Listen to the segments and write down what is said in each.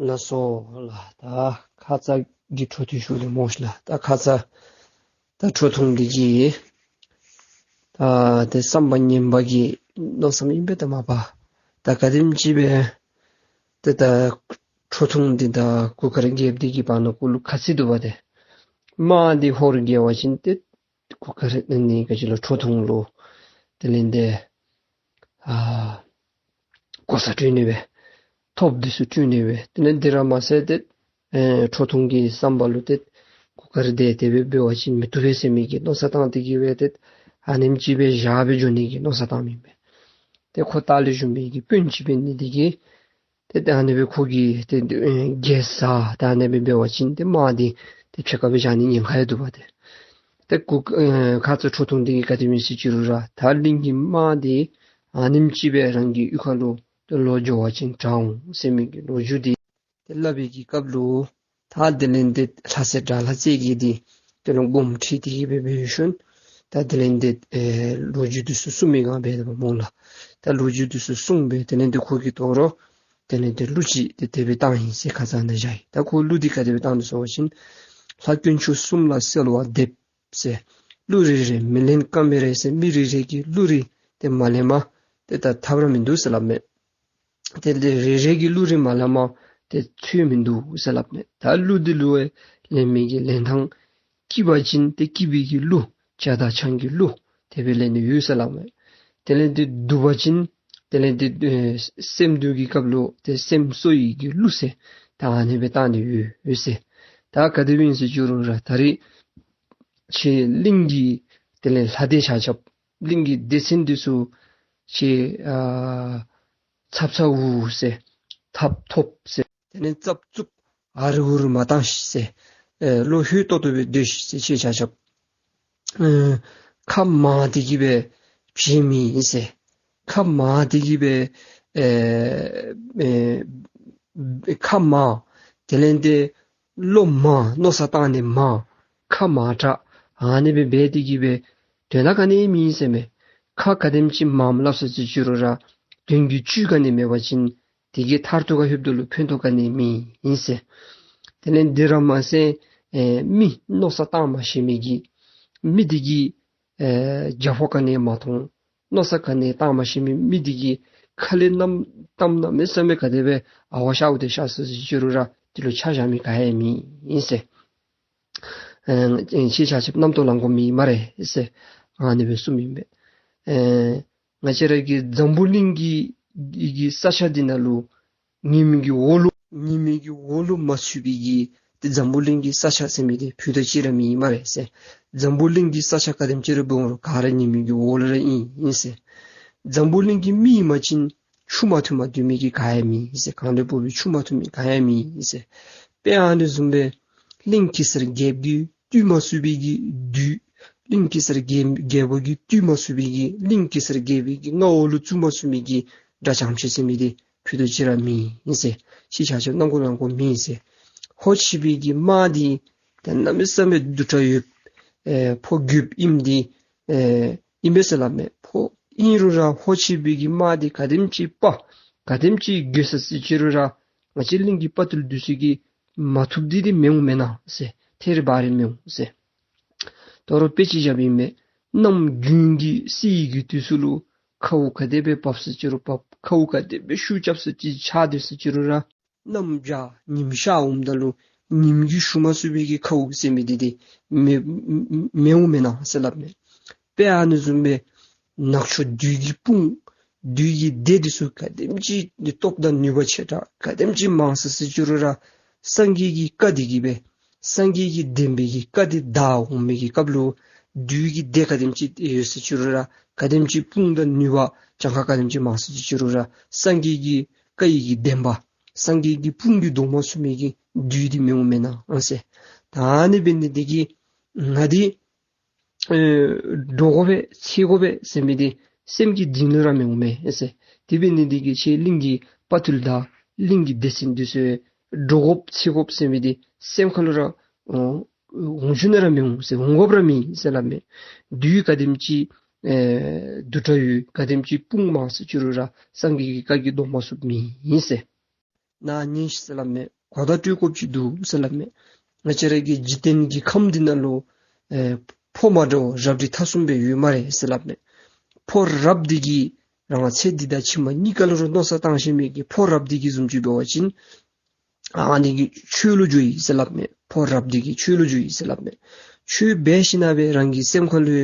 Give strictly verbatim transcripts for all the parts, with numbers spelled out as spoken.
ལགས་སོ་ལགས། ད་ཁ་ཙ་གི་འཕྲོ་མཐུད་ཞུ་ནི་སྨོ་ཤིག་ལགས། ད་ཁ་ཙ་ད་ཁྲོ་ཐུང་འདི་གི་ད་ཏེ་བསམ་པ་ངན་པ་གི་མནོ་བསམ་ཨིན་པས་ད་མ་པ། ད་ག་དེམ་ཅིག་སྦེ་ཏེ་ད་ཁྲོ་ཐུང་འདི་དང་གུར་དཀར་རྒྱལཔོ་འདི་གི་བར་ན་གུ་ལུ་ཁ་ཚིག་འདུག་པ་ཏེ། དམག་འདི་ཧོར་རྒྱལ་བ་ཅིན་ཏེ་གུར་དཀར་ནི་ག་ཅི་ལོ་ཁྲོ་ཐུང་ལུ་དེ་ལས་ཏེ་ཨ་གོ་ས་སྤྲོད་ནི་སྦེ་ཐོབ་འདི་ཚུ་སྤྲོད་ནི་སྦེ། དེ་ལས་འདི་ར་མ་ཚད་ཏེ་ཨེ་ཁྲོ་ཐུང་གི་བསམ་པ་ལུ་ཏེ་གུར་དཀར་འདི་དེ་སྦེ་འབད་བ་ཅིན་མི་བཏུབ་པས་ཟེར་མི་གི་མནོ་བསམ་བཏང་སྟེ་གི་སྦེ་ཏེ་ཨ་ནེམ་ཅིག་སྦེ་བཞག་སྦེ་འགྱོ་ནི་གི་མནོ་བསམ་བཏངམ་ཨིན་པས། ཏེ་ཁོ་ལྟག་ལས་བཞུགས་མི་གི་དཔོན་ཅིག་འབད་ནི་འདི་གིས་ཏེ་ད་ཨ་ནི་སྦེ་ཁོ་གིས་ཏེ་ཨེ་རྒྱལ་ས་ད་ཨ་ནི་སྦེ་འབད་བ་ཅིན་ཏེ་དམག་འདི་ཏེ་ཕྱེད་ཀ་སྦེ་བཞག་ནི་ཉེན་ཁ་ཡང་འདུག་པ་ཏེ། ཏེ་གུ་ཨེ་ཁ་ཙ་ཁྲོ་ཐུང་འདི་གིས་ག་དེ་སྦེ་ཟེར་ཅི་རུང་ར་ད་གླིང་གི་དམག་འདི་ཨ་ནེམ་ཅིག་སྦེ་རང་གི་གཡུས་ཁ་ལུ་ཏེ་ལོག་འགྱོ་བ་ཅིན་དྲག་འོང་ཟེར་མི་གི་ལོ་རྒྱུས་འདི་ཏེ་སླབ་པའི་གི་སྐབས་ལུ་ད་དེ་ལས་ཏེ་ལྷ་སྲས་དགྲ་ལྷ་རྩེ་རྒྱལ་འདི་དེ་ལུ་དགོངསམ་ཁྲེལ་ཏེ་གི་སྦེ་འབད་ཞིནམ་ད་དེ་ལས་ཏེ་ཨེ་ལོ་རྒྱུས་འདི་ཚུ་གསུངས་མི་གང་འབད་དོ་བ་སྨོ་ལགས། ད་ལོ་རྒྱུས་འདི་ཚུ་གསུངས་སྦེ་དེ་ལས་ཏེ་ཁོ་གིས་དོ་རུང་དེ་ལས་ཏེ་གླུ་ཅིག་ཏེ་དེ་སྦེ་བཏང་ཡི་ཟེར་ཁ་ཙ་ནཱ་བཞག་ཡི། ད་ཁོ་གླུ་འདི་ག་དེ་སྦེ་བཏང་ནུག་ཟེར་བ་ཅིན། ལྷ་དཀོན་མཆོག་གསུམ་ལ་གསོལ་བ་འདེབས་ཟེར། གླུ་རེ་རེ་མི་ལེན་ཀ་མེད་རེད་ཟེར། མི་རེ་རེ་གིས་གླུ་རེ་ཏེ་མ་ལེནམ་ཏེ་ད་ཐབས་ར་མིན་འདུག་ཟེར་སླབ་མས། དེ་ལས་རེ་རེ་གིས་གླུ་རེ་མ་ལེནམ་ཏེ་ཚུལ་མིན་འདུག་ཟེར་སླབ་མས། ད་གླུ་འདི་ལུ་ལེན་མི་གི་ལེན་ཐངས་སྐྱིད་པ་ཅིན་ཏེ་སྐྱིད་པའི་གི་གླུ་བྱ་དང་ཆང་གི་གླུ་དེ་སྦེ་ལེན་ནི་ཡོད་ཟེར་སླབ་མས། དེ་ལས་ཏེ་སྡུག་པ་ཅིན་དེ་ལས་ཏེ་ཨེ་སེམས་སྡུག་གི་སྐབས་ལུ་ཏེ་སེམས་གསོ་ཡི་གི་གླུ་ཟེར་ད་ཨ་ནི་སྦེ་བཏང་ནི་ཡོད་ཡོད་ཟེར། ད་ག་དེ་སྦེ་ཨིན་ཟེར་ཅི་རུང་ར་ད་རེས་ཁྱེད་གླིང་གི་དེ་ལས་ལྷ་སྡེ་ཆ་ཁྱབ་གླིང་གི་སྡེ་ཚན་འདི་ཚུ་ཁྱེད་ཨ་ཚབ་ཚ་འུ་ཟེར་ཐབ་ཐོབ་ཟེར་དེ་ལས་ཙབ་ཙུབ་ཨ་རི་འུ་རི་མ་བཏང་ཤིག་ཟེར། ཨེ་བློ་ལྷོད་ཏོག་ཏོ་སྦེ་སྡོད་ཤིག་ཟེར། ཁྱེད་ཆ་ཁྱབ་ཨེ་ཁ་མང་སྟེ་གི་སྦེ་བྱེད་མི་ཨིན་ཟེར། ཁ་མང་སྟེ་གི་སྦེ་ཨེ་ཨེ་ཁ་མང་དེ་ལས་ཏེ་བློ་མང་མནོ་བསམ་བཏང་ནི་མང་ཁ་མང་དྲགས་ཨ་ནི་སྦེ་འབད་དེ་གི་སྦེ་དོན་དག་ག་ནི་མེད་ཟེར་མས། ཁ་ག་དེམ་ཅིག་མངམ་སླབ་ཟེར་ཅི་རུང་ར་དོན་གྱི་བཅུད་ག་ནི་མེད་པ་ཅིན་དེ་གིས་མཐར་ཐུག་ཁར་ལྷོདཔ་ད་ལུ་ཕན་ཐོགས་ག་ནི་མེད་ཨིན་ཟེར། དེ་ལས་འདི་ར་མ་ཚད་ཨེ་མི་མནོ་བསམ་བཏང་མ་ཤེས་མི་གི་མི་དེ་གིས་ཨེ་རྒྱབ་ཕོག་ག་ནི་མ་མཐོང་། མནོ་བསམ་ག་ནི་བཏང་མ་ཤེས་མི་མི་དེ་གིས་ཁ་ལས་གནམ་གཏམ་གནམ་མེད་ས་མེད་ག་དེ་སྦེ་ཨ་ཝ་ཤ་འུ་དེ་ཤ་ཟེར་ཅི་རུང་ར་དེ་ལུ་ཆ་བཞག་མི་ག་ཡང་མེད་ཨིན་ཟེར། ཨེ་ཁྱེད་ཆ་ཁྱབ་རྣམ་རྟོག་ལང་དགོ་མི་མ་རེད་ཟེར་ཨ་ནི་སྦེ་གསུངམ་ཨིན་པས། ཨེ་ང་བཅས་ར་གི་འཛམ་བུ་གླིང་གི་གི་ས་ཆ་འདི་ནང་ལུ་ཉིམ་གི་འོག་ལུ་ཉིམ་གི་འོག་ལུ་མ་ཚུད་པའི་གི་ཏེ་འཛམ་བུ་གླིང་གི་ས་ཆ་ཟེར་མི་འདི་ཕུད་རྡོག་གཅིག་ར་མེད་མ་རེད་ཟེར། འཛམ་བུ་གླིང་གི་ས་ཆ་ག་དེམ་ཅིག་ར་འབད་རུང་ག་ར་ཉིམ་གི་འོག་ལུ་ར་ཨིན་ཨིན་ཟེར། འཛམ་བུ་གླིང་གི་མི་ཨིན་པ་ཅིན་ཆུ་མ་འཐུང་པར་སྡོད་མི་གི་ག་ཡང་མེད་ཟེར། གངས་ལས་འབབ་པའི་ཆུ་མ་འཐུང་མི་ག་ཡང་མེད་ཟེར། དཔེ་ཨ་ནི་བཟུམ་སྦེ་གླིང་གེ་སར་རྒྱལཔོ་གི་བཏུལ་མ་ཚུགས་པའི་གི་བདུད། གླིང་གེ་སར་རྒྱལ་རྒྱལ་པོ་གིས་བཏུལ་མ་ཚུགས་པའི་གི་གླིང་གེ་སར་རྒྱལ་པོའི་གི་མངའ་འོག་ལུ་བཙུགས་མ་ཚུགས་མི་གི་དགྲ་བྱམས་ཆེ་ཟེར་མི་འདི་ཕུད་རྡོག་གཅིག་ར་མེད་ཨིན་ཟེར། ཁྱེད་ཆ་ཁྱབ་རྣམ་དགོ་ལང་དགོ་མེད་ཟེར། ཧོར་ཕྱི་པའི་གི་དམག་འདི་ད་གནམ་མེད་ས་མེད་རྡུལ་ཕྲ་ཡོདཔ་ཨེ་ཕོ་རྒོདཔ་ཨིནམ་འདི་ཨེ་ཨིན་པས་ཟེར་སླབ་མས། ཕོ་ཨིན་རུང་ར་ཧོར་ཕྱི་པའི་གི་དམག་འདི་ག་དེམ་ཅིག་དཔའ་ག་དེམ་ཅིག་རྒོད་ཟེར་ཟེར་ཅི་རུང་ར་ང་བཅས་གླིང་གི་དཔའ་རྟུལ་འདི་ཚུ་གིས་མ་ཐུབ་འདི་འདི་མི་འོང་མེན་ན་ཟེར། ཐད་རི་བ་རི་མི་འོང་ཟེར། དོ་རུང་དཔེ་ཅིག་བཞགཔ་ཨིན་མས། གནམ་དགུན་གྱི་བསིལ་གྱི་དུས་སུ་ལུ་ཁཝ་ག་དེ་སྦེ་འབབ་ཟེར་ཅི་རུང་འབབ། ཁཝ་ག་དེ་སྦེ་ཤུགས་རྐྱབ་ཟེར་ཅི་ཆགས་སྡོད་ཟེར་ཅི་རུང་ར་གནམ་བྱཱར་ཉིམ་ཤར་འོངམ་ད་ལུ་ཉིམ་གྱིས་ཞུ་མ་ཚུགས་པའི་གི་ཁཝ་ཟེར་མི་འདི་འདི་མི་མི་མི་འོང་མེན་ན་ཟེར་སླབ་མས། དཔེ་ཨ་ནི་བཟུམ་སྦེ་ནག་ཕྱོགས་བདུད་ཀྱི་དཔུང་བདུད་ཀྱི་སྡེ་འདི་ཚུ་ག་དེམ་ཅིག་སྟོབས་དང་ནུས་པ་ཆེ་དྲགས་ག་དེམ་ཅིག་མང་ཟེར་ཟེར་ཅི་རུང་ར་སངས་རྒྱས་ཀྱི་བཀའ་འདི་གིས་སྦེ་སངས་རྒྱས་ཀྱི་བདེན་པའི་གི་བཀའ་འདི་བདའ་འོང་མི་གི་སྐབས་ལུ་བདུད་ཀྱི་སྡེ་ག་དེམ་ཅིག་ཡོད་ཟེར་ཅི་རུང་ར་ག་དེམ་ཅིག་དཔུང་དང་ནུས་པ་གྱངས་ཁ་ག་དེམ་ཅིག་མང་ཟེར་ཅི་རུང་ར་སངས་རྒྱས་ཀྱི་བཀའ་ཡི་གི་བདེན་པ་སངས་རྒྱས་ཀྱི་དཔུང་གིས་བཟློག་མ་ཚུགས་མི་གི་བདུད་འདི་མི་འོང་མེན་ན་ཟེར། ད་ཨ་ནི་འབད་ནི་འདི་གིས་ང་འདི་ཨེ་འདྲོག་དགོ་པས་འཚེར་དགོ་པས་ཟེར་མི་འདི་སེམས་ཀྱི་གཏིང་ལུ་ར་མི་འོང་མས་ཟེར། དེ་འབད་ནི་འདི་གིས་ཁྱེད་གླིང་གི་དཔའ་རྟུལ་དང་གླིང་གི་སྡེ་ཚན་འདི་ཚུ་འདྲོག་དགོཔ་འཚེར་དགོཔ་ཟེར་མི་འདི་སེམས་ཁ་ལུ་ར་འོང་འོང་ཚུགས་ནི་ར་མི་འོང་ཟེར། འོང་དགོཔ་ར་མེད་ཟེར་སླབ་མས། བདུད་ག་དེམ་ཅིག་ཨེ་རྡུལ་ཕྲ་ཡོད་ག་དེམ་ཅིག་དཔུང་མང་ཟེར་ཅི་རུང་ར་སངས་རྒྱས་ཀྱི་བཀའ་གིས་བཟློག་མ་ཚུགསཔ་མེད་ཟེར། ནཱ་ཉན་ཤིག་ཟེར་སླབ་མས། གོ་བརྡ་སྤྲོད་དགོཔ་ཅིག་འདུག་ཟེར་སླབ་མས། ང་བཅས་ར་གི་འཇིག་རྟེན་གྱི་ཁམས་འདི་ནང་ལུ་ཨེ་ཕོ་མ་འདྲཝ་རབ་རིབ་ཐ་གསུམ་སྦེ་ཡོད་སྨ་རེ་ཟེར་སླབ་མས། ཕོ་རབ་འདི་གིས་རང་ཚེ་འདི་དང་ཕྱི་མ་གཉིས་ཀ་ལུ་ར་མནོ་བསམ་བཏང་ཤེས་མི་གི་ཕོ་རབ་འདི་གིས་བཟུམ་ཅིག་འབད་བ་ཅིན་ཨ་ནི་གིས་ཆོས་ལུ་འགྱོ་ཡི་ཟེར་སླབ་མས། ཕོ་རབ་འདི་གིས་ཆོས་ལུ་འགྱོ་ཡི་ཟེར་སླབ་མས། ཆོས་འབད་ཞིནམ་ལས་རང་གི་སེམས་ཁ་ལུ་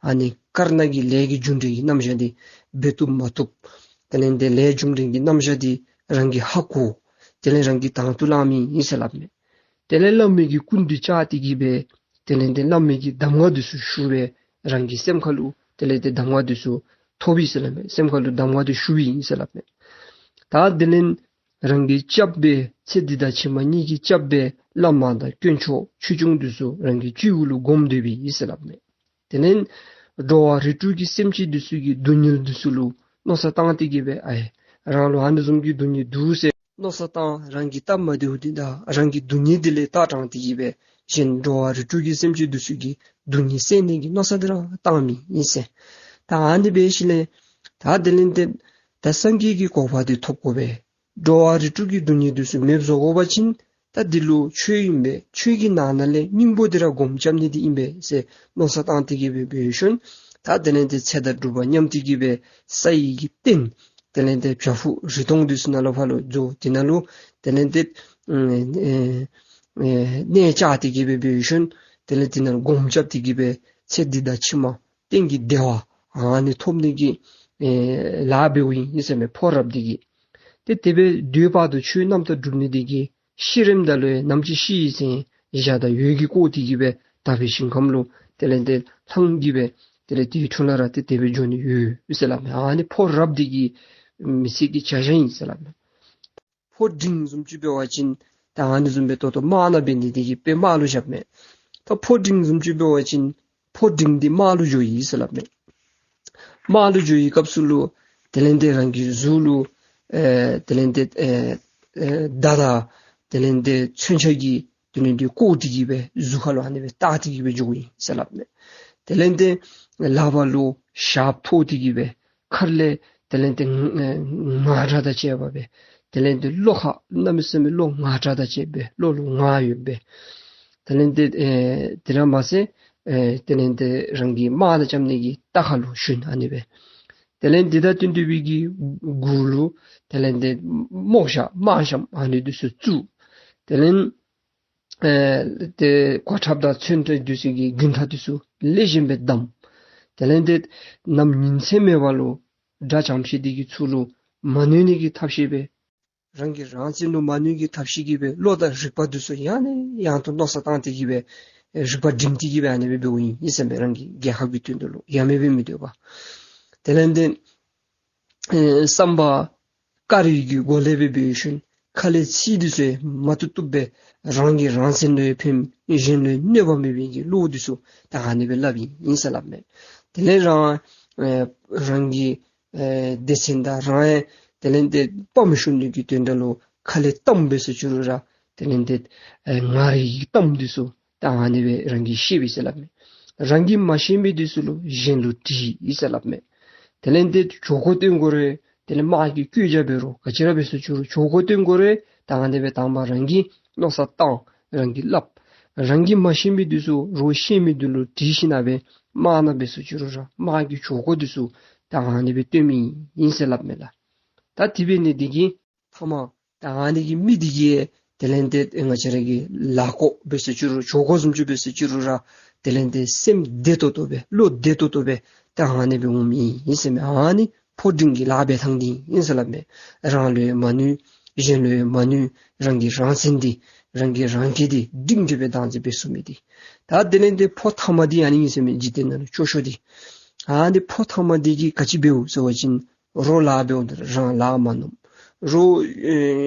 ཨ་ནི་དཀར་ནག་གི་ལས་ཀྱི་རྒྱུ་འབྲས་ཀྱི་རྣམ་གཞག་འདི་འབད་བཏུབ་མ་བཏུབ། དེ་ལས་ཏེ་ལས་རྒྱུ་འབྲས་ཀྱི་རྣམ་གཞག་འདི་རང་གིས་ཧ་གོ། དེ་ལས་རང་གིས་དང་དུ་བླངམ་ཨིན་ཟེར་སླབ་མས། དེ་ལས་བླ་མའི་གི་སྐུ་མདུན་བཅར་ཏེ་གི་སྦེ་དེ་ལས་ཏེ་བླ་མའི་གི་གདམས་ངག་འདི་ཚུ་ཞུ་སྦེ་རང་གི་སེམས་ཁ་ལུ་དེ་ལས་ཏེ་གདམས་ངག་འདི་ཚུ་ཐོབ་ཡི་ཟེར་སླབ་མས། སེམས་ཁ་ལུ་གདམས་ངག་འདི་ཞུ་ཡི་ཟེར་སླབ་མས། ད་དེ་ལས་རང་གི་སྐྱབས་སྦེ་ཚེ་འདི་དང་ཕྱི་མ་གཉིས་ཀྱི་སྐྱབས་སྦེ་བླ་མ་དང་དཀོན་མཆོག་ཆོས་སྐྱོང་འདི་ཚུ་རང་གི་སྤྱི་བོ་ལུ་སྒོམ་སྡོད་པའི་ཨིན་ཟེར་སླབ་མས། དེ་ལས་འགྲོ་བ་རིགས་དྲུག་གི་སེམས་ཅན་འདི་ཚུ་གི་སྡུག་བསྔལ་འདི་ཚུ་ལུ་མནོ་བསམ་བཏང་སྟེ་གི་སྦེ་ཨའེ་རང་ལུ་ཨ་ནི་བཟུམ་གྱི་སྡུག་བསྔལ་འདུག་ཟེར་མནོ་བསམ་བཏང་། རང་གི་སྟབས་མ་བདེཝ་འདི་དང་རང་གི་སྡུག་བསྔལ་འདི་ལས་ཐར་ཐངས་འདི་གི་སྦེ་གཞན་འགྲོ་བ་རིགས་དྲུག་གི་སེམས་ཅན་འདི་ཚུ་གི་སྡུག་བསྔལ་སེལ་ནི་གི་མནོ་བསམ་འདི་ར་བཏངམ་ཨིན་ཟེར། ད་ཨ་ནི་འབད་ཞིནམ་ལས་ད་དེ་ལས་ཏེ་ད་སངས་རྒྱས་ཀྱི་གོ་འཕང་འདི་ཐོབ་དགོ་པས། འགྲོ་བ་རིགས་དྲུག་གི་སྡུག་བསྔལ་འདི་ཚུ་མེདཔ་བཟོ་དགོ་པ་ཅིན་ད་འདི་ལུ་ཆོས་ཨིན་པས། ཆོས་ཀྱི་ནང་ན་ལས་སྙིང་པོ་འདི་ར་སྒོམ་རྐྱབ་ནི་འདི་ཨིན་པས་ཟེར་མནོ་བསམ་བཏང་སྟེ་གི་སྦེ་འབད་ཞིནམ་ད་དེ་ལས་ཏེ་ཚེ་དང་སྒྲུབ་པ་མཉམ་སྟེ་གི་སྦེ་ས་ཡི་གི་སྟེང་དེ་ལས་ཏེ་བྱག་ཕུག་རི་སྟོང་འདི་ཚུ་ནང་ལུ་ཕར་ལུ་འགྱོ། དེ་ནང་ལུ་དེ་ལས་ཏེ་ཨེ་ཨེ་གནས་བཅགས་ཏེ་གི་སྦེ་འབད་ཞིནམ་དེ་ལས་དེ་ནང་ལུ་སྒོམ་རྐྱབ་སྟེ་གི་སྦེ་ཚེ་འདི་དང་ཕྱི་མ་གཏན་གྱི་བདེ་བ་ཨ་ནི་ཐོབ་ནི་གི་ཨེ་ལཱ་འབདཝ་ཨིན་ཟེར་མས། ཕོ་རབ་འདི་གིས། ཏེ་དེ་སྦེ་དུས་བར་དུ་ཆོས་རྣམ་དག་སྒྲུབ་ནི་འདི་གིས་ཤི་རནམ་ད་ལུ་ཡང་ནམ་ཅིག་ཤི་ཡི་ཟེར་ཞག་དང་ཡོལ་གྱིས་བཀོ་སྟེ་གི་སྦེ་དག་པའི་ཞིང་ཁམས་ལུ་དེ་ལས་ཏེ་ལྷང་གི་སྦེ་དེ་ལས་དེའི་འཕྲོ་ལས་ར་ཏེ་དེ་སྦེ་འགྱོ་ནི་ཡོད་ཟེར་སླབ་མས། ཨ་ནི་ཕོ་རབ་འདི་གི་མི་ཚེ་གི་བྱ་བྱེད་ཨིན་ཟེར་སླབ་མས། ཕོ་འབྲིང་བཟུམ་ཅིག་འབད་བ་ཅིན་ད་ཨ་ནི་བཟུམ་སྦེ་ཏོག་ཏོ་དམག་ནང་འབད་ནི་འདི་གིས་དཔེ་དམག་ལུ་བཞགཔ་མས། ད་ཕོ་འབྲིང་བཟུམ་ཅིག་འབད་བ་ཅིན་ཕོ་འབྲིང་འདི་དམག་ལུ་འགྱོ་ཡི་ཟེར་སླབ་མས། དམག་ལུ་འགྱོ་བའི་སྐབས་སུ་ལུ་དེ་ལས་ཏེ་རང་གི་གཟུགས་ལུ་ཨེ་དེ་ལས་ཏེ་ཨེ་ཨེ་མདའ་དང་དེ་ལས་ཏེ་མཚོན་ཆ་གིས་དེ་ལས་ཏེ་བཀོག་སྟེ་གི་སྦེ་གཟུགས་ཁ་ལུ་ཨ་ནི་སྦེ་བཏགས་ཏེ་གི་སྦེ་འགྱོཝ་ཨིན་ཟེར་སླབ་མས། དེ་ལས་ཏེ་ལག་པ་ལུ་ཞགསཔ་ཐོགས་ཏེ་གི་སྦེ་མཁལ་ལས་དེ་ལས་ཏེ་ང་ང་རག་དང་བཅས་པ་སྦེ་དེ་ལས་ཏེ་གློ་ཁ་གནམ་མེད་ས་མེད་གློ་ང་རག་དང་བཅས་སྦེ་གློ་ལུ་ང་ཡོདཔ་སྦེ། དེ་ལས་ཏེ་ཨེ་དེ་ར་མ་ཚད་ཨེ་དེ་ལས་ཏེ་རང་གི་དམག་དང་རྐྱབ་ནི་གི་རྟ་ཁ་ལུ་ཞོན་ཨ་ནི་སྦེ། དེ་ལས་ཏེ་ད་བསྟུན་ཏེ་སྦེ་གི་མགུ་ལུ་དེ་ལས་ཏེ་རྨོག་ཞྭ་དམག་ཞྭམོ་ཨ་ནི་འདི་ཚུ་བཙུགས། དེ་ལས་ཨེ་ཏེ་གོ་ཁྲབ་དང་མཚོན་ཆ་འདི་ཚུ་གི་རྒྱུན་ཐག་འདི་ཚུ་ལེགས་ཤོམ་སྦེ་བསྡམས། དེ་ལས་ཏེ་ནམ་ཉིན་མཚན་མེད་པ་ལུ་དགྲ་བྱམས་ཤིང་འདི་གི་ཚུ་ལུ་མ་གནོད་ནི་གི་ཐབས་ཤེས་སྦེ་རང་གི་རང་བཙན་ལུ་མ་གནོད་ཀྱི་ཐབས་ཤེས་ཀྱི་སྦེ་བློ་དང་རིག་པ་འདི་ཚུ་ཡང་ནས་ཡང་དུ་མནོ་བསམ་བཏང་སྟེ་གི་སྦེ་རིག་པ་སྒྲིམ་སྟེ་གི་སྦེ་ཨ་ནི་སྦེ་འབདཝ་ཨིན་ཟེར་མས། རང་གི་རྒྱལ་ཁབ་ཀྱི་དོན་དུ་ལུ་ཡང་མེད་པའི་མི་འདོད་པ། དེ་ལས་ཏེ་ཨེ་བསམ་པ་དཀར་ཡོལ་གྱི་སྒོ་ལས་སྦེ་འབད་ཞིནམ་ཁ་ལས་ཚིག་འདི་ཚུ་མ་བཏུབ་བཏུབ་སྦེ་རང་གི་རང་བཙན་ལུ་ཡང་ཕན་གཞན་ལུ་ཡང་གནོད་པ་མེད་པའི་གི་བློ་འདི་ཚུ་ད་ཨ་ནི་སྦེ་སླབ་ཨིན་ཨིན་ཟེར་སླབ་མས། དེ་ལས་རང་ཨེ་རང་གི་ཨེ་སྡེ་ཚན་དང་རང་ཨེ་དེ་ལས་ཏེ་དཔའ་མི་ཤོང་ནི་གི་དོན་དག་ལུ་ཁ་ལས་གཏམ་འབད་སོང་ཅི་རུང་ར་དེ་ལས་ཏེ་ཨེ་ངག་གི་གཏམ་འདི་ཚུ་ད་ཨ་ནི་སྦེ་རང་གིས་བཤད་པས་ཟེར་སླབ་མས། རང་གིས་མ་ཤེས་མི་འདི་ཚུ་ལུ་གཞན་ལུ་དྲིས་ཡི་ཟེར་སླབ་མས། དེ་ལས་ཏེ་གྲོས་འགོ་སྟོན་དགོ་རུང་དེ་ལས་དམག་གི་བཀོད་རྒྱ་འབད་རུང་ག་ཅི་ར་འབད་སོང་ཅི་རུང་གྲོས་འགོ་སྟོན་དགོ་རུང་ད་ཨ་ནི་སྦེ་དང་པ་རང་གིས་མནོ་བསམ་བཏང་རང་གིས་སླབ། རང་གིས་མ་ཤེས་མི་འདི་ཚུ་རོགས་ཤེས་མི་འདི་ལུ་དྲིས་ཞིནམ་སྦེ་དམག་ནང་འབད་སོང་ཅི་རུང་ར་དམག་གི་གྲོས་འགོ་འདི་ཚུ་ད་ཨ་ནི་སྦེ་སྟོན་མི་ཨིན་ཟེར་སླབ་མས་ལགས། ད་དེ་འབད་ནི་འདི་གིས་ཐ་མ་ད་ཨ་ནི་གི་མི་འདི་གིས་དེ་ལས་ཏེ་ང་བཅས་ར་གི་ལཱ་འགོ་འབད་སོང་ཅི་རུང་གྲོས་འགོ་བཟུམ་ཅིག་འབད་སོང་ཅི་རུང་ར་དེ་ལས་ཏེ་སེམས་བདེ་ཏོག་ཏོ་སྦེ་བློ་བདེ་ཏོག་ཏོ་སྦེ་ད་ཨ་ནི་སྦེ་འོངམ་ཨིན་ཟེར་མས། ཨ་ནི་ཕོ་འབྲིང་གི་ལཱ་འབད་ཐངས་འདི་ཨིན་ཟེར་སླབ་མས། རང་ལུ་ཡང་མ་གནོད་གཞན་ལུ་ཡང་མ་གནོད། རང་གི་རང་བཙན་འདི་རང་གི་རང་སྐལ་འདི་སྒྲིང་སྒྲི་སྦེ་བདག་འཛིན་འབད་ཚུགས་མི་འདི། ད་དེ་ལས་ཏེ་ཕོ་ཐ་མ་འདི་ཨ་ནི་ཨིན་ཟེར་མས། འཇིག་རྟེན་ནང་ལུ་སྐྱོ་ཤོས་འདི། ཨ་ནི་ཕོ་ཐ་མ་འདི་གིས་ག་ཅི་འབདཝ་ཟེར་བ་ཅིན་རོགས་ལཱ་འབདཝ་ད་རང་ལཱ་མ་ནོར། རོགས་ཨེ་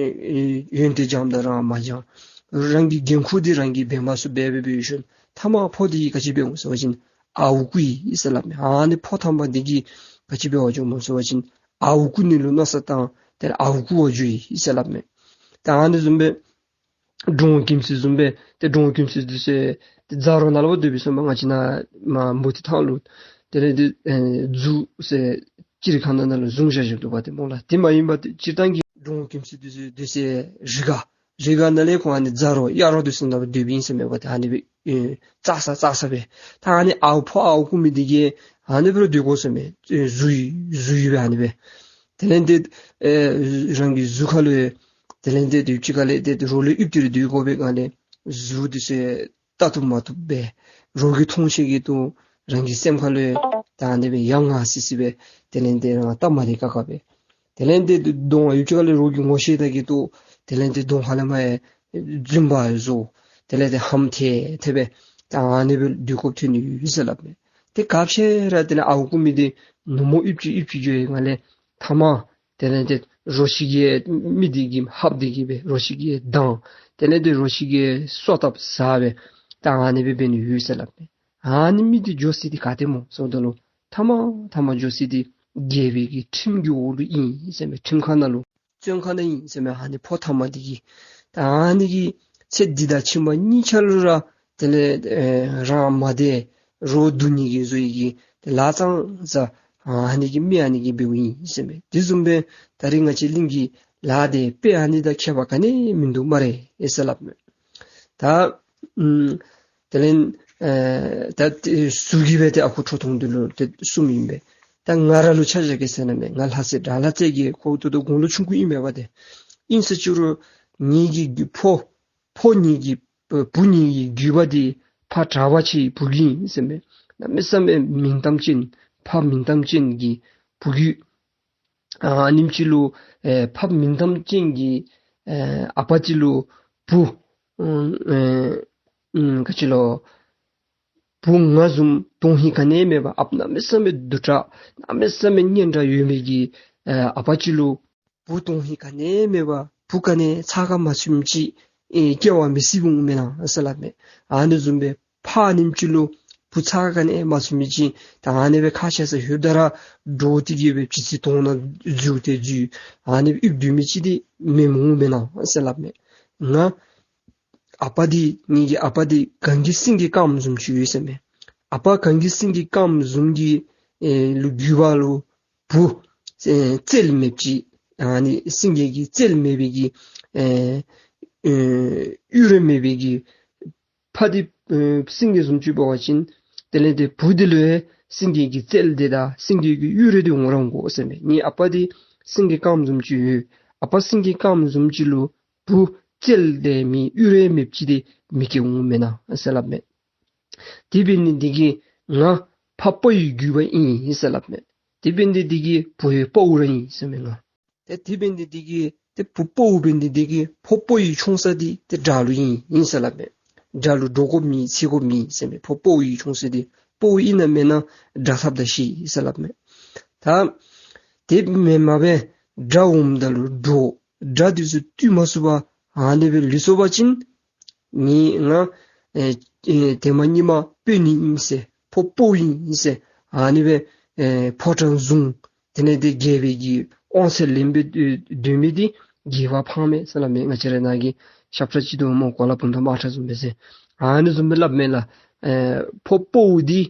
ཨེ་ཡོན་ཏན་སྦྱངམ་ད་རང་མ་སྦྱང་། རང་གི་འགན་ཁུར་འདི་རང་གིས་འབད་མ་ཚུགས་སྦེ་སྦེ་འབད་ཞིནམ་ཐ་མ་ཕོ་འདི་གིས་ག་ཅི་འབདཝ་ཟེར་བ་ཅིན་ཨརཝ་རྐུ་ཡི་ཟེར་སླབ་མས། ཨ་ནི་ཕོ་ཐ་མ་འདི་གིས་ག་ཅི་འབད་བར་འགྱོཝ་སྨོ་ཟེར་བ་ཅིན་ཨརཝ་རྐུ་ནི་ལུ་མནོ་བསམ་བཏང་དེ་ལས་ཨརཝ་རྐུ་བར་འགྱོ་ཡི་ཟེར་སླབ་མས། ད་ཨ་ནི་བཟུམ་སྦེ་འབྲོང་ཁྱིམ་སྲིད་བཟུམ་སྦེ་ཏེ་འབྲོང་ཁྱིམ་སྲིད་འདི་ཚུ་ཏེ་རྫ་རོང་ནང་ལུ་སྡོད་པའི་སོང་པ་ང་བཅས་ནཱ་མ་མུ་ཏིག་ཐང་ལུ་དེ་ལས་ཏེ་ཨེ་རྫུ་ཟེར་ཅི་རིགས་ཁང་ནང་ན་ལུ་བཟུང་བཞག་བཞགཔ་འདུག་པ་ཏེ་སྨོ་ལགས། དེ་མ་ཡིན་པ་ཏེ་སྤྱིར་བཏང་གི་ འབྲོང་ཁྱིམ་སི་འདི་ཚུ་འདི་ཚུ་རི་ག་རི་ག་ནང་ལས་ཁོང་ཨ་ནི་ཛ་རོ་གཡག་རོ་འདི་ཚུ་ནང་སྡོདཔ་ཨིན་ཟེར་མས་པ། ཏེ་ཨ་ནི་སྦེ་ཨེ་བཙག་ས་བཙག་ས་སྦེ། ད་ཨ་ནི་ཨརཝ་ཕོ་ཨརཝ་རྐུ་མི་འདི་གིས་ཨ་ནི་སྦེ་ར་སྡོད་དགོ་ཟེར་མས། ཨེ་གཟུགས་གཟུགས་སྦེ་ཨ་ནི་སྦེ། དེ་ལས་ཏེ་ཨེ་རང་གི་གཟུགས་ཁ་ལུ་དེ་ལས་ཏེ་དུས་ཅི་ག་ལས་ཏེ་རོ་ལུ་ཨིབ་སྟེ་ར་སྡོད་དགོ་པའི་སྒང་ལས་གཟུགས་འདི་ཚུ་ལྟ་བཏུབ་མ་བཏུབ་སྦེ། རོགས་ཀྱིས་མཐོང་ཤེས་ཀྱི་ཏེ་རང་གི་སེམས་ཁ་ལུ་ད་ཨ་ནི་སྦེ་ཡ་ང་སི་སི་སྦེ། དེ་ལས་ཏེ་རང་སྟབས་མ་བདེ་ཁག་ཁ་སྦེ། དེ་ལས་ཏེ་གདོང་ཡུདཔ་ཅིག་ཁ་ལས་རོགས་ཀྱིས་ངོ་ཤེས་ད་གི་ཏེ་དེ་ལས་ཏེ་གདོང་ཁ་ལས་མར་ཡང་རྫུན་པ་བཟོ། དེ་ལས་ཏེ་ཧམ་ཐལ་ཐལ་སྦེ་ད་ཨ་ནི་སྦེ་སྡོད་དགོཔ་ཐོན་ནི་ཡོད་ཟེར་སླབ་མས། ཏེ་ག་ཅི་ར་དེ་ལས་ཨརཝ་རྐུ་མི་འདི་ནུབ་མོ་ཨིབ་ཅིག་ཨིབ་ཅིག་འགྱོ་བའི་སྒང་ལས་ཐ་མ་དེ་ལས་ཏེ་རོ་ཁྱི་གིས་མི་འདི་གི་ཧབ་འདི་གིས་སྦེ་རོ་ཁྱི་གིས་བརྡུང་། དེ་ལས་ཏེ་རོ་ཁྱི་གིས་སོ་བཏབ་ཟ་སྦེ་ད་ཨ་ནི་སྦེ་འབད་ནི་ཡོད་ཟེར་སླབ་མས། ཨ་ནི་མི་འདི་འགྱོ་ས་འདི་ག་ཏེ་སྨོ་ཟེརཝ་ད་ལུ་ཐ་མ་ཐ་མ་འགྱོ་ས་འདི་རྒྱལ་པོའི་གི་ཁྲིམས་ཀྱི་འོག་ལུ་ཨིན་ཟེར་མས། ཁྲིམས་ཁང་ནང་ལུ་བཙོན་ཁང་ནང་ཨིན་ཟེར་མས། ཨ་ནི་ཕོ་ཐ་མ་འདི་གིས། ད་ཨ་ནི་གིས་ཚེ་འདི་དང་ཕྱི་མ་གཉིས་ཆ་ལུ་ར་དེ་ལས་ཨེ་རང་མ་བདེ་རོགས་སྡུག་ནི་གི་བཟོ་ཡི་གི་ཏེ་ལཱ་ཙང་ཙ་ཨ་ནི་གི་མི་ཨ་ནི་གིས་འབདཝ་ཨིན་ཟེར་མས། དེ་བཟུམ་སྦེ་ད་རིས་ང་བཅས་གླིང་གི་ལཱ་འདི་དཔེ་ཨ་ནི་དང་ཁྱད་པར་ག་ནི་མིན་འདུག་སྨ་རེ་ཟེར་སླབ་མས། ད་ཨམ་དེ་ལས་ཨེ་ད་ཏེ་ཟུར་གྱིས་སྦེ་ཏེ་ཨ་ཁུ་ཁྲོ་ཐུང་འདི་ལུ་ཏེ་གསུངམ་ཨིན་པས། ད་ང་ར་ལུ་ཆ་བཞག་གེ་ཟེར་ན་མས། ང་ལྷ་སྲས་དགྲ་ལྷ་རྩེ་རྒྱལ་ཁོ་ད་ལྟོ་དགུང་ལོ་ཆུང་ཀུ་ཨིན་མས་པ་ཏེ། ཨིན་ཟེར་ཅི་རུང་ངེ་གི་བུ་ཕོ་ཕོ་ངེ་གི་བུ་ངེ་གི་བརྒྱུད་པ་འདི་ཕ་གྲྭ་པ་ཅིག་བུ་གི་ཨིན་ཟེར་མས། གནམ་མེད་ས་མེད་མིང་གཏམ་ཅན་ཕ་མིང་གཏམ་ཅན་གྱི་བུ་གི་ཨ་ནེམ་ཅིག་ལུ་ཨེ་ཕ་མིང་གཏམ་ཅན་གྱི་ཨེ་ཨ་པ་ཅིག་ལུ་བུ་ཨེ་ཨམ་ག་ཅི་ལོ་བུ་ང་བཟུམ་དོན་ཧིང་ག་ནི་མེད་པར་ཨཔ་གནམ་མེད་ས་མེད་དུད་འགྲོ་གནམ་མེད་ས་མེད་སྙན་གྲགས་ཡོད་མི་གི་ཨེ་ཨ་པ་ཅིག་ལུ་བུ་དོན་ཧིང་ག་ནི་མེད་པར་བུ་ག་ནི་ཚ་ཁ་མ་ཚུད་མི་ཅིག་ཨེ་སྐྱེ་བ་མི་སྲིད་འོང་མེན་ན་ཟེར་སླབ་མས། ཨ་ནི་བཟུམ་སྦེ་ཕ་ཨ་ནེམ་ཅིག་ལུ་བུ་ཚ་ཁ་ག་ནི་མ་ཚུད་མི་ཅིག་ད་ཨ་ནི་སྦེ་ཁ་བཤད་ས་ཡོདཔ་ད་ར་འདྲོག་སྟེ་གི་སྦེ་ཕྱི་ཚེ་དོན་ནང་འཛུལ་ཏེ་འཛུལ་ཨ་ནི་སྦེ་སྡོད་མི་ཅིག་འདི་མེན་འོང་མེན་ན་ཟེར་སླབ་མས། ང་ཨ་པ་འདི་ངེ་གི་ཨ་པ་འདི་གངས་ཀྱི་སེང་གེ་དཀརམོ་བཟུམ་ཅིག་ཡོད་ཟེར་མས། ཨ་པ་གངས་ཀྱི་སེང་གེ་དཀརམོ་བཟུམ་གྱི་ཨེ་ལུ་བརྒྱུད་པ་ལུ་བུ་ཨེ་རྩལ་མེདཔ་ཅིག་ཨ་ནི་སེང་གེ་གི་རྩལ་མེད་པའི་གི་ཨེ་ཨེ་གཡུ་རལ་མེད་པའི་གི་ཕ་འདི་ཨེ་སེང་གེ་བཟུམ་ཅིག་འབད་བ་ཅིན་དེ་ལས་ཏེ་བུ་འདི་ལུ་ཡང་སེང་གེ་གི་རྩལ་འདི་དང་སེང་གེ་གི་གཡུ་རལ་འདི་འོང་ར་འོང་དགོ་ཟེར་མས། ངེ་ཨ་པ་འདི་སེང་གེ་དཀརམོ་བཟུམ་ཅིག་ཡོད། ཨ་པ་སེང་གེ་དཀརམོ་བཟུམ་ཅིག་ལུ་བུ་རྩལ་འདི་མེད་གཡུ་རལ་མེདཔ་ཅིག་འདི་མི་སྐྱེ་འོང་མེན་ན་ཟེར་སླབ་མས། དེ་འབད་ནི་འདི་གིས་ང་ཕ་དཔའ་བོའི་བརྒྱུད་པ་ཨིན་ཟེར་སླབ་མས། དེ་འབད་ནི་འདི་གིས་བུ་ཡང་དཔའ་བོ་ར་ཨིན་ཟེར་མས་ང་། ཏེ་དེ་འབད་ནི་འདི་གིས་ཏེ་བུ་དཔའ་བོ་འབད་ནི་འདི་གིས་ཕོ་དཔའ་བོའི་ཆུང་ས་འདི་ཏེ་དགྲ་ལུ་ཨིན་ཨིན་ཟེར་སླབ་མས། དགྲ་ལུ་འདྲོག་དགོཔ་མེད་འཚེར་དགོཔ་མེད་ཟེར་མས། ཕོ་དཔའ་བོའི་ཆུང་ས་འདི་དཔའ་བོ་ཨིན་ན་མེན་ན་དགྲ་འཐབ་ད་ཤེས་ཟེར་སླབ་མས། ད་དེ་མེན་མ་སྦེ་དགྲ་འོངམ་ད་ལུ་འདྲོག་དགྲ་འདི་ཚུ་བཏུལ་མ་ཚུགས་པར་ཨ་ནི་སྦེ་ལུས་སོང་པ་ཅིན་ངེ་ང་ཨེ་ཨེ་དེ་མ་ཉི་མ་དཔོན་ནི་ཨིན་ཟེར་ཕོ་དཔའ་བོ་ཨིན་ཟེར་ཨ་ནི་སྦེ་ཨེ་ཕོ་བྲང་བཟུང་དེ་ལས་ཏེ་རྒྱལ་པོའི་གི་དབང་ཚད་ལེན་སྦེ་སྡོད་མི་འདི་རྒྱལ་བ་ཕངས་མས་ཟེར་སླབ་མས། ང་བཅས་ར་ནང་གི་ཞབས་ཁྲ་ཅིག་འདུག་སྨོ། གོ་ལ་བུམ་ཐང་དམག་ཁྲ་བཟུམ་སྦེ་ཟེར། ཨ་ནི་བཟུམ་སྦེ་སླབ་མས་ལགས། ཨེ་ཕོ་དཔའ་བོ་འདི་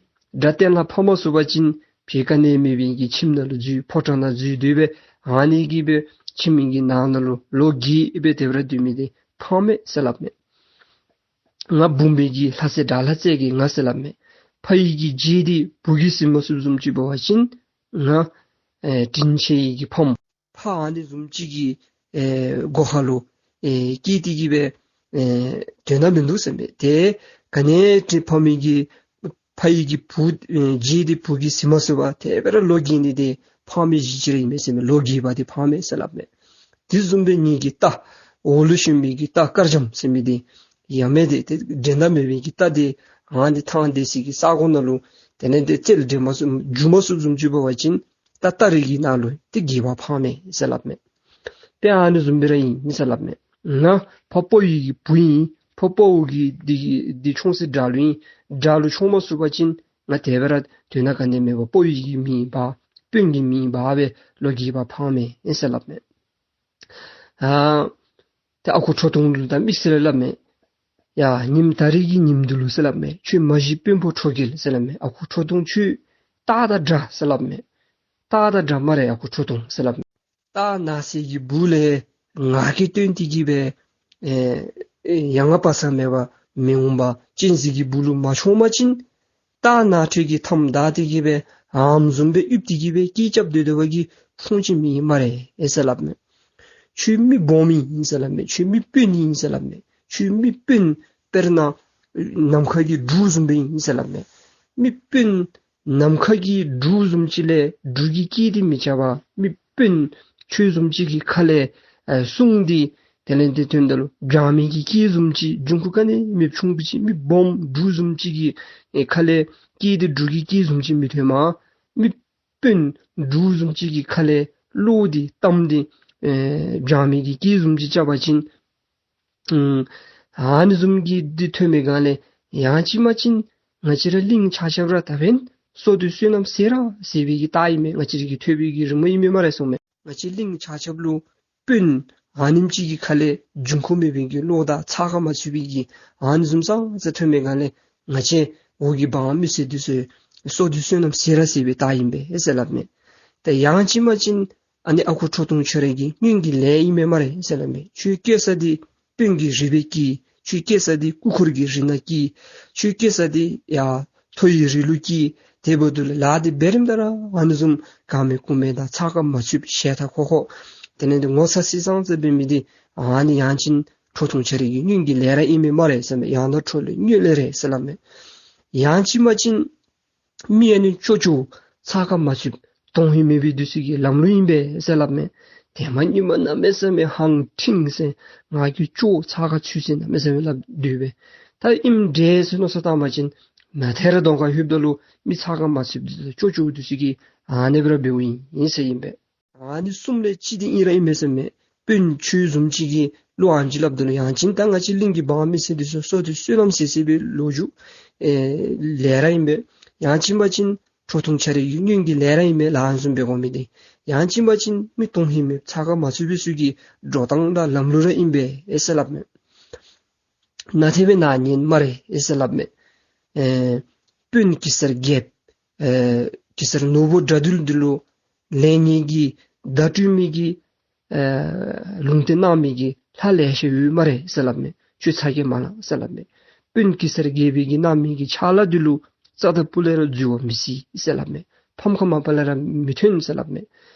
དགྲ་གཏན་ལ་ཕབ་མ་ཚུགས་པ་ཅིན་ཕར་ག་ནི་མེད་པའི་གི་ཁྱིམ་ནང་ལུ་འཛུལ་ཕོ་བྲང་ནང་འཛུལ་སྡོད་སྦེ་ཨ་ནི་གི་སྦེ་ཁྱིམ་གྱི་ནང་ན་ལུ་ལོ་རྒས་སྦེ་དེ་སྦེ་ར་སྡོད་མི་འདི་ཕངས་མས་ཟེར་སླབ་མས། ང་འབུམ་པའི་གི་ལྷ་སྲས་དགྲ་ལྷ་རྩེ་རྒྱལ་ང་ཟེར་སླབ་མས། ཕ་ཡི་གི་རྗེས་འདི་བུ་གིས་ཟིན་མ་ཚུགསཔ་བཟུམ་ཅིག་འབད་བ་ཅིན་ང་ཨེ་དྲིན་ཆེ་ཡི་གི་ཕམ་ཕ་ཨ་ནི་བཟུམ་ཅིག་གི་ཨེ་སྒོ་ཁ་ལུ་ཨེ་སྐྱེས་ཏེ་གི་སྦེ་ཨེ་དོན་དག་མིན་འདུག་ཟེར་མས། ཏེ་ག་ནི་དྲིན་ཕ་མའི་གི་ཕ་ཡི་གི་བུ་ཨེ་རྗེས་འདི་བུ་གིས་ཟིན་མ་ཚུགས་པར་དེ་སྦེ་ར་ལོ་རྒས་ནི་འདི་ཕངས་མི་གཞི་ཅིག་ར་ཨིན་མས་ཟེར་མས། ལོ་རྒས་པ་འདི་ཕངས་མས་ཟེར་སླབ་མས། དེ་བཟུམ་སྦེ་ངེ་གི་རྟ་འོག་ལུ་ཞོན་མི་གི་རྟ་དཀར་འཇམ་ཟེར་མི་འདི་ཡང་མེད་དེ་ཏེ་འགྲན་ཟླ་མེད་པའི་གི་རྟ་འདི་ཨ་ནི་ཐང་འདི་ཚུ་གི་ས་གོ་ནང་ལུ་དེ་ལས་ཏེ་རྩལ་འགྲན་མ་ཚུགས་འཇུ་མ་ཚུགསཔ་བཟུམ་ཅིག་འབད་བ་ཅིན་ད་རྟ་རི་གི་ནང་ལུ་ཏེ་རྒས་པ་ཕངས་མས་ཟེར་སླབ་མས། དཔེ་ཨ་ནི་བཟུམ་སྦེ་ར་ཨིན་ཟེར་སླབ་མས། ང་ཕ་དཔའ་བོའི་གི་བུ་ཨིན། ཕ་དཔའ་བོ་གི་འདི་འདི་ཆུང་ས་དགྲ་ལུ་ཨིན། དགྲ་ལུ་མཆོང་མ་ཚུགས་པ་ཅིན་ང་དེ་སྦེ་ར་དོན་དག་ག་ནི་མེད་པར་དཔའ་བོའི་གི་མི་འབག་དཔོན་གྱི་མི་འབག་སྦེ་ལོ་རྒས་པ་ཕངས་མས་ཟེར་སླབ་མས། ཨ་ཏེ་ཨ་ཁུ་ཁྲོ་ཐུང་ལུ་ད་དམིགས་བསལ་སླབ་མས། ཡ་ཉིམ་ད་རིས་ཀྱི་ཉིམ་འདི་ལུ་ཟེར་སླབ་མས། ཁྱོད་མ་གཞི་དཔོན་པོ་ཁྲོ་རྒྱལ་ཟེར་སླབ་མས། ཨ་ཁུ་ཁྲོ་ཐུང་ཁྱོད་སྟག་དང་འདྲ་ཟེར་སླབ་མས། སྟག་དང་འདྲ་སྨ་རེ་ཨ་ཁུ་ཁྲོ་ཐུང་ཟེར་སླབ་མས། རྟ་ནགས་ཚལ་གྱི་སྦུག་ལས་ངར་སྐད་བཏོན་ཏེ་གི་སྦེ་ཨེ་ཨེ་ཡ་ང་པ་སངས་མེད་པར་མི་འོང་པར་གཅན་གཟན་གྱི་སྦུག་ལུ་མ་མཆོངས་པ་ཅིན་རྟ་ནགས་ཁྲོད་ཀྱི་མཐའམ་བདའ་སྟེ་གི་སྦེ་ཨམ་བཟུམ་སྦེ་ཡིབ་སྟེ་གི་སྦེ་སྐད་རྐྱབ་སྡོད་སྡོད་པ་གིས་ཕུང་ཅིག་མེད་སྨ་རེ་ཨེ་ཟེར་སླབ་མས། ཁྱོད་མི་སྦོམ་ཨིན་ཟེར་སླབ་མས། ཁྱོད་མི་དཔོན་ཨིན་ཟེར་སླབ་མས། ཁྱོད་མི་དཔོན་དཔེར་ན་ནམ་མཁའ་གི་འབྲུག་བཟུམ་སྦེ་ཨིན་ཟེར་སླབ་མས། མི་དཔོན་ནམ་མཁའ་གི་འབྲུག་བཟུམ་ཅིག་ལས་འབྲུག་གི་སྐད་འདི་མི་རྐྱབ་པར་མི་དཔོན་ཁྱོད་བཟུམ་ཅིག་གི་ཁ་ལས་ཨེ་གསུང་འདི་དེ་ལས་འདི་ཐོན་ད་ལུ་འཇང་མི་གི་སྐད་བཟུམ་ཅིག་འབྱུང་ཁུངས་ག་ནི་མེདཔ་ཆུང་ཀུ་ཅིག་མི་སྦོམ་འབྲུག་བཟུམ་ཅིག་གི་ཨེ་ཁ་ལས་སྐད་འདི་འབྲུག་གི་སྐད་བཟུམ་ཅིག་མི་ཐོན་མས། མི་དཔོན་འབྲུག་བཟུམ་ཅིག་གི་ཁ་ལས་བློ་འདི་གཏམ་འདི་ཨེ་འཇང་མི་གི་སྐད་བཟུམ་ཅིག་རྐྱབ་པ་ཅིན་ཨུམ་ཨ་ནི་བཟུམ་གྱི་འདི་ཐོན་པའི་སྒང་ལས་ཡང་ཅིན་མ་ཅིན་ང་བཅས་ར་གླིང་ཆ་ཁྱབ་ར་ད་འབདན་སོ་འདི་བསོད་ནམས་ཟད་ར་ཟད་པའི་གི་རྟགས་ཨིན་མས། ང་བཅས་ར་གི་ཐོས་པའི་གི་རི་མོ་ཨིན་མས་སྨ་རེ་གསུངས་མས། ང་བཅས་གླིང་ཆ་ཁྱབ་ལུ་དཔོན་ཨ་ནེམ་ཅིག་གི་ཁ་ལས་འབྱུང་ཁུངས་མེད་པའི་གི་བློ་དང་ཚ་ཁ་མ་ཚུད་པའི་གི་ཨ་ནི་བཟུམ་ཙང་ཙ་ཐོན་པའི་སྒང་ལས་ང་བཅས་འོག་གི་འབངས་མི་སེར་འདི་ཚུ་སོ་འདི་བསོད་ནམས་ཟད་ར་ཟད་པའི་རྟགས་ཨིན་པས་ཟེར་སླབ་མས། ད་ཡང་ཅིན་མ་ཅིན་ཨ་ནི་ཨ་ཁུ་ཁྲོ་ཐུང་ཁྱོད་ར་གི་སྔོན་གྱི་ལས་ཨིན་མས་སྨ་རེ་ཟེར་སླབ་མས། ཁྱོད་སྐྱེ་ས་འདི་དཔོན་གྱི་རི་སྦེ་སྐྱེས། ཁྱོད་སྐྱེ་ས་འདི་སྐུ་འཁོར་གྱི་རི་ནང་སྐྱེས། ཁྱོད་སྐྱེ་ས་འདི་ཡར་མཐོ་བའི་རི་ལུ་སྐྱེས། དེ་འབདཝ་ད་ལུ་ལཱ་འདི་འབད་རནམ་ད་ར་ཨ་ནི་བཟུམ་གང་མེད་ཀུ་མེད་དང་ཚ་ཁ་མ་ཚུདཔ་ཞལ་ཐག་ཁོག་ཁོག་དེ་ལས་འདི་ངོ་ཚ་སེམས་བཟང་ཙ་འབད་མི་འདི་ཨ་ནི་ཡང་ཅིན་ཁྲོ་ཐུང་ཁྱོད་ར་གི་སྔོན་གྱི་ལས་ར་ཨིན་མས་སྨ་རེ་ཟེར་མས། ཡང་དག་ཁྲོ་ལས་སྔོན་ལས་རེད་ཟེར་སླབ་མས། ཡང་ཅིན་མ་ཅིན་མི་ཨ་ནི་ཅོ་ཅོ་ཚ་ཁ་མ་ཚུདཔ་དོན་ཧིང་མེད་པའི་འདི་ཚུ་གི་ལམ་ལུགས་ཨིན་པས་ཟེར་སླབ་མས། དེ་མ་ཉིན་མ་གནམ་མེད་ས་མེད་ཧང་ཁྲིང་ཟེར་ང་གི་ཅོ་ཚ་ཁ་ཚུད་ཟེར་གནམ་མེད་ས་མེད་སླབ་སྡོད་པས། ད་ཨིནམ་འདྲས་ཟེར་མནོ་བསམ་བཏང་པ་ཅིན་མ་ཐད་ར་གདོང་ཁར་ལྷོདཔ་ད་ལུ་མི་ཚ་ཁ་མ་ཚུདཔ་འདི་ཚུ་ཅོ་ཅོ་འདི་ཚུ་གི་ཨ་ནི་སྦེ་ར་འབདཝ་ཨིན་ཟེར་ཨིན་པས། ཨ་ནི་གསུམ་ལས་གཅིག་འདི་ཨིན་ར་ཨིན་མས་ཟེར་མས། དཔོན་ཁྱོད་བཟུམ་ཅིག་གིས་བློ་ཨ་ནི་ཅིག་སླབ་ད་ལུ་ཡང་ཅིན་ད་ང་བཅས་གླིང་གི་འབངས་མི་སེར་འདི་ཚུ་སོ་འདི་བསོད་ནམས་ཟད་ཟད་པའི་ལོ་རྒྱུས་ཨེ་ལས་ར་ཨིན་པས། ཡང་ཅིན་མ་ཅིན་ཁྲོ་ཐུང་ཁྱོད་ར་གི་སྔོན་གྱི་ལས་ར་ཨིན་མས། ལཱ་ཨ་ནི་བཟུམ་འབད་དགོ་མི་འདི་ཡང་ཅིན་མ་ཅིན་མི་དོན་ཧིང་མེད་ཚ་ཁ་མ་ཚུད་པའི་ཚུ་གི་འགྲོ་སྟངས་དང་ལམ་ལུགས་ར་ཨིན་པས་ཨེ་ཟེར་སླབ་མས། ན་དེ་སྦེ་ན་ཉན་སྨ་རེ་ཨེ་ཟེར་སླབ་མས། ཨེ་དཔོན་གེ་སར་རྒྱལཔོ་ཨེ་གེ་སར་ནོར་བུ་དགྲ་འདུལ་འདི་ལུ་ལེགས་ཉེས་ཀྱི་བརྡ་སྤྲོད་མི་གི་ཨེ་ལུང་བསྟན་གནང་མི་གི་ལྷ་ལེ་ཤ་ཡོད་སྨ་རེ་ཟེར་སླབ་མས། ཁྱོད་ཚ་གྱང་མ་ལང་ཟེར་སླབ་མས། དཔོན་གེ་སར་རྒྱལ་པོའི་གི་གནང་མི་གི་ཕྱག་ལཱ་འདི་ལུ་རྩ་དང་སྤུ་ལས་ར་འཛོལ་བ་མི་སྲིད་ཟེར་སླབ་མས། ཕམ་ཁ་མ་པ་ལས་ར་མི་ཐོན་ཟེར་སླབ་མས།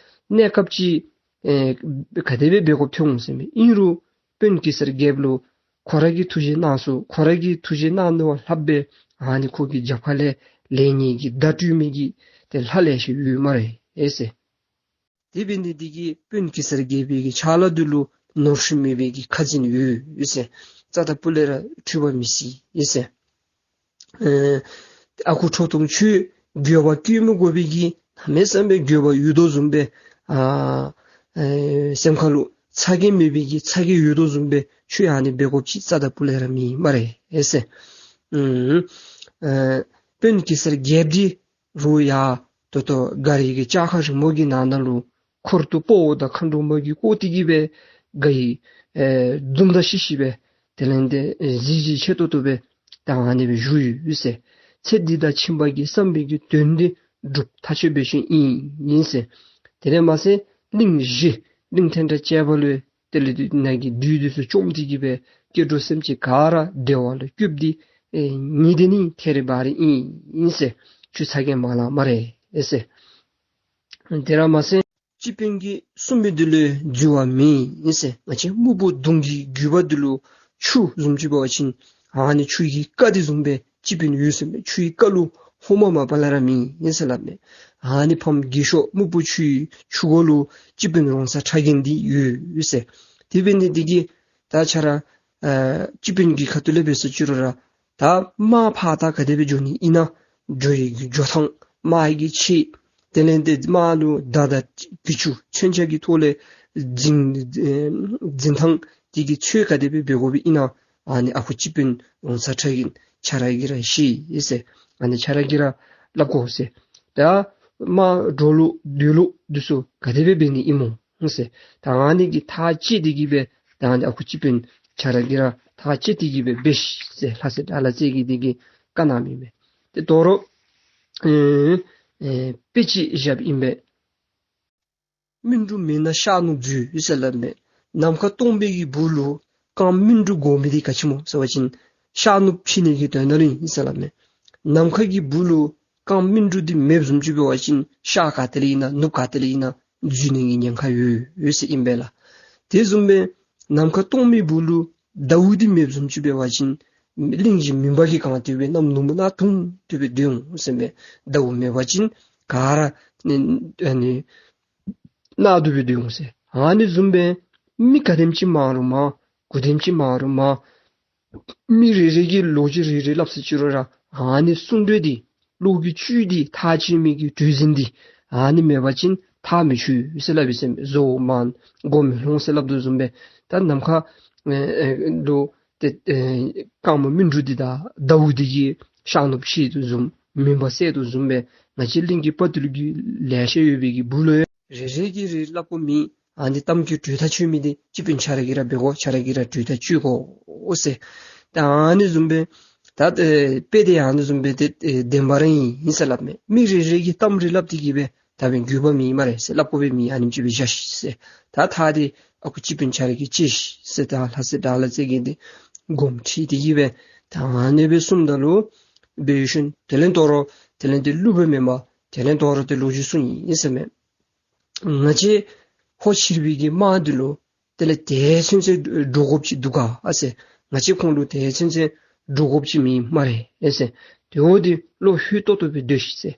གནས་སྐབས་ཅིག་ཨེ་ག་དེ་སྦེ་འབད་དགོཔ་ཐོན་འོང་ཟེར་མས། ཨིན་རུང་དཔོན་གེ་སར་རྒྱལཔོ་ལུ་ཁོ་ར་གིས་ཐུགས་བཞེད་གནང་ཚུགས། ཁོ་ར་གིས་ཐུགས་བཞེད་གནང་ནི་བ་ལྷགཔ་སྦེ་ཨ་ནི་ཁོ་གི་རྒྱབ་ཁ་ལས་ལེགས་ཉེས་ཀྱི་བརྡ་སྤྲོད་མི་གི་ཏེ་ལྷ་ལེ་ཤ་ཡོད་སྨ་རེ་ཨེ་ཟེར། དེ་འབད་ནི་འདི་གིས་དཔོན་གེ་སར་རྒྱལ་པོའི་གི་ཕྱག་ལཱ་འདི་ལུ་ནོར་འཁྲུལ་མེད་པའི་གི་ཁ་འཛིན་ཡོད་ཟེར། རྩ་དང་སྤུ་ལས་ར་འཁྲུལ་བ་མི་སྲིད་ཟེར། ཨེ་ཨ་ཁུ་ཁྲོ་ཐུང་ཁྱོད་འགྱོད་པ་སྐྱེ་མི་དགོ་པའི་གི་གནམ་མེད་ས་མེད་འགྱོད་པ་ཡོད་དོ་བཟུམ་སྦེ་ཨ་ཨེ་སེམས་ཁ་ལུ་ཚ་གྱང་མེད་པའི་གི་ཚ་གྱང་ཡོད་དོ་བཟུམ་སྦེ་ཁྱོད་ཨ་ནི་འབད་དགོཔ་ཅིག་རྩ་དང་སྤུ་ལས་ར་མེད་སྨ་རེ་ཨེ་ཟེར། ཨུམ་ཨེ་དཔོན་གེ་སར་རྒྱལཔོ་འདི་རུང་ཡང་ད་ལྟོ་མགར་གྱི་ལྕགས་མཁར་རིང་མོ་གི་ནང་ན་ལུ་འཁོར་དུ་དཔའ་བོ་དང་མཁའ་འགྲོ་མ་གིས་བསྐོར་ཏེ་གི་སྦེ་མགར་ཡང་ཨེ་འཛུམ་མདངས་ཤིག་ཤིག་སྦེ་དེ་ལས་འདི་ཨེ་གཟི་བརྗིད་ཆེ་ཏོག་ཏོ་སྦེ་ད་ཨ་ནི་སྦེ་བཞུགས་ཡོད་ཟེར། ཚེ་འདི་དང་ཕྱི་མ་གི་བསམ་པའི་གི་དོན་འདི་འགྲུབ་ཐག་ཆོད་པའི་ཤུལ་ཨིན་ཨིན་ཟེར། དེ་ལས་མ་ཚད་གླིང་བཞི་གླིང་ཐེངས་གྲངས་བཅད་པ་ལུ་དེ་ལས་འདི་ནང་གི་བདུད་འདི་ཚུ་བཅོམ་སྟེ་གི་སྦེ་སྐྱེ་འགྲོ་སེམས་ཅན་ག་ར་བདེ་བ་ལུ་སྐྱོབ་སྟེ་ཨེ་ཉི་ཟླ་ནི་ཐད་རི་བ་རི་ཨིན་ཨིན་ཟེར། ཁྱོད་ཚ་གྱང་མ་ལང་སྨ་རེ་ཨེ་ཟེར། དེ་ར་མ་ཚད་སྤྱི་དཔོན་གྱིས་གསུངས་མི་འདི་ལུ་འཛོལ་བ་མེད་ཨིན་ཟེར། ང་བཅས་སྨུག་པོ་གདོང་གི་རྒྱུད་པ་འདི་ལུ་ཆུ་བཟུམ་ཅིག་འབད་བ་ཅིན་ཨ་ནི་ཆུ་གི་རྐ་འདི་བཟུམ་སྦེ་སྤྱི་དཔོན་ཡོད་ཟེར་མས། ཆུའི་རྐ་ལུ་ཧོ་མ་མ་པ་ལས་ར་མེད་ཨིན་ཟེར་སླབ་མས། ཨ་ནི་ཕམ་རྒས་ཤོས་སྨུག་པོ་ཆུའི་ཆུ་མགོ་ལུ་སྤྱི་དཔོན་རོང་ཚ་ཁྲ་རྒན་འདི་ཡོད་ཟེར། དེ་འབད་ནི་འདི་གིས་ད་ཁྱོད་ར་ཨ་སྤྱི་དཔོན་གྱི་ཁ་ཐུག་ལས་འབད་ཟེར་ཅི་རུང་ར་ད་དམག་ཕར་ད་ག་དེ་སྦེ་འགྱོ་ནི་ཨིན་ན་འགྱོ་ཡི་གི་འགྱོ་ཐངས་དམག་གི་ཆས་དེ་ལས་འདི་དམག་ལུ་མདའ་དང་གྱི་ཅུང་མཚོན་ཆ་གི་ཐོག་ལས་འཛིང་ཨེ་འཛིང་ཐངས་དེ་གི་ཚུ་ག་དེ་སྦེ་འབད་དགོཔ་ཨིན་ན་ཨ་ནི་ཨ་ཁུ་སྤྱི་དཔོན་རོང་ཚ་ཁྲ་རྒན་ཁྱོད་ར་གིས་ར་ཤེས་ཡི་ཟེར། ཨ་ནི་ཁྱོད་ར་གིས་ར་སླབ་དགོ་ཟེར། ད་དམག་འགྲོ་ལུགས་སྡོད་ལུགས་འདི་ཚུ་ག་དེ་སྦེ་འབད་ནི་ཨིན་མོ་ཟེར། ད་ཨ་ནི་གི་ཐག་བཅད་དེ་གི་སྦེ་ད་ཨ་ནི་ཨ་ཁུ་སྤྱི་དཔོན་ཁྱོད་ར་གིས་ར་ཐག་བཅད་དེ་གི་སྦེ་འབད་ཤིག་ཟེར་ལྷ་སྲས་དགྲ་ལྷ་རྩེ་རྒྱལ་འདི་གིས་བཀའ་གནང་མི་མས། ཏེ་དོ་རུང་ཨེ་ཨེ་དཔེ་ཅིག་བཞགཔ་ཨིན་པས། སྨིན་དྲུག་མེད་ན་ཤར་ནུབ་འཛུལ་ཟེར་སླབ་མས། ནམ་མཁའ་སྟོང་པའི་གི་སྦུག་ལུ་རྐང་སྨིན་དྲུག་སྒོམ་མི་འདི་ག་ཅི་སྨོ་ཟེར་བ་ཅིན་ཤར་ནུབ་ཕྱེ་ནི་གི་དོན་དག་ཨིན་ཟེར་སླབ་མས། ནམ་མཁའ་གི་སྦུག་ལུ་རྐང་སྨིན་དྲུག་འདི་མེདཔ་བཟུམ་ཅིག་འབད་བ་ཅིན་ཤར་ག་ཏེ་ལས་ཨིན་ན་ནུབ་ག་ཏེ་ལས་ཨིན་ན་འཛུལ་ནི་གི་ཉེན་ཁ་ཡོད་ཡོད་ཟེར་ཨིན་པས་ལགས། དེ་བཟུམ་སྦེ་ནམ་མཁའ་སྟོང་པའི་སྦུག་ལུ་ཟླཝ་འདི་མེདཔ་བཟུམ་ཅིག་འབད་བ་ཅིན་གླིང་བཞི་མུན་པ་གིས་གང་སྟེ་སྦེ་གནམ་ནུབ་མོ་ནང་ཐུང་སྟེ་སྦེ་སྡོད་འོང་ཟེར་མས། ཟླཝ་མེད་པ་ཅིན་ག་ར་ནི་ཨ་ནི་གནག་དུ་སྦེ་སྡོད་འོང་ཟེར། ཨ་ནི་བཟུམ་སྦེ་མི་ག་དེམ་ཅིག་མང་རུང་མང་ག་དེམ་ཅིག་མང་རུང་མང་མི་རེ་རེ་གིས་ལོ་རྒྱུས་རེ་རེ་སླབ་ས་ཅི་རུང་ར་ཨ་ནི་གསུང་གྲོས་འདི་བློ་གི་བཅུད་འདི་ཐག་བཅད་མི་གི་གྲོས་འཛིན་འདི་ཨ་ནི་མེད་པ་ཅིན་ཐག་མི་ཆོད་ཟེར་སླབ་ཨིན་ཟེར་མས། བཟོ་མང་སྒོམ་མི་ལྷོང་ཟེར་སླབ་དོ་བཟུམ་སྦེ་ད་ནམ་མཁའ་ཨེ་ཨེ་ལུ་ཏེ་ཨེ་རྐངམ་སྨིན་དྲུག་འདི་དང་ཟླཝ་འདི་གིས་ཤར་ནུབ་ཕྱེ་དོ་བཟུམ་མུན་པ་སེལ་དོ་བཟུམ་སྦེ་ང་བཅས་གླིང་གི་དཔའ་རྟུལ་གྱི་ལེ་ཤ་ཡོད་པའི་གི་སྦུག་ལུ་རེ་རེ་གིས་རེ་སླབ་དགོཔ་མེད། ཨ་ནི་གཏམ་གྱི་གྲོས་ཐག་ཆོད་མི་འདི་སྤྱི་དཔོན་ཁྱོད་ར་གིས་ར་འབད་དགོ། ཁྱོད་ར་གིས་ར་གྲོས་ཐག་ཆོད་དགོ་ཟེར། ད་ཨ་ནི་བཟུམ་སྦེ་ད་ཨེ་དཔེ་འདི་ཨ་ནི་བཟུམ་སྦེ་ཏེ་ཨེ་བདེན་པ་ར་ཨིན་ཟེར་སླབ་མས། མི་རེ་རེ་གིས་གཏམ་རེ་སླབ་སྟེ་གིས་སྦེ་ད་འབདན་དགོས་པ་མེད་སྨ་རེ་ཟེར། སླབ་དགོ་པའི་མེད། ཨ་ནེམ་ཅིག་སྦེ་བཞག་ཤིག་ཟེར། ད་ཐག་འདི་ཨ་ཁུ་སྤྱི་དཔོན་ཁྱོད་ར་གིས་བཅད་ཤིག་ཟེར་ད་ལྷ་སྲས་དགྲ་ལྷ་རྩེ་རྒྱལ་འདི་དགོངསམ་ཁྲེལ་ཏེ་གིས་སྦེ་ད་ཨ་ནི་སྦེ་གསུངམ་ད་ལུ་འབད་ཞིནམ་དེ་ལས་དོ་རུང་དེ་ལས་ཏེ་གླུ་སྦེ་མེན་པར་དེ་ལས་དོ་རུང་ཏེ་ལོ་རྒྱུས་གསུངས་ཡི་ཟེར་མས། ང་བཅས་ཧོར་ཕྱི་རོལ་པའི་གི་དམག་འདི་ལུ་དེ་ལས་དེ་ཚུན་ཚོད་འདྲོག་དགོཔ་ཅིག་འདུག་ག་ཨ་ཟེར། ང་བཅས་ཁོང་ལུ་དེ་ཚུན་ཚོད་འདྲོག་དགོཔ་ཅིག་མེད་སྨ་རེ་ཨེ་ཟེར། དེ་འོ་འདི་བློ་ལྷོད་ཏོག་ཏོ་སྦེ་སྡོད་ཤིག་ཟེར།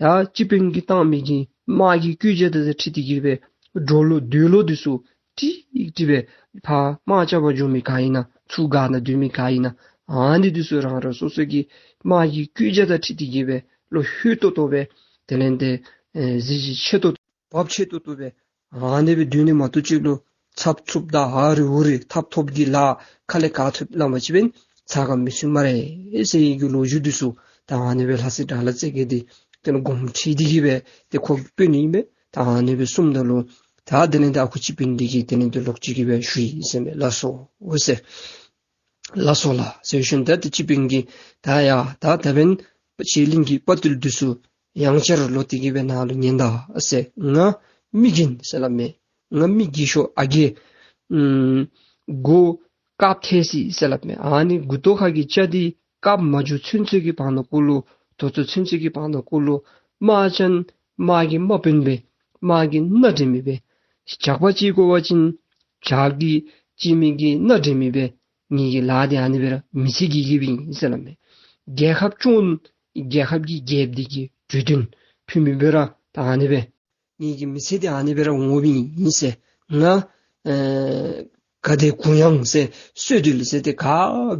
ཡ་སྤྱི་དཔོན་གྱིས་བཏང་མི་གི་དམག་གི་བཀོད་རྒྱ་དང་འཁྲིལ་ཏེ་གིས་སྦེ་འགྲོ་ལུགས་སྡོད་ལུགས་འདི་ཚུ་ཀྲིག་ཀྲི་སྦེ་ཕར་དམག་རྐྱབ་པར་འགྱོ་མི་ག་ཨིན་ན་ཚུར་སྒར་ནང་སྡོད་མི་ག་ཨིན་ན་ཨ་ནི་འདི་ཚུ་རང་རང་སོ་སོ་གི་དམག་གི་བཀོད་རྒྱ་དང་འཁྲིལ་ཏེ་གིས་སྦེ་བློ་ལྷོད་ཏོག་ཏོ་སྦེ་དེ་ལས་ཏེ་ཨེ་གཟི་བརྗིད་ཆེ་ཏོག་ཏོ་བབ་ཆེ་ཏོག་ཏོ་སྦེ་ཨ་ནི་སྦེ་སྡོད་ནི་མ་གཏོགས་ཅིག་ལུ་ཚབ་ཚུབ་དང་ཨ་རི་འུ་རི་ཐབ་ཐོབ་ཀྱི་ལཱ་ཁ་ལས་ག་ཐོབ་ལངམ་ཅིག་འབདན་ཚ་ག་མི་ཚུད་སྨ་རེ་ཟེར་བའི་གི་ལོ་རྒྱུས་འདི་ཚུ་ད་ཨ་ནི་སྦེ་ལྷ་སྲས་དགྲ་ལྷ་རྩེ་རྒྱལ་འདི་དེ་ལུ་དགོངསམ་ཁྲེལ་ཏེ་གིས་སྦེ་ཏེ་ཁོ་དཔོན་ཨིན་པས། ད་ཨ་ནི་སྦེ་གསུངམ་ད་ལུ་ད་དེ་ལས་ཏེ་ཨ་ཁུ་སྤྱི་དཔོན་འདི་གིས་དེ་ལས་ཏེ་ལོག་ཅིག་གིས་སྦེ་ཞུ་ཡི་ཟེར་མས། ལགས་སོ་ཟེར། ལགས་སོ་ལགས་ཟེར་ཞིནམ་ད་ཏེ་སྤྱི་དཔོན་གྱིས་ད་ཡ་ད་ད་འབདན་ཁྱེད་གླིང་གི་དཔའ་རྟུལ་འདི་ཚུ་ཡང་བསྐྱར་ལོག་སྟེ་གིས་སྦེ་ནཱ་ལུ་ཉན་ད་ཟེར། ང་མི་རྒན་ཟེར་སླབ་མས། ང་མི་རྒས་ཤོས་ཨ་རྒས་ཨམ་མགུ་སྐགཔ་ཐལ་སོ་ཡི་ཟེར་སླབ་མས། ཨ་ནི་མགུ་ཏོ་ཁ་གི་སྐྱ་འདི་སྐགཔ་མ་འགྱོ་ཚུན་ཚོད་ཀྱི་བར་ན་གུ་ལུ་ད་ལྟོ་ཚུན་ཚོད་ཀྱི་བར་ན་གུ་ལུ་དམག་ཅན་དམག་གི་དམག་དཔོན་སྦེ་དམག་གི་སྣ་འདྲེན་མི་སྦེ་ཇག་པ་ཅིག་དགོ་པ་ཅིན་ཇག་གི་ཅིག་མི་གི་སྣ་འདྲེན་མི་སྦེ་ངེ་གི་ལཱ་འདི་ཨ་ནི་སྦེ་ར་མི་ཚེ་གི་གི་སྦེ་ཨིན་ཟེར་སླབ་མས། རྒྱལ་ཁབ་སྐྱོང་རྒྱལ་ཁབ་ཀྱི་རྒྱལཔོ་འདི་གི་གྲོས་དོན་ཕུལ་མི་སྦེ་ར་ད་ཨ་ནི་སྦེ་ངེ་གི་མི་ཚེ་འདི་ཨ་ནི་སྦེ་ར་འོང་མི་ཨིན་ཟེར། ང་ཨེ་ག་དེ་གུ་ཡངས་ཟེར་བསོད་བདེ་ལ་ཟེར་ཏེ་ག་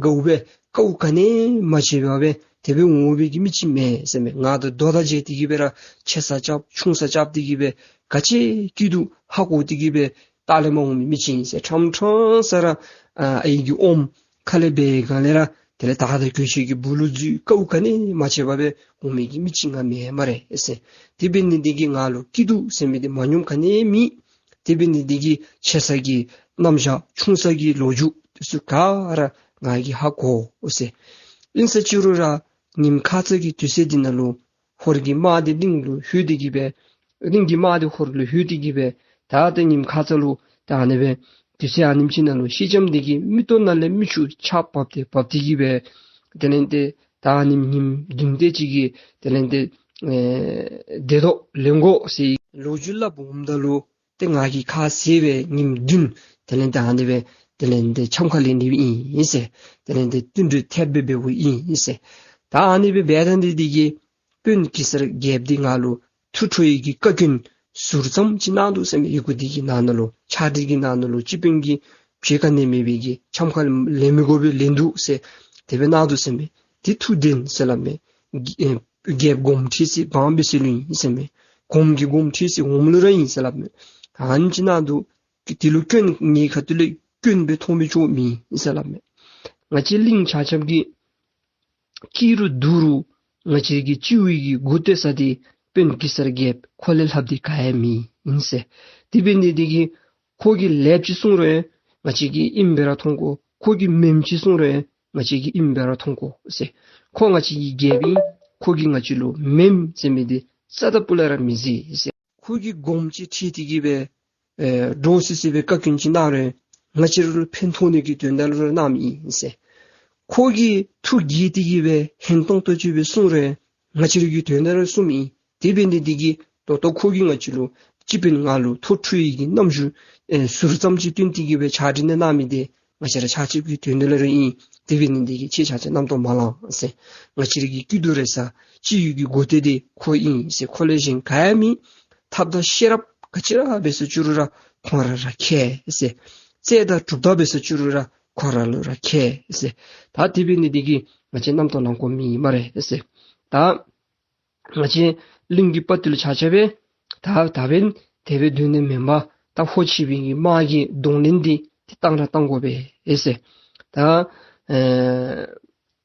དགའཝ་སྦེ་དཀའཝ་ག་ནི་མ་སྤྱད་པར་སྦེ་དེ་སྦེ་འོང་བའི་གི་མི་ཅིག་མེན་ཟེར་མས། ང་དང་རྡོ་དང་མཇལ་ཏེ་གིས་སྦེ་ར་ཆེ་ས་རྐྱབ་ཆུང་ས་རྐྱབ་སྟེ་གིས་སྦེ་ག་ཅི་སྐྱིད་སྡུག་ཧ་གོ་སྟེ་གིས་སྦེ་ལྟག་ལས་མར་འོང་མི་མི་ཅིག་ཨིན་ཟེར། ཕྲང་ཕྲང་ས་ར་ཨ་ཨའི་གི་ཨོམ་ཁ་ལས་འབག་སྒང་ལས་ར་དེ་ལས་ད་ད་གྱོད་ཆེ་གི་སྦུག་ལུ་འཛུལ་དཀའཝ་ག་ནི་མ་སྤྱད་པར་སྦེ་འོང་མི་གི་མི་ཅིག་ང་མེན་སྨ་རེ་ཟེར། དེ་འབད་ནི་འདི་གིས་ང་ལུ་སྐྱིད་སྡུག་ཟེར་མི་འདི་མ་སྙོམས་ག་ནི་མེད། དེ་འབད་ནི་འདི་གིས་ཆེ་ས་གི་རྣམ་གཞག་ཆུང་ས་གི་ལོ་རྒྱུས་འདི་ཚུ་ག་ར་ང་གིས་ཧ་གོ་ཟེར། ཨིན་ས་ཅི་རུང་ར་ཉིམ་ཁ་ཙ་གི་དུས་ཚོད་འདི་ནང་ལུ་ཧོར་གྱི་དམག་འདི་གླིང་ལུ་ལྷོད་དེ་གིས་སྦེ་གླིང་གི་དམག་འདི་ཧོར་ལུ་ལྷོད་དེ་གིས་སྦེ་ད་ལྟོ་ཉིམ་ཁ་ཙ་ལུ་ད་ཨ་ནི་སྦེ་དུས་ཚོད་ཨ་ནེམ་ཅིག་ནང་ལུ་སེང་ལྕམ་འདི་གིས་མིག་ཏོ་ནང་ལས་མིག་ཆུ་ཆརཔ་འབབ་སྟེ་འབབ་སྟེ་གིས་སྦེ་དེ་ལས་ཏེ་ད་ཨ་ནེམ་ཉིམ་བདུན་དེ་ཅིག་གི་དེ་ལས་ཏེ་ཨེ་བདེ་ཏོག་ལེན་དགོ་ཟེར་ལོ་རྒྱུས་སླབ་འོངམ་ད་ལུ་ཏེ་ང་གིས་ཁ་བཟེད་སྦེ་ཉིམ་བདུན་དེ་ལས་ཏེ་ཨ་ནི་སྦེ་དེ་ལས་ཏེ་འཆམ་ཁ་ལེན་ནི་ཨིན་ཟེར། དེ་ལས་ཏེ་བསྟུན་གྲོས་ཐེབས་སྦེ་འབདཝ་ཨིན་ཟེར། ད་ཨ་ནི་སྦེ་འབད་ད་འདི་འདི་གིས་དཔོན་གེ་སར་རྒྱལཔོ་འདི་ང་ལུ་ཐུགས་ཁྲོ་ཡི་གི་བཀའ་བཀྱོན་ཟུར་ཙམ་ཅིག་གནང་འདུག་ཟེར་མས། ཡི་གུ་འདི་གི་ནང་ན་ལུ་ཕྱག་བྲིས་ཀྱི་ནང་ན་ལུ་སྤྱི་དཔོན་གྱིས་བྱེད་ག་ནི་མེད་པའི་གི་འཆམ་ཁ་ལེན་མི་དགོ་པའི་ལན་འདུག་ཟེར་དེ་སྦེ་གནང་འདུག་ཟེར་མས། དེ་ཐུགས་བདེན་ཟེར་སླབ་མས། རྒྱལཔོ་དགོངསམ་ཁྲེལ་སའི་འབངས་འབད་སའི་ལུ་ཨིན་ཟེར་མས། གོངམ་གི་དགོངསམ་ཁྲེལ་སའི་འོགམ་ལུ་ར་ཨིན་ཟེར་སླབ་མས། ཨ་ནི་ཅིག་གནང་འདུག། དེ་ལུ་སྐྱོན་ངེའི་ཁ་ཐུག་ལས་སྐྱོན་སྦེ་མཐོང་མི་ཅིག་མེད་ཟེར་སླབ་མས། ང་བཅས་གླིང་ཆ་ཁྱབ་ཀྱིས་སྐྱིད་རུང་སྡུག་རུང་ང་བཅས་ཀྱི་སྤྱི་བོའི་གི་མགུ་བཏེགས་ས་འདི་དཔོན་གེ་སར་རྒྱལཔོ་ཁོ་ལས་ལྷགཔ་འདི་ག་ཡང་མེད་ཨིན་ཟེར། དེ་འབད་ནི་འདི་གིས་ཁོ་གིས་ལེགསཔ་ཅིག་གསུངས་རུང་ང་བཅས་ཀྱིས་ཨིནམ་སྦེ་ར་མཐོང་དགོ། ཁོ་གིས་མེནམ་ཅིག་གསུངས་རུང་ང་བཅས་ཀྱིས་ཨིནམ་སྦེ་ར་མཐོང་དགོ་ཟེར། ཁོ་ང་བཅས་ཀྱི་རྒྱལཔོ་ཨིན། ཁོ་གིས་ང་བཅས་ལུ་མེནམ་ཟེར་མི་འདི་རྩ་དང་སྤུ་ལས་ར་མི་མཛད་ཟེར། ཁོ་གིས་སྒོམ་ཅིག་ཁྲིད་དེ་གིས་སྦེ་ཨེ་འདྲོག་སི་སི་སྦེ་བཀའ་བཀྱོན་ཅིག་གནང་རུང་ང་བཅས་ར་ལུ་ཕན་ཐོགས་ནི་གི་དོན་དག་ལུ་ར་གནངམ་ཨིན་ཟེར། ཁོ་གིས་ཐུགས་དགྱེས་ཏེ་གིས་སྦེ་ཧན་ཏོང་ཏོ་ཅིག་སྦེ་གསུངས་རུང་ང་བཅས་ར་གི་དོན་དག་ལུ་གསུངམ་ཨིན། དེ་འབད་ནི་འདི་གིས་ད་ལྟོ་ཁོ་གིས་ང་བཅས་ལུ་སྤྱི་དཔོན་ང་ལུ་ཐོག་ཁྲོ་བའི་གི་རྣམ་འགྱུར་ཨེ་ཟུར་ཙམ་ཅིག་སྟོན་ཏེ་གིས་སྦེ་ཕྱག་བྲིས་ནི་གནང་མི་འདི་ང་བཅས་ར་ཆ་ཁྱབ་ཀྱི་དོན་དག་ལུ་ར་ཨིན། དེ་འབད་ནི་འདི་གིས་ཁྱེད་ཆ་ཁྱབ་རྣམ་རྟོག་མ་ལང་ཟེར། ང་བཅས་ར་གི་སྐྱིད་སྡུག་རེ་ས་ཅི་ཡོད་ཀྱི་སྒོ་སྟེང་འདི་ཁོ་ཨིན་ཟེར། ཁོ་ལས་གཞན་ག་ཡང་མེད། ཐབས་དང་ཤེས་རབ་ག་ཅི་ར་འབད་ས་ཅི་རུང་ར་ཁོ་ར་ར་མཁས་ཟེར། རྩལ་དང་གྲུབ་རྟགས་འབད་ས་ཅི་རུང་ར་ཁོ་ར་ལུ་ར་མཁས་ཟེར། ད་དེ་འབད་ནི་འདི་གིས་ང་བཅས་རྣམ་རྟོག་ལང་དགོཔ་མེད་སྨ་རེ་ཟེར། ད་ང་བཅས་གླིང་གི་དཔའ་རྟུལ་ཆ་ཁྱབ་སྦེ་ད་ད་འབདན་དེ་སྦེ་སྡོད་ནི་མེན་པར་ད་ཧོ་ཆི་བའི་གི་དམག་གི་གདོང་ལེན་འདི་ཏེ་བཏང་ར་བཏང་དགོ་པས་ཟེར། ད་ཨེ་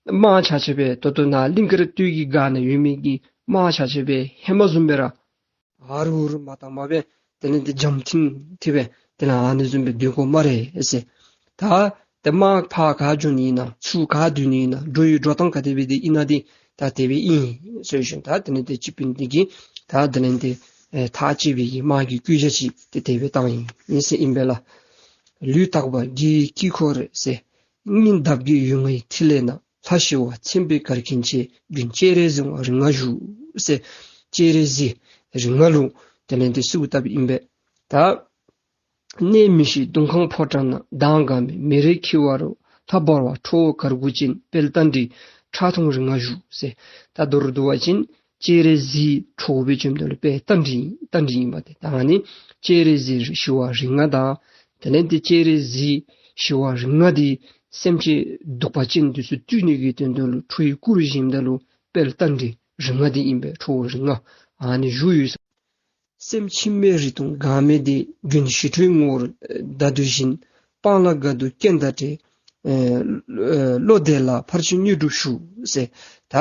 དམག་ཆ་ཁྱབ་སྦེ་ད་ལྟོ་ནཱ་གླིང་དཀར་སྟོད་ཀྱི་སྒར་ནང་ཡོད་མི་གི་དམག་ཆ་ཁྱབ་སྦེ་ཧེ་མ་བཟུམ་སྦེ་ར་ཨ་རུ་རུ་མ་བཏང་མ་སྦེ་དེ་ལས་འདི་འཇམ་ཐིང་ཐིང་སྦེ་དེ་ལས་ཨ་ནི་བཟུམ་སྦེ་སྡོད་དགོ་སྨ་རེ་ཟེར། ད་དེ་དམག་ཕར་ག་འགྱོ་ནི་ཨིན་ན་ཚུར་ག་སྡོད་ནི་ཨིན་ན་འགྲོ་ཡི་འགྲོ་སྟངས་ག་དེ་སྦེ་འདི་ཨིན་ན་འདི་ད་དེ་སྦེ་ཨིན་ཟེར་ཞུ། ད་དེ་ལས་འདི་སྤྱི་དཔོན་འདི་གིས་ད་དེ་ལས་འདི་ཨེ་ཐག་བཅད་པའི་གི་དམག་གི་བཀོད་རྒྱ་ཅིག་དེ་དེ་སྦེ་བཏང་ཡི་ཨིན་ཟེར་ཨིན་པས་ལགས། ལུས་རྟག་པ་རྒྱལ་བའི་དཀྱིལ་འཁོར་རེད་ཟེར། སྙིང་འདབ་བརྒྱད་ཡུལ་ལྔའི་ཐིག་ལེ་ན། ལྷ་ཞི་བ་མཚན་དཔེའི་གར་མཁན་ཆེ། མགོན་སྤྱན་རས་གཟིགས་དབང་རིང་ང་བཞུགས་ཟེར། སྤྱན་རས་གཟིགས་རིང་ང་ལུ་དེ་ལས་འདི་གསོལཝ་བཏབ་ཨིན་པས། ད་གནས་མི་ཤིགས་གདུང་ཁང་ཕོ་བྲང་ན། མདངས་དགའ་མོའི་མེ་རི་འཁྱིལ་བ་རུ། ལྷ་འབར་བ་ཁྲོ་བོ་གར་དགུ་ཅན། དཔལ་རྟ་མགྲིན་ཁྲག་འཐུང་རིང་ང་བཞུགས་ཟེར། ད་མདོར་བསྡུ་བ་ཅིན་སྤྱན་རས་གཟིགས་ཁྲོ་བོ་སྦེ་བྱོནམ་ད་ལུ་དཔལ་རྟ་མགྲིན་རྟ་མགྲིན་ཨིན་པ་དེ། ད་ཨ་ནི་སྤྱན་རས་གཟིགས་ཞི་བ་རིང་ང་དང་དེ་ལས་འདི་སྤྱན་རས་གཟིགས་ཞི་བ་རིང་ང་འདི་སེམས་ཅན་གདུག་པ་ཅན་འདི་ཚུ་བཏུལ་ནི་གི་དོན་དུ་ལུ་ཁྲོ་བོའི་སྐུ་རུ་བཞེངསམ་ད་ལུ་དཔལ་རྟ་མགྲིན་རིང་ང་འདི་ཨིན་པས། ཁྲོ་བོ་རིང་ང་ཨ་ནི་བཞུགས་ཡོད་ཟེར། སེམས་འཆི་མེད་རི་དྭགས་འགག་མེད་དེ། མགོན་ཞི་ཁྲོའི་ངོ་བོར་བདག་འདུས་བཞིན། སྤང་ལ་དགའ་སྡུག་རྐྱེན་དང་བྲལ། ཨེ་བློ་བདེ་ལ་ཕར་ཕྱིན་དངོས་གྲུབ་ཞུ་ཟེར། ད་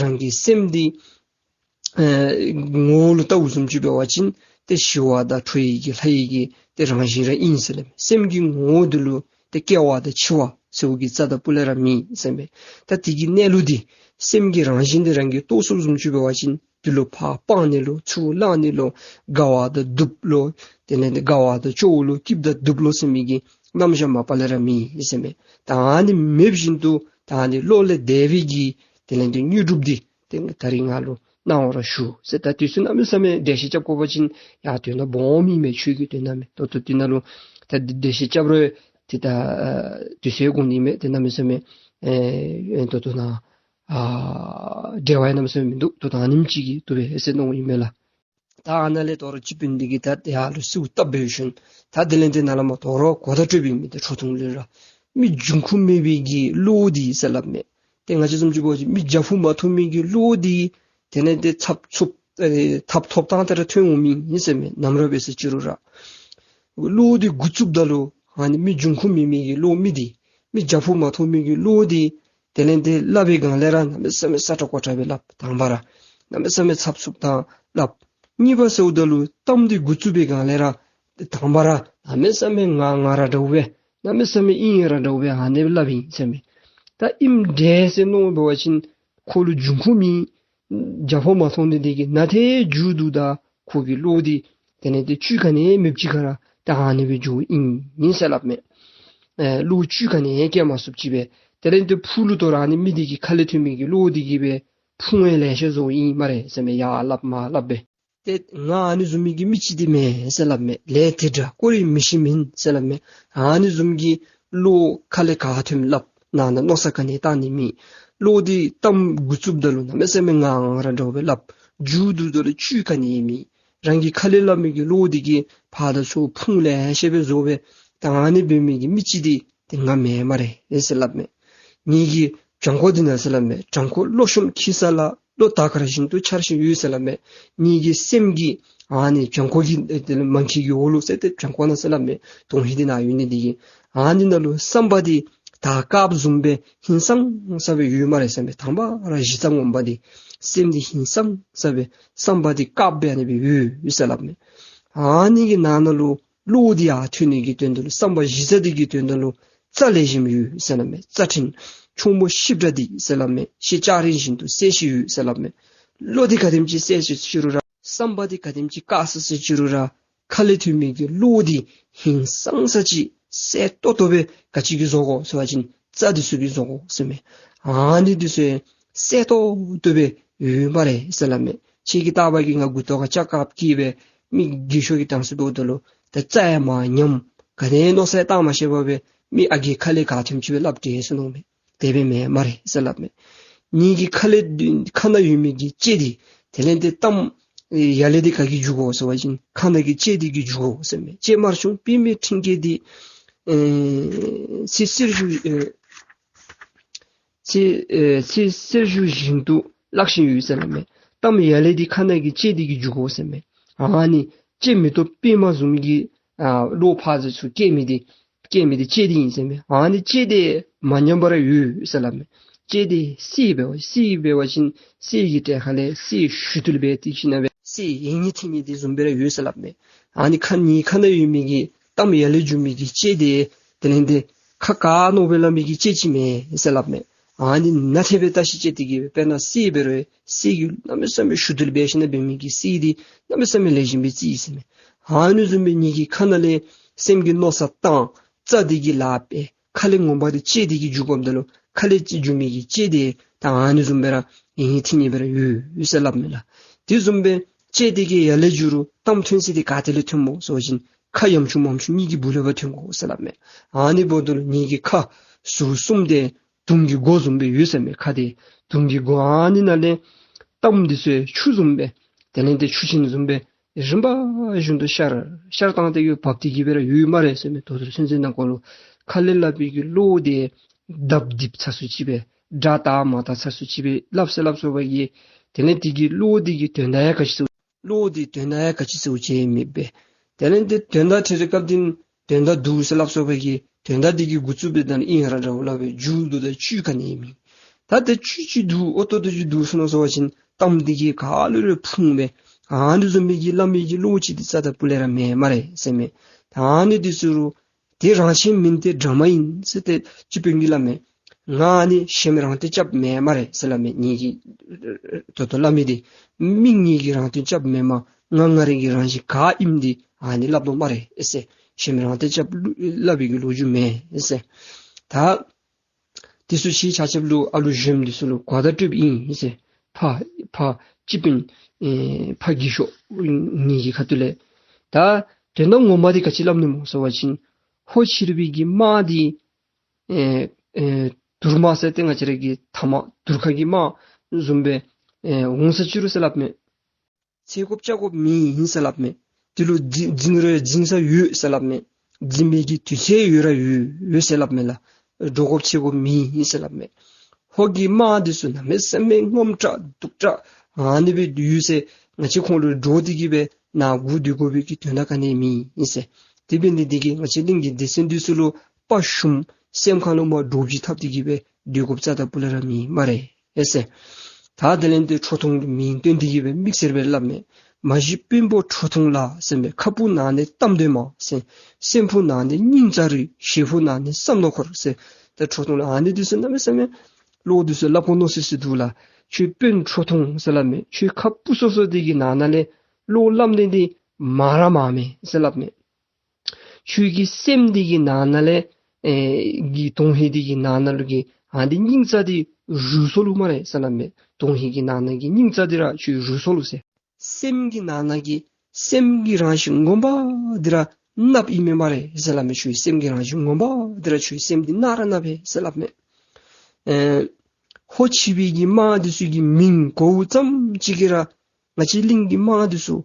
རང་གི་སེམས་འདི་ཨེ་ངོ་བོ་ལུ་ལྟཝ་བཟུམ་ཅིག་འབད་བ་ཅིན་ཏེ་ཞི་བ་དང་ཁྲོ་བོའི་གི་ལྷ་ཡི་གི་ཏེ་རང་བཞིན་ར་ཨིན་ཟེར་ལགས། སེམས་ཀྱི་ངོ་བོ་འདི་ལུ་ཏེ་སྐྱེ་བ་དང་འཆི་བ་ཟེར་བའི་གི་རྩ་དང་སྤུ་ལས་ར་མེད་ཟེར་མས། ད་དེ་གི་གནས་ལུགས་འདི་སེམས་ཀྱི་རང་བཞིན་འདི་རང་གིས་རྟོགས་ཚུགསཔ་བཟུམ་ཅིག་འབད་བ་ཅིན་དེ་ལུ་ཕར་སྤང་ནི་ལུ་ཚུར་བླང་ནི་ལུ་དགའ་བ་དང་སྡུག་ལུ་དེ་ལས་འདི་དགའ་བ་དང་སྐྱོ་བ་ལུ་སྐྱིདཔ་དང་སྡུག་ལུ་ཟེར་མི་གི་རྣམ་གཞག་མ་པ་ལས་ར་མེད་ཟེར་མས། ད་ཨ་ནི་མེདཔ་བཞིན་དུ་ད་ཨ་ནི་བློ་ལས་འདས་པའི་གི་དེ་ལས་འདི་དངོས་གྲུབ་འདི་ཏེ་ད་རིས་ང་ལུ་གནང་བར་ཞུ་ཟེར། ད་དུས་ཚོད་གནམ་མེད་ས་མེད་འགྲེལ་བཤད་རྐྱབ་དགོ་པ་ཅིན་ཡང་དོན་དག་སྦོམ་ཨིན་མས། ཆོས་ཀྱི་དོན་དག་མས། ད་ལྟོ་དེ་ནང་ལུ་ད་འགྲེལ་བཤད་རྐྱབ་རུང་ཏེ་ད་དུས་ཚོད་དགོ་ནི་མས། ཏེ་གནམ་མེད་ས་མེད་ཨེ་ད་ལྟོ་ནཱ་ཨ་འགྲེལ་བ་ཡང་གནམ་མེད་ས་མེད་མིན་འདུག། ད་ལྟོ་ཨ་ནེམ་ཅིག་གིས་བཏུབ་པས་ཟེར་མནོཝ་ཨིན་མས་ལགས། ད་ཨ་ནཱ་ལས་དོ་རུང་སྤྱི་དཔོན་འདི་གིས་ད་དེ་ཡར་ལུ་གསོལཝ་བཏབ་པའི་ཤུལ་ད་དེ་ལས་འདི་ནཱ་ལས་མར་དོ་རུང་གོ་བརྡ་སྤྲོད་པའི་མི་འདི་ཁྲོ་ཐུང་ལུ་ར་མི་འབྱུང་ཁུངས་མེད་པའི་གི་བློ་འདི་ཟེར་སླབ་མས། ཏེ་ང་བཅས་བཟུམ་ཅིག་འབད་བ་ཅིན་མི་བྱག་ཕུག་མ་མཐོང་མི་གི་བློ་འདི་དེ་ལས་འདི་ཐབས་ཚུགས་ཨེ་ཐབས་ཐོབ་ཐངས་དེ་ར་ཐོན་འོང་མི་ཨིན་ཟེར་མས། ནམ་ར་འབད་ས་ཅི་རུང་ར་བློ་འདི་འགོ་བཙུགསཔ་ད་ལུ་ཨ་ནི་མི་འབྱུང་ཁུངས་མེད་མི་གི་བློ་མི་འདི་མི་བྱག་ཕུག་མ་མཐོང་མི་གི་བློ་འདི་དེ་ལས་འདི་སླབ་པའི་སྒང་ལས་ར་གནམ་མེད་ས་མེད་སྲ་ཀྲག་ཀོ་ཀྲག་སྦེ་སླབ། དང་པ་ར་གནམ་མེད་ས་མེད་འཚབ་འཚུབ་དང་སླབ། གཉིས་པ་ཟེརཝ་ད་ལུ་གཏམ་འདི་འགོ་བཙུགས་པའི་སྒང་ལས་ར་དང་པ་ར་གནམ་མེད་ས་མེད་ངར་ངར་ར་འདྲཝ་སྦེ་གནམ་མེད་ས་མེད་ཨིན་ཡང་ར་འདྲཝ་སྦེ་ཨ་ནི་སྦེ་སླབ་ཨིན་ཟེར་མས། ད་ཨིནམ་འདྲས་ཟེར་མནོ་འབད་བ་ཅིན་ཁོ་ལུ་འབྱུང་ཁུངས་མེད། བྱག་ཕུག་མ་མཐོང་ནི་འདི་གིས་ནཱ་ཏེ་མཇུག་བསྡུཝ་ད་ཁོ་གི་བློ་འདི་དེ་ལས་འདི་བཅུད་ག་ནི་མེདཔ་ཅིག་ཁར་ད་ཨ་ནི་སྦེ་འགྱོཝ་ཨིན་ཨིན་ཟེར་སླབ་མས། ཨེ་བློ་བཅུད་ག་ནི་སྐྱེ་མ་ཚུགསཔ་ཅིག་སྦེ་དེ་ལས་འདི་ཕུག་ལུ་དོ་རུང་ཨ་ནི་མི་འདི་གི་ཁ་ལས་ཐོན་མི་གི་བློ་འདི་གིས་སྦེ་ཕུང་བ་ལེ་ཤ་བཟོཝ་ཨིན་སྨ་རེ་ཟེར་མས། ཡར་སླབ་མར་སླབ་སྦེ། ཏེ་ང་ཨ་ནི་བཟུམ་མའི་གི་མི་ཅིག་འདི་མེན་ཟེར་སླབ་མས། ལས་དེ་འདྲ་ཀོ་རི་མི་ཤེས་མིན་ཟེར་སླབ་མས། ཨ་ནི་བཟུམ་གྱི་བློ་ཁ་ལས་ག་ཐོནམ་སླབ། ནང་ན་མནོ་བསམ་ག་ནི་བཏང་ནི་མེད། བློ་འདི་གཏམ་འགོ་བཙུགསཔ་ད་ལུ་གནམ་མེད་ས་མེད་ངར་ངར་ར་འདྲཝ་སྦེ་སླབ། མཇུག་བསྡུཝ་ད་ལུ་བཅུད་ག་ནི་མེད། རང་གི་ཁ་ལས་སླབ་མི་གི་བློ་འདི་གིས་ཕར་དང་ཚུར་ཕུང་ལེ་ཤ་སྦེ་བཟོ་སྦེ་ད་ཨ་ནི་འབད་མི་གི་མི་ཅིག་འདི་ཏེ་ང་མེན་སྨ་རེ་ཟེར་སླབ་མས། ངེ་གི་བྱང་ཁོག་འདི་ནང་ཟེར་སླབ་མས། བྱང་ཁོག་བློ་གཤོམ་འཁྱིལ་ས་ལ་བློ་དར་དཀར་བཞིན་དུ་འཆར་བཞིན་ཡོད་ཟེར་སླབ་མས། ངེ་གི་སེམས་ཀྱི་ཨ་ནི་བྱང་ཁོག་གི་ཨེ་དེ་ལས་མ་མཁལ་གྱི་འོག་ལུ་ཟེར་ཏེ་བྱང་ཁོག་ནང་ཟེར་སླབ་མས། དོན་ཧིང་འདི་ནང་ཡོད་ནི་འདི་གིས་ཨ་ནི་ནང་ལུ་བསམ་པ་འདི་དར་དཀརཔོ་བཟུམ་སྦེ་ཧིང་སངས་ས་སྦེ་ཡོད་སྨ་རེ་ཟེར་མས། དང་པ་ར་གཞི་རྩ་ངོ་མ་འདི་སེམས་འདི་ཧིང་སངས་ས་སྦེ་བསམ་པ་འདི་དཀརཔོ་སྦེ་ཨ་ནི་སྦེ་ཡོད་ཟེར་སླབ་མས། ཨ་ནི་གི་ནང་ན་ལུ་བློ་འདི་ཡར་ཐོན་ནི་གི་དོན་དུ་ལུ་བསམ་པ་གཞི་རྩ་འདི་གི་དོན་དུ་ལུ་རྩ་ལེགས་ཤོམ་ཡོད་ཟེར་སླབ་མས། རྩ་ཕྲན་ཆུང་མོ་ཤིབ་འདྲ་འདི་ཟེར་སླབ་མས། ཤེལ་ལྕགས་རིང་བཞིན་དུ་གསལ་ཞིང་ཡོད་ཟེར་སླབ་མས། བློ་འདི་ག་དེམ་ཅིག་གསལ་ཞིང་ཤེས་རུང་ར་ བསམ་པ་འདི་ག་དེམ་ཅིག་དཀར་སི་སི་ཅིག་རུང་ར་ཁ་ལས་ཐོན་མི་གི་བློ་འདི་ཧིང་སངས་ས་ཅིག་གསལ་ཏོག་ཏོ་སྦེ་ག་ཅི་གིས་བཟོ་དགོ་ཟེར་བ་ཅིན་རྩ་འདི་ཚུ་གིས་བཟོ་དགོ་ཟེར་མས། ཨ་ནི་འདི་ཚུ་གསལ་ཏོག་ཏོ་སྦེ་ཡོད་སྨ་རེ་ཟེར་སླབ་མས། ཁྱེད་ཀྱིས་བལྟ་བ་གིས་ང་མགུ་ཏོ་ཁར་ལྕགས་བཀབ་བཀལ་སྦེ་མི་རྒས་ཤོས་ཀྱི་གྲངས་སུ་འགྱོཝ་ད་ལུ་ད་རྩ་ཡང་མ་ཉམས། ག་ནི་མནོ་བསམ་བཏང་མ་ཤེས་པར་སྦེ་མི་ཨ་རྒས་ཁ་ལས་ག་ཐོནམ་ཅིག་སྦེ་སླབ་སྟེ་ཟེར་མནོཝ་མས། དེ་སྦེ་མེན་སྨ་རེ་ཟེར་སླབ་མས། ངེ་གི་ཁ་ལས་ཁ་ནང་ཡོད་མི་གི་ལྕེ་འདི་དེ་ལས་ཏེ་གཏམ་ཡར་ལས་འདི་ག་གིས་འཇུ་དགོ་ཟེར་བ་ཅིན་ཁ་ནང་གི་ལྕེ་འདི་གིས་འཇུ་དགོ་ཟེར་མས། ལྕེ་དམར་ཆུང་པདྨའི་ཕྲེང་རྒྱས་འདི། ཨེ་ཚེ་གསེར་ཞུ་ཨེ་ཚེ་ཨེ་ཚེ་གསེར་ཞུ་བཞིན་དུ་བརླག་བཞིན་ཡོད་ཟེར་སླབ་མས། གཏམ་ཡར་ལས་འདི་ཁ་ནང་གི་ལྕེ་འདི་གིས་འཇུ་དགོ་ཟེར་མས། ཨ་ནི་ལྕེ་མེ་ཏོག་པདྨ་བཟུམ་གྱི་ཨ་བློ་ཕར་ཚུར་ཚུར་སྐྱེ་མི་འདི་སྐྱེ་མི་འདི་ལྕེ་འདི་ཨིན་ཟེར་མས། ཨ་ནི་ལྕེ་འདི་མ་ཉམས་པར་ཡོད་ཟེར་སླབ་མས། ལྕེ་འདི་གསེར་འབད་བ་གསེར་འབད་བ་ཅིན་གསེར་གྱི་གྲལ་ཁ་ལས་གསེར་ཞུ་རྡུལ་སྦེ་ཏེ་ཅིག་ནང་སྦེ་གསེར་ཡིན་ནི་ཐིང་ནི་འདི་བཟུམ་སྦེ་ར་ཡོད་ཟེར་སླབ་མས། ཨ་ནི་ཁ་ངེ་གི་ཁ་ནང་ཡོད་མི་གི་གཏམ་ཡར་ལས་འཇུ་མི་གི་ལྕེ་འདི་དེ་ལས་ཏེ་ཁ་ག་མནོ་སྦེ་སླབ་མི་གི་ལྕེ་ཅིག་མེན་ཟེར་སླབ་མས། ཨ་ནི་ནང་ཐད་སྦེ་བལྟ་ཤིག་ཟེར་ཏེ་གིས་སྦེ་དཔེར་ན་གསེར་འབད་རུང་གསེར་གྱི་གནམ་མེད་ས་མེད་ཞུ་རྡུལ་འབད་ཞིནམ་ལས་འབད་མི་གི་གསེར་འདི་གནམ་མེད་ས་མེད་ལེགས་ཤོམ་སྦེ་རྩིས་ཟེར་མས། ཨ་ནི་བཟུམ་སྦེ་ངེ་གི་ཁ་ནང་ལས་སེམས་ཀྱི་མནོ་བསམ་བཏང་རྩ་འདི་གིས་ལཱ་འབད། ཁ་ལས་ངོ་མ་འདི་ལྕེ་འདི་གིས་འཇུ་དགོཔ་ད་ལུ་ཁ་ལས་འཇུ་མི་གི་ལྕེ་འདི་ད་ཨ་ནི་བཟུམ་སྦེ་ར་ཡིན་ནི་ཐིང་ནི་སྦེ་ར་ཡོད་ཡོད་ཟེར་སླབ་མས་ལགས། དེ་བཟུམ་སྦེ་ལྕེ་འདི་གིས་ཡར་ལས་འཇུ་རུང་གཏམ་ཐོན་ས་འདི་ག་ཏེ་ལས་ཐོནམ་སྨོ་ཟེར་བ་ཅིན་ཁ་ཡམ་ཆུང་མམ་ཆུང་གཉིས་ཀྱི་སྦུག་ལས་ཕར་ཐོན་དགོ་ཟེར་སླབ་མས། ཨ་ནི་འབདཝ་ད་ལུ་ངེ་གི་ཁ་ཟུར་གསུམ་འདི་དུང་གི་སྒོ་བཟུམ་སྦེ་ཡོད་ཟེར་མས། ཁ་འདི་དུང་གི་སྒོ། ཨ་ནི་ནང་ལས་གཏམ་འདི་ཚུ་ཆུ་བཟུམ་སྦེ་དེ་ལས་ཏེ་ཆུ་ཆེན་བཟུམ་སྦེ་རིམ་པ་བཞིན་དུ་ཤར་ཤར་བཏང་སྟེ་གིས་འབབ་སྟེ་གིས་སྦེ་ར་ཡོད་སྨ་རེ་ཟེར་མས། ད་ལྟོ་ཚུན་ཚོད་ནང་འཁོད་ལུ་ཁ་ལས་སླབ་པའི་གི་བློ་འདི་ལྡབ་རྡིབ་ཚ་སུ་ཅིག་སྦེ་སྒྲ་དག་མ་དག་ཚ་སུ་ཅིག་སྦེ་སླབ་ཟེར་སླབ་སོང་བ་གིས་དེ་ལས་དེ་གི་བློ་འདི་གི་དོན་དག་ཡང་ག་ཅི་ཟེར་བློ་འདི་དོན་དག་ཡང་ག་ཅི་ཟེར་བ་ཅིན་མེདཔ་སྦེ། དེ་ལས་ཏེ་དོན་དག་ཐོན་ཏེ་སྐབས་འདི་དོན་དག་འདུག་ཟེར་སླབ་སོང་བ་གིས་དོན་དག་འདི་གི་འགོ་བཙུགས་པའི་དོན་ཨིན་ར་འདྲཝ་སླབ་པའི་མཇུག་འདི་དང་བཅུད་ག་ནི་ཡང་མེད། ད་ཏེ་བཅུད་ཅིག་འདུག་ཨོ་ཏོ་ཏོ་ཅིག་འདུག་ཟེར་མནོ་ཟེར་བ་ཅིན་གཏམ་འདི་གིས་ག་ལུ་ར་ཕུང་སྦེ་ཨ་ནི་བཟུམ་མའི་གི་སླབ་མི་གི་བློ་ཅིག་འདི་རྩ་དང་སྤུ་ལས་ར་མེད་སྨ་རེ་ཟེར་མས། ད་ཨ་ནི་འདི་ཚུ་རུང་དེ་རང་བཞིན་མིན་ཏེ་འདྲ་མ་ཡིན་ཟེར་ཏེ་སྤྱི་དཔོན་གྱིས་སླབ་མས། ང་ཨ་ནི་གཞན་མི་རང་དོན་རྐྱབ་མེད་སྨ་རེ་ཟེར་སླབ་མས། ངེ་གི་ད་ལྟོ་སླབ་མི་འདི་མི་ངེ་གི་རང་དོན་རྐྱབ་མེན་མས། ང་ང་རའི་གི་རང་བཞིན་ག་ཨིནམ་འདི་ཨ་ནི་སླབ་དོ་སྨ་རེ་ཟེར། གཞན་མི་རང་དོན་རྐྱབ་སླབ་པའི་གི་ལོ་རྒྱུས་མེན་ཟེར། ད་དེ་ཚུ་ཁྱེད་ཆ་ཁྱབ་ལུ་ཨ་ལུ་གཞོནམ་འདི་ཚུ་ལུ་གོ་བརྡ་སྤྲོདཔ་ཨིན་ཟེར། ཕ་ཕ་སྤྱི་དཔོན་ཨེ་ཕ་རྒས་ཤོས་ངེ་གི་ཁ་ཐུག་ལས། ད་དོན་དག་ངོ་མ་འདི་ག་ཅི་སླབ་ནི་སྨོ་ཟེར་བ་ཅིན་ཧོར་ཕྱི་རོལ་པའི་གི་དམག་འདི་ཨེ་ཨེ་དུར་དམག་ཟེར་ཏེ་ང་བཅས་ར་གི་མཐའ་དམག་དུར་ཁ་གི་དམག་བཟུམ་སྦེ་ཨེ་འོང་ས་ཅིག་རུང་ཟེར་སླབ་མས། འཚོལ་དགོཔ་བྱ་དགོཔ་མེད་ཟེར་སླབ་མས། དེ་ལུ་འཛིང་འཛིང་རུང་འཛིང་ས་ཡོད་ཟེར་སླབ་མས། འཛིང་བའི་གི་དུས་ཚོད་ཡོད་ར་ཡོད་ཡོད་ཟེར་སླབ་མས་ལགས། འདྲོག་དགོཔ་འཚོལ་དགོཔ་མེད་ཟེར་སླབ་མས། ཧོར་གྱི་དམག་འདི་ཚུ་གནམ་མེད་ས་མེད་རྔམ་དྲག་སྡུག་དྲག་ཨ་ནི་སྦེ་ཡོད་ཟེར། ང་བཅས་ཁོང་ལུ་འདྲོག་སྟེ་གིས་སྦེ་ནཱ་སྒུག་སྡོད་དགོ་པའི་གི་དོན་དག་ག་ནི་ཡང་མེད་ཟེར། དེ་འབད་ནི་འདི་གིས་ང་བཅས་གླིང་གི་སྡེ་ཚན་འདི་ཚུ་ལུ་དཔའ་ཞུམ་སེམས་ཁ་ལུ་མར་འདྲོག་པའི་ཐབས་འདི་གིས་སྦེ་སྡོད་དགོཔ་རྩ་དང་སྤུ་ལས་ར་མེད་སྨ་རེ་ཟེར། ད་དེ་ལས་ཏེ་ཁྲོ་ཐུང་གི་མིང་བཏོན་ཏེ་གིས་སྦེ་དམིགས་བསལ་སྦེ་སླབ་མས། མ་གཞི་དཔོན་པོ་ཁྲོ་ཐུང་ལ་ཟེར་མས། ཁ་སྤུ་ནང་ནས་གཏམ་འདོན་མ་ཟེར། སེམས་ཕུགས་ནང་ནས་སྙིང་རྩ་རུས། ཞེ་ཕུགས་ནང་ནས་བསམ་མནོ་འཁོར་ཟེར། ད་ཁྲོ་ཐུང་ལ་ཨ་ནི་འདི་ཚུ་གནམ་མེད་ས་མེད་བློ་འདི་ཚུ་སླབ་དགོ་མནོ་སི་སི་འདུག་ལགས། ཁྱོད་དཔོན་ཁྲོ་ཐུང་ཟེར་སླབ་མས། ཁྱོད་ཁ་སྤུ་སོ་སོ་འདི་གི་ནང་ན་ལས་བློ་སླབ་ནི་འདི་མང་ར་མང་མས་ཟེར་སླབ་མས། ཁྱོད་ཀྱི་སེམས་འདི་གི་ནང་ན་ལས་ཨེ་གི་དོན་ཧིང་འདི་གི་ནང་ན་ལུ་གི་ཨ་འདི་སྙིང་རྩ་འདི་རུལ་སོ་ལོ་སྨ་རེ་ཟེར་སླབ་མས། དོན་ཧིང་གི་ནང་ན་གི་སྙིང་རྩ་འདི་ར་ཁྱོད་རུལ་སོ་ལོ་ཟེར། སེམས་ཀྱི་ནང་ན་གི་སེམས་ཀྱི་རང་བཞིན་ངོ་མ་འདི་ར་གནགཔོ་ཨིན་མས་སྨ་རེ་ཟེར་སླབ་མས། ཁྱོད་སེམས་ཀྱི་རང་བཞིན་ངོ་མ་འདི་ར་ཁྱོད་སེམས་འདི་གནག་ར་གནགཔོ་ཨིན་ཟེར་སླབ་མས། ཨེ་ཧོར་ཕྱི་པའི་གི་དམག་འདི་ཚུ་གི་མིང་གོཝ་ཙམ་ཅིག་གིས་ར་ང་བཅས་གླིང་གི་དམག་འདི་ཚུ་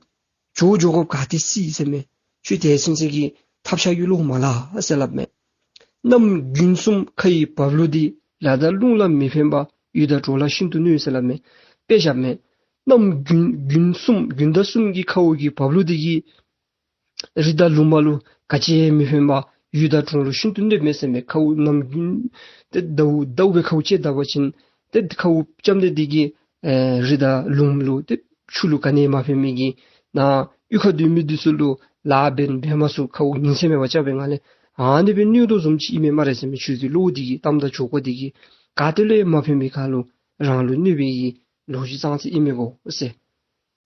བྱོག་འགྱོ་དགོཔ་ག་ཏེ་སྲིད་ཟེར་མས། ཁྱོད་དེ་ཚུན་ཚོད་ཀྱི་ཐབས་ཤ་གི་བློ་མ་སླབ་ཟེར་སླབ་མས། གནམ་དགུན་གསུམ་ཁ་ཡི་བབས་ལུགས་འདི། ལ་དང་རླུང་ལ་མི་ཕན་པ། ཡུལ་དང་གྲོགས་ལ་ཤིན་ཏུ་གནོད་ཟེར་སླབ་མས། དཔེ་བཞག་མས། གནམ་དགུན་དགུན་གསུམ་དགུན་ཟླ་གསུམ་གྱི་ཁཝ་གི་བབས་ལུགས་འདི་གིས་རི་དང་ལུང་མ་ལུ་ག་ཅི་ཡང་མི་ཕན་པ། ཡུལ་དང་གྲོགས་ལུ་ཤིན་ཏུ་གནོད་མས་ཟེར་མས། ཁཝ་གནམ་དགུན་ཏེ་ཟླཝ་ཟླཝ་སྦེ་ཁཝ་ཅིག་བདའ་བ་ཅིན་ཏེ་ཁཝ་ལྕམ་དེ་འདི་གིས་ཨེ་རི་དང་ལུང་ལུ་ཏེ་ཆུ་ལུ་ག་ནི་ཡང་མ་ཕན་མི་གི་ནཱ་གཡུས་ཁར་སྡོད་མི་འདི་ཚུ་ལུ་ལཱ་འབད་འབད་མ་ཚུགས། ཁཝ་ཉིན་མཚན་མེད་པར་རྐྱབ་པའི་ངང་ལས་ཨ་ནི་སྦེ་གནོད་དོ་བཟུམ་ཅིག་ཨིན་མས་སྨ་རེ་ཟེར་མས། ཁྱོད་ཀྱི་བློ་འདི་གིས་གཏམ་དང་བྱ་སྒོ་འདི་གིས་ག་ཏེ་ལུ་ཡང་མ་ཕན་མི་ཁར་ལུ་རང་ལུ་གནོད་པའི་གི་ལོ་རྒྱུས་ཙང་ཙ་ཨིན་མས་གོ་ཟེར།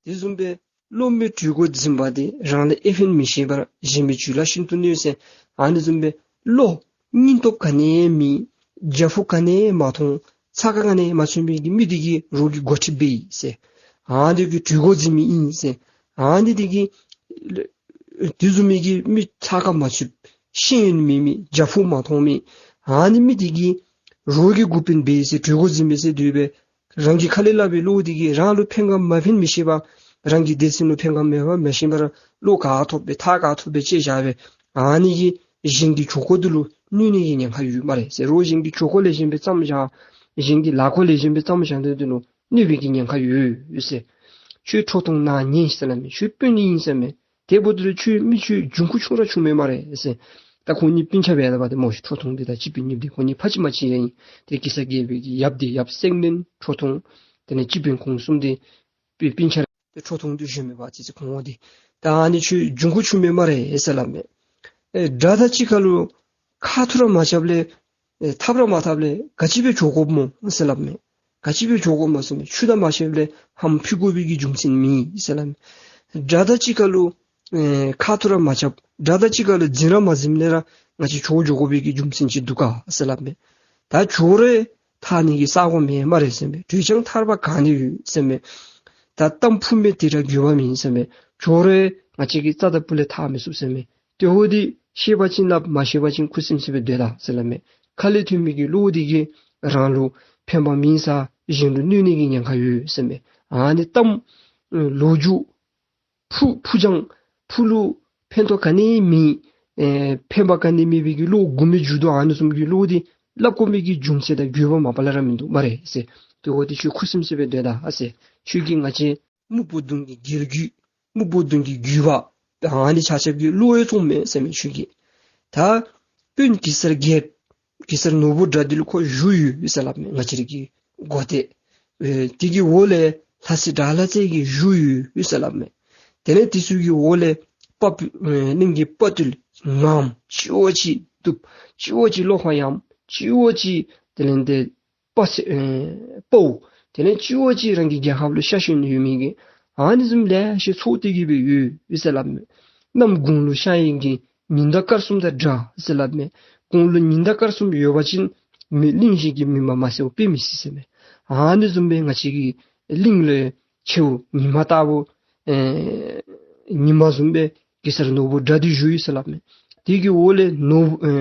དེ་བཟུམ་སྦེ་ སློབ་མའི་གྲོས་འགོ་འཛིན་པ་དེ་རང་ལུ་ཨེ་ཕན་མི་ཤེས་པར་གཞན་པའི་རྒྱུད་ལ་ཤིན་ཏུ་གནོད་ཟེར། ཨ་ནི་བཟུམ་སྦེ་བློ་སྙིང་སྟོབས་ག་ནི་ཡང་མེད། རྒྱ་ཕུག་ག་ནི་ཡང་མ་མཐོང་། ཚ་ཁ་ག་ནི་ཡང་མ་ཚུད་པའི་གི་མི་དེ་གིས་རོགས་ཀྱི་འགོ་ཁྲིད་འབད་ཡི་ཟེར། ཨ་ནི་གི་གྲོས་འགོ་འཛིན་མི་ཨིན་ཟེར། ཨ་ནི་དེ་གིས་དེ་བཟུམ་མའི་གི་མི་ཚ་ཁ་མ་ཚུདཔ་ཤེས་ཡོན་མེད་མི་རྒྱ་ཕུག་མ་མཐོང་མི་ཨ་ནི་མི་དེ་གིས་རོགས་ཀྱི་འགོ་དཔོན་འབད་ཡི་ཟེར། གྲོས་འགོ་འཛིན་མི་ཟེར་དེ་སྦེ་རང་གི་ཁ་ལས་སླབ་པའི་བློ་དེ་གིས་རང་ལུ་ཕན་ག་མ་ཕན་མི་ཤེས་པར་རང་གི་སྡེ་ཚན་ལུ་ཕན་ག་མ་ཕན་མི་ཤེས་པར་བློ་ག་ཐོབ་སྦེ་ཐག་ག་ཐོབ་སྦེ་བཅད་བཞག་སྦེ་ཨ་ནི་གིས་གཞན་གྱི་གྲོས་འགོ་དེ་ལུ་གནོད་ནི་གི་ཉེན་ཁ་ཡོད་སྨ་རེ་ཟེར། རོགས་གཞན་གྱི་གྲོས་འགོ་ལེགས་ཤོམ་སྦེ་བརྩམས་བཞག། གཞན་གྱི་ལཱ་འགོ་ལེགས་ཤོམ་སྦེ་བརྩམས་བཞག་སྟེ་དེ་ལུ་གནོད་པའི་གི་ཉེན་ཁ་ཡོད་ཟེར། ཁྱོད་ཁྲོ་ཐུང་ནཱ་ཉན་ཟེར་སླབ་མས། ཁྱོད་དཔོན་ཨིན་ཟེར་མས། དེ་འབདཝ་ད་ལུ་ཁྱོད་མི་ཁྱོད་འབྱུང་ཁུངས་ཆུང་ར་ཆུང་མས་སྨ་རེ་ཟེར། ད་ཁོང་གཉིས་སྤུན་ཆ་འབད་ད་པ་དེ་སྨོ་ཤིག། ཁྲོ་ཐུང་དེ་དང་སྤྱི་དཔོན་གཉིས་དེ་ཁོང་གཉིས་ཕ་གཅིག་མ་གཅིག་ཨིན། དེ་གེ་སར་རྒྱལ་པོའི་གི་ཡབ་དེ་ཡབ་སེང་བློན་ཁྲོ་ཐུང་དེ་ལས་སྤྱི་དཔོན་ཁོང་གསུམ་དེ་སྤུན་ཆ་ར་དེ་ཁྲོ་ཐུང་དེ་གཞོན་མས་པ་ཙི་ཙི་ཁོང་དེ། ད་ཨ་ནི་ཁྱོད་འབྱུང་ཁུངས་ཆུང་མས་སྨ་རེ་ཟེར་སླབ་མས། ཨེ་དགྲ་དང་གཅིག་ཁར་ལུ་ཁ་ཐུག་ར་མ་རྐྱབ་ལས་ཨེ་འཐབ་ར་མ་འཐབ་ལས་ག་ཅི་སྦེ་འགྱོ་དགོཔ་སྨོ་ཟེར་སླབ་མས། ག་ཅི་སྦེ་འགྱོ་དགོཔ་སྨོ་ཟེར་མས། ཆུ་དང་མ་ཕྱདཔ་ལས་ལྷམ་ཕུད་དགོ་པའི་གི་རྒྱུ་མཚན་མེད་ཟེར་སླབ་མས། དགྲ་དང་གཅིག་ཁར་ལུ་ཨེ་ཁ་ཐུག་ར་མ་རྐྱབ། དགྲ་དང་གཅིག་ཁར་ལུ་འཛིང་ར་མ་འཛིངམ་ལས་ར་ང་བཅས་འགྱོ་འགྱོ་དགོ་པའི་གི་རྒྱུ་མཚན་ཅིག་འདུག་ག་ཟེར་སླབ་མས། ད་འགྱོ་རུང་ཐར་ནི་གི་ས་གོ་མེད་སྨ་རེ་ཟེར་མས། བྲོས་ཀྱང་ཐར་པ་ག་ནི་ཡོད་ཟེར་མས། ད་གཏམ་ཕུབ་མི་དེ་ར་དགོས་པ་མེད་ཟེར་མས། འགྱོ་རུང་ང་བཅས་ཀྱིས་རྩ་དང་སྤུ་ལས་ཐར་མི་ཚུགས་ཟེར་མས། དེ་འབདཝ་ད་ཤེས་པ་ཅིན་སླབ། མ་ཤེས་པ་ཅིན་ཁུ་སིམ་སིམ་སྦེ་སྡོད་ད་ཟེར་སླབ་མས། ཁ་ལས་ཐོན་མི་གི་བློ་དེ་གིས་རང་ལུ་ཕན་པ་མེད་ས་གཞན་ལུ་གནོད་ནི་གི་ཉེན་ཁ་ཡོད་ཟེར་མས། ཨ་ནི་གཏམ་ལོ་རྒྱུས་ཕུ་ཕུ་ཅང་ཕུ་ལུ་ཕན་ཐོགས་ག་ནི་མེད། ཨེ་ཕན་པ་ག་ནི་མེད་པའི་གི་བློ་མགུ་མའི་མཇུག་ཏུ་ཨ་ནི་བཟུམ་གྱི་བློ་དེ་སླབ་དགོ་མི་གི་རྒྱུ་མཚན་དང་དགོས་པ་མ་པ་ལས་ར་མིན་འདུག་སྨ་རེ་ཟེར། དེ་འབདཝ་ད་ཁྱོད་ཁུ་སིམ་སིམ་སྦེ་སྡོད་ད་ཟེར། ཁྱོད་ཀྱིས་ང་བཅས་སྨུག་པོ་གདོང་གི་རྒྱལ་རྒྱུད་སྨུག་པོ་གདོང་གི་རྒྱུད་པ་ཨ་ནི་ཆ་ཁྱབ་ཀྱི་བློ་ཡང་བཙོངམ་མས་ཟེར་མས། ཁྱོད་ཀྱིས་ད་དཔོན་གེ་སར་རྒྱལཔོ་གེ་སར་ནོར་བུ་དགྲ་འདུལ་ཁོ་བཞུགས་ཡོད་ཟེར་སླབ་མས། ང་བཅས་རའི་གི་འགོ་སྟེ་ཨེ་དེ་གི་འོག་ལས་ལྷ་སྲས་དགྲ་ལྷ་རྩེ་རྒྱལ་བཞུགས་ཡོད་ཟེར་སླབ་མས། དེ་ལས་དེ་ཚུ་གི་འོག་ལས་དཔའ་བོ་ཨེ་གླིང་གི་དཔའ་བརྟུལ་ངམ་སྤྱི་བོ་ཅིག་གདུག་སྤྱི་བོ་ཅིག་བློ་ཁོག་ཡངམ་སྤྱི་བོ་ཅིག་དེ་ལས་དེ་དཔའ་སེ་ཨེ་དཔའ་བོ་དེ་ལས་སྤྱི་བོ་ཅིག་རང་གི་རྒྱལ་ཁབ་ལུ་ཤ་ཞེན་ཡོད་མི་གི་ཨ་ནི་བཟུམ་ལེ་ཤ་ཚོགས་ཏེ་གི་སྦེ་ཡོད་ཟེར་སླབ་མས། གནམ་དགུང་ལུ་ཤར་ཡི་གི་ཉི་ཟླ་སྐར་གསུམ་དང་འདྲ་ཟེར་སླབ་མས། དགུང་ལུ་ཉི་ཟླ་སྐར་གསུམ་ཡོད་པ་ཅིན་མི་གླིང་བཞི་གི་མུན་པ་མ་སེལཝ་དཔེ་མི་སྲིད་ཟེར་མས། ཨ་ནི་བཟུམ་སྦེ་ང་བཅས་ཀྱི་གླིང་ལུ་ཡང་མཚན་ཉི་མ་ལྟ་བུ་ཨེ་ཉི་མ་བཟུམ་སྦེ་གེ་སར་ནོར་བུ་དགྲ་འདུལ་བཞུགས་ཡོད་ཟེར་སླབ་མས། དེ་གི་འོག་ལས་ནོར་བུ་ཨེ་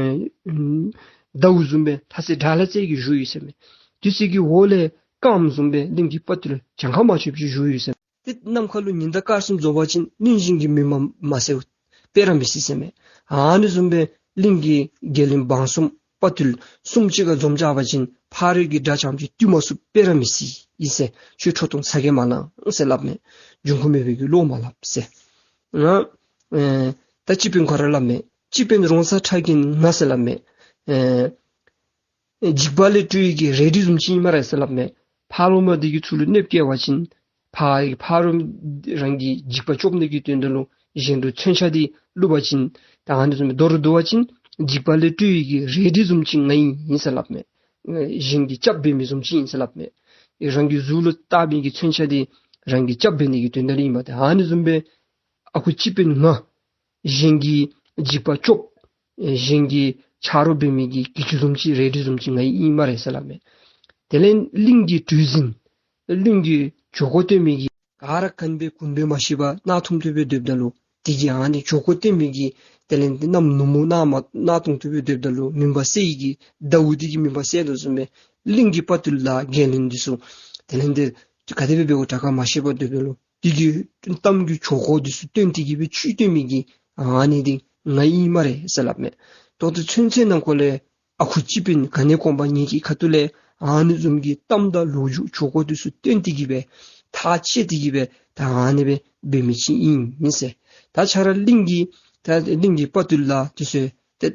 ཟླཝ་བཟུམ་སྦེ་ལྷ་སྲས་དགྲ་ལྷ་རྩེ་རྒྱལ་བཞུགས་ཡོད་ཟེར་མས། དེ་ཚུ་གི་འོག་ལས་སྐརམ་བཟུམ་སྦེ་གླིང་གི་དཔའ་བརྟུལ་གྱངས་ཁ་མ་ཆོདཔ་ཅིག་བཞུགས་ཡོད་ཟེར་མས། ཏེ་ནམ་མཁའ་ལུ་ཉི་ཟླ་སྐར་གསུམ་འཛོམས་པ་ཅིན་གླིང་བཞི་གི་མུན་པ་མ་སེལཝ་དཔེ་ར་མི་སྲིད་ཟེར་མས། ཨ་ནི་བཟུམ་སྦེ་གླིང་གི་རྒྱལ་བློན་འབངས་གསུམ་དཔའ་བརྟུལ་གསུམ་གཅིག་ཁར་འཛོམས་བཅར་བ་ཅིན་ཕ་རོལ་གྱི་དགྲ་རྐྱངམ་ཅིག་བཏུལ་མ་ཚུགསཔ་དཔེ་ར་མི་སྲིད་ཨིན་ཟེར། ཁྱོད་ཁྲོ་ཐུང་ཚ་གྱང་མ་ལང་ཟེར་སླབ་མས། འབྱུང་ཁུངས་མེད་པའི་གི་བློ་མ་སླབ་ཟེར། ང་ཨེ་ད་སྤྱི་དཔོན་ཁོ་ར་སླབ་མས། སྤྱི་དཔོན་རོང་ཚ་ཁྲ་རྒན་ང་ཟེར་སླབ་མས། ཨེ་འཇིགས་པ་ལས་སྐྲོད་ཡི་གི་རལ་གྲི་བཟུམ་ཅིག་ཨིན་སྨ་རེ་ཟེར་སླབ་མས། ཕ་རོལ་མ་དེ་གིས་ཚུར་ལུ་གནོདཔ་བཀལ་བ་ཅིན་ཕ་ཕ་རོལ་རང་གི་འཇིགས་པ་སྐྱོབ་ནི་གི་དོན་དག་ལུ་གཞན་ལུ་མཚོན་ཆ་དེ་བླུག་པ་ཅིན་ད་ཨ་ནི་བཟུམ་མདོར་བསྡུ་བ་ཅིན་འཇིགས་པ་ལས་སྐྲོད་ཡི་གི་རལ་གྲི་བཟུམ་ཅིག་ང་ཨིན་ཟེར་སླབ་མས། གཞན་གྱིས་སྐྱབས་འབད་མི་བཟུམ་ཅིག་ཨིན་ཟེར་སླབ་མས། རང་གི་གཟུགས་ལུ་བཏགས་མི་གི་མཚོན་ཆ་དེ་རང་གི་སྐྱབས་འབད་ནི་གི་དོན་དག་ལུ་ཨིན་པས། ད་ཨ་ནི་བཟུམ་སྦེ་ཨ་ཁུ་སྤྱི་དཔོན་ང་གཞན་གྱི་འཇིགས་པ་སྐྱོབ། ཨེ་གཞན་གྱི་ཆ་རོགས་འབད་མི་གི་གྱི་ཅུང་བཟུམ་ཅིག་རལ་གྲི་བཟུམ་ཅིག་ང་ཨིན་སྨ་རེ་ཟེར་སླབ་མས། དེ་ལས་གླིང་གི་གྲུ་གཟིངས་གླིང་གི་བྱོག་ཁོག་སྟོན་མི་གི་ག་ར་ག་ནི་སྦེ་གུང་སྦེ་མ་ཤེས་པར་གནག་དུང་དུ་སྦེ་སྡོདཔ་ད་ལུ་དེ་གིས་ཨ་ནི་བྱོག་ཁོག་སྟོན་མི་གི་དེ་ལས་གནམ་ནུབ་མོ་གནག་མ་གནག་དུང་དུ་སྦེ་སྡོདཔ་ད་ལུ་མུན་པ་སེལ་ཡི་གི་ཟླཝ་དེ་གིས་མུན་པ་སེལ་དོ་བཟུམ་སྦེ་གླིང་གི་དཔའ་བརྟུལ་དང་རྒྱལ་བློན་འདི་ཚུ་དེ་ལས་འདི་ག་དེ་སྦེ་འབདཝ་དྲག་ག་མ་ཤེས་པར་སྡོདཔ་ད་ལུ་དེ་གི་གཏམ་གྱི་བྱོག་ཁོག་འདི་ཚུ་སྟོན་ཏེ་གི་སྦེ་བཅུད་བཏོན་མི་གི་ཨ་ནི་འདི་ང་ཨིན་སྨ་རེ་ཟེར་སླབ་མས། ད་ལྟོ་ཚུན་ཚོད་ནང་འཁོད་ལས་ཨ་ཁུ་སྤྱི་དཔོན་ག་ནི་གོང་མ་ངེ་གི་ཁ་ཐུག་ལས་ཨ་ནི་བཟུམ་གྱི་གཏམ་དང་ལོ་རྒྱུས་བྱོག་ཁོག་འདི་ཚུ་སྟོན་ཏེ་གི་སྦེ་ཐག་བཅད་དེ་གི་སྦེ་ད་ཨ་ནི་སྦེ་འབད་མི་ཅིག་ཨིན་ཨིན་ཟེར། ད་ཁྱོད་ར་གླིང་གི་ད་གླིང་གི་དཔའ་བརྟུལ་ལ་དེ་ཚུ་ཏེ་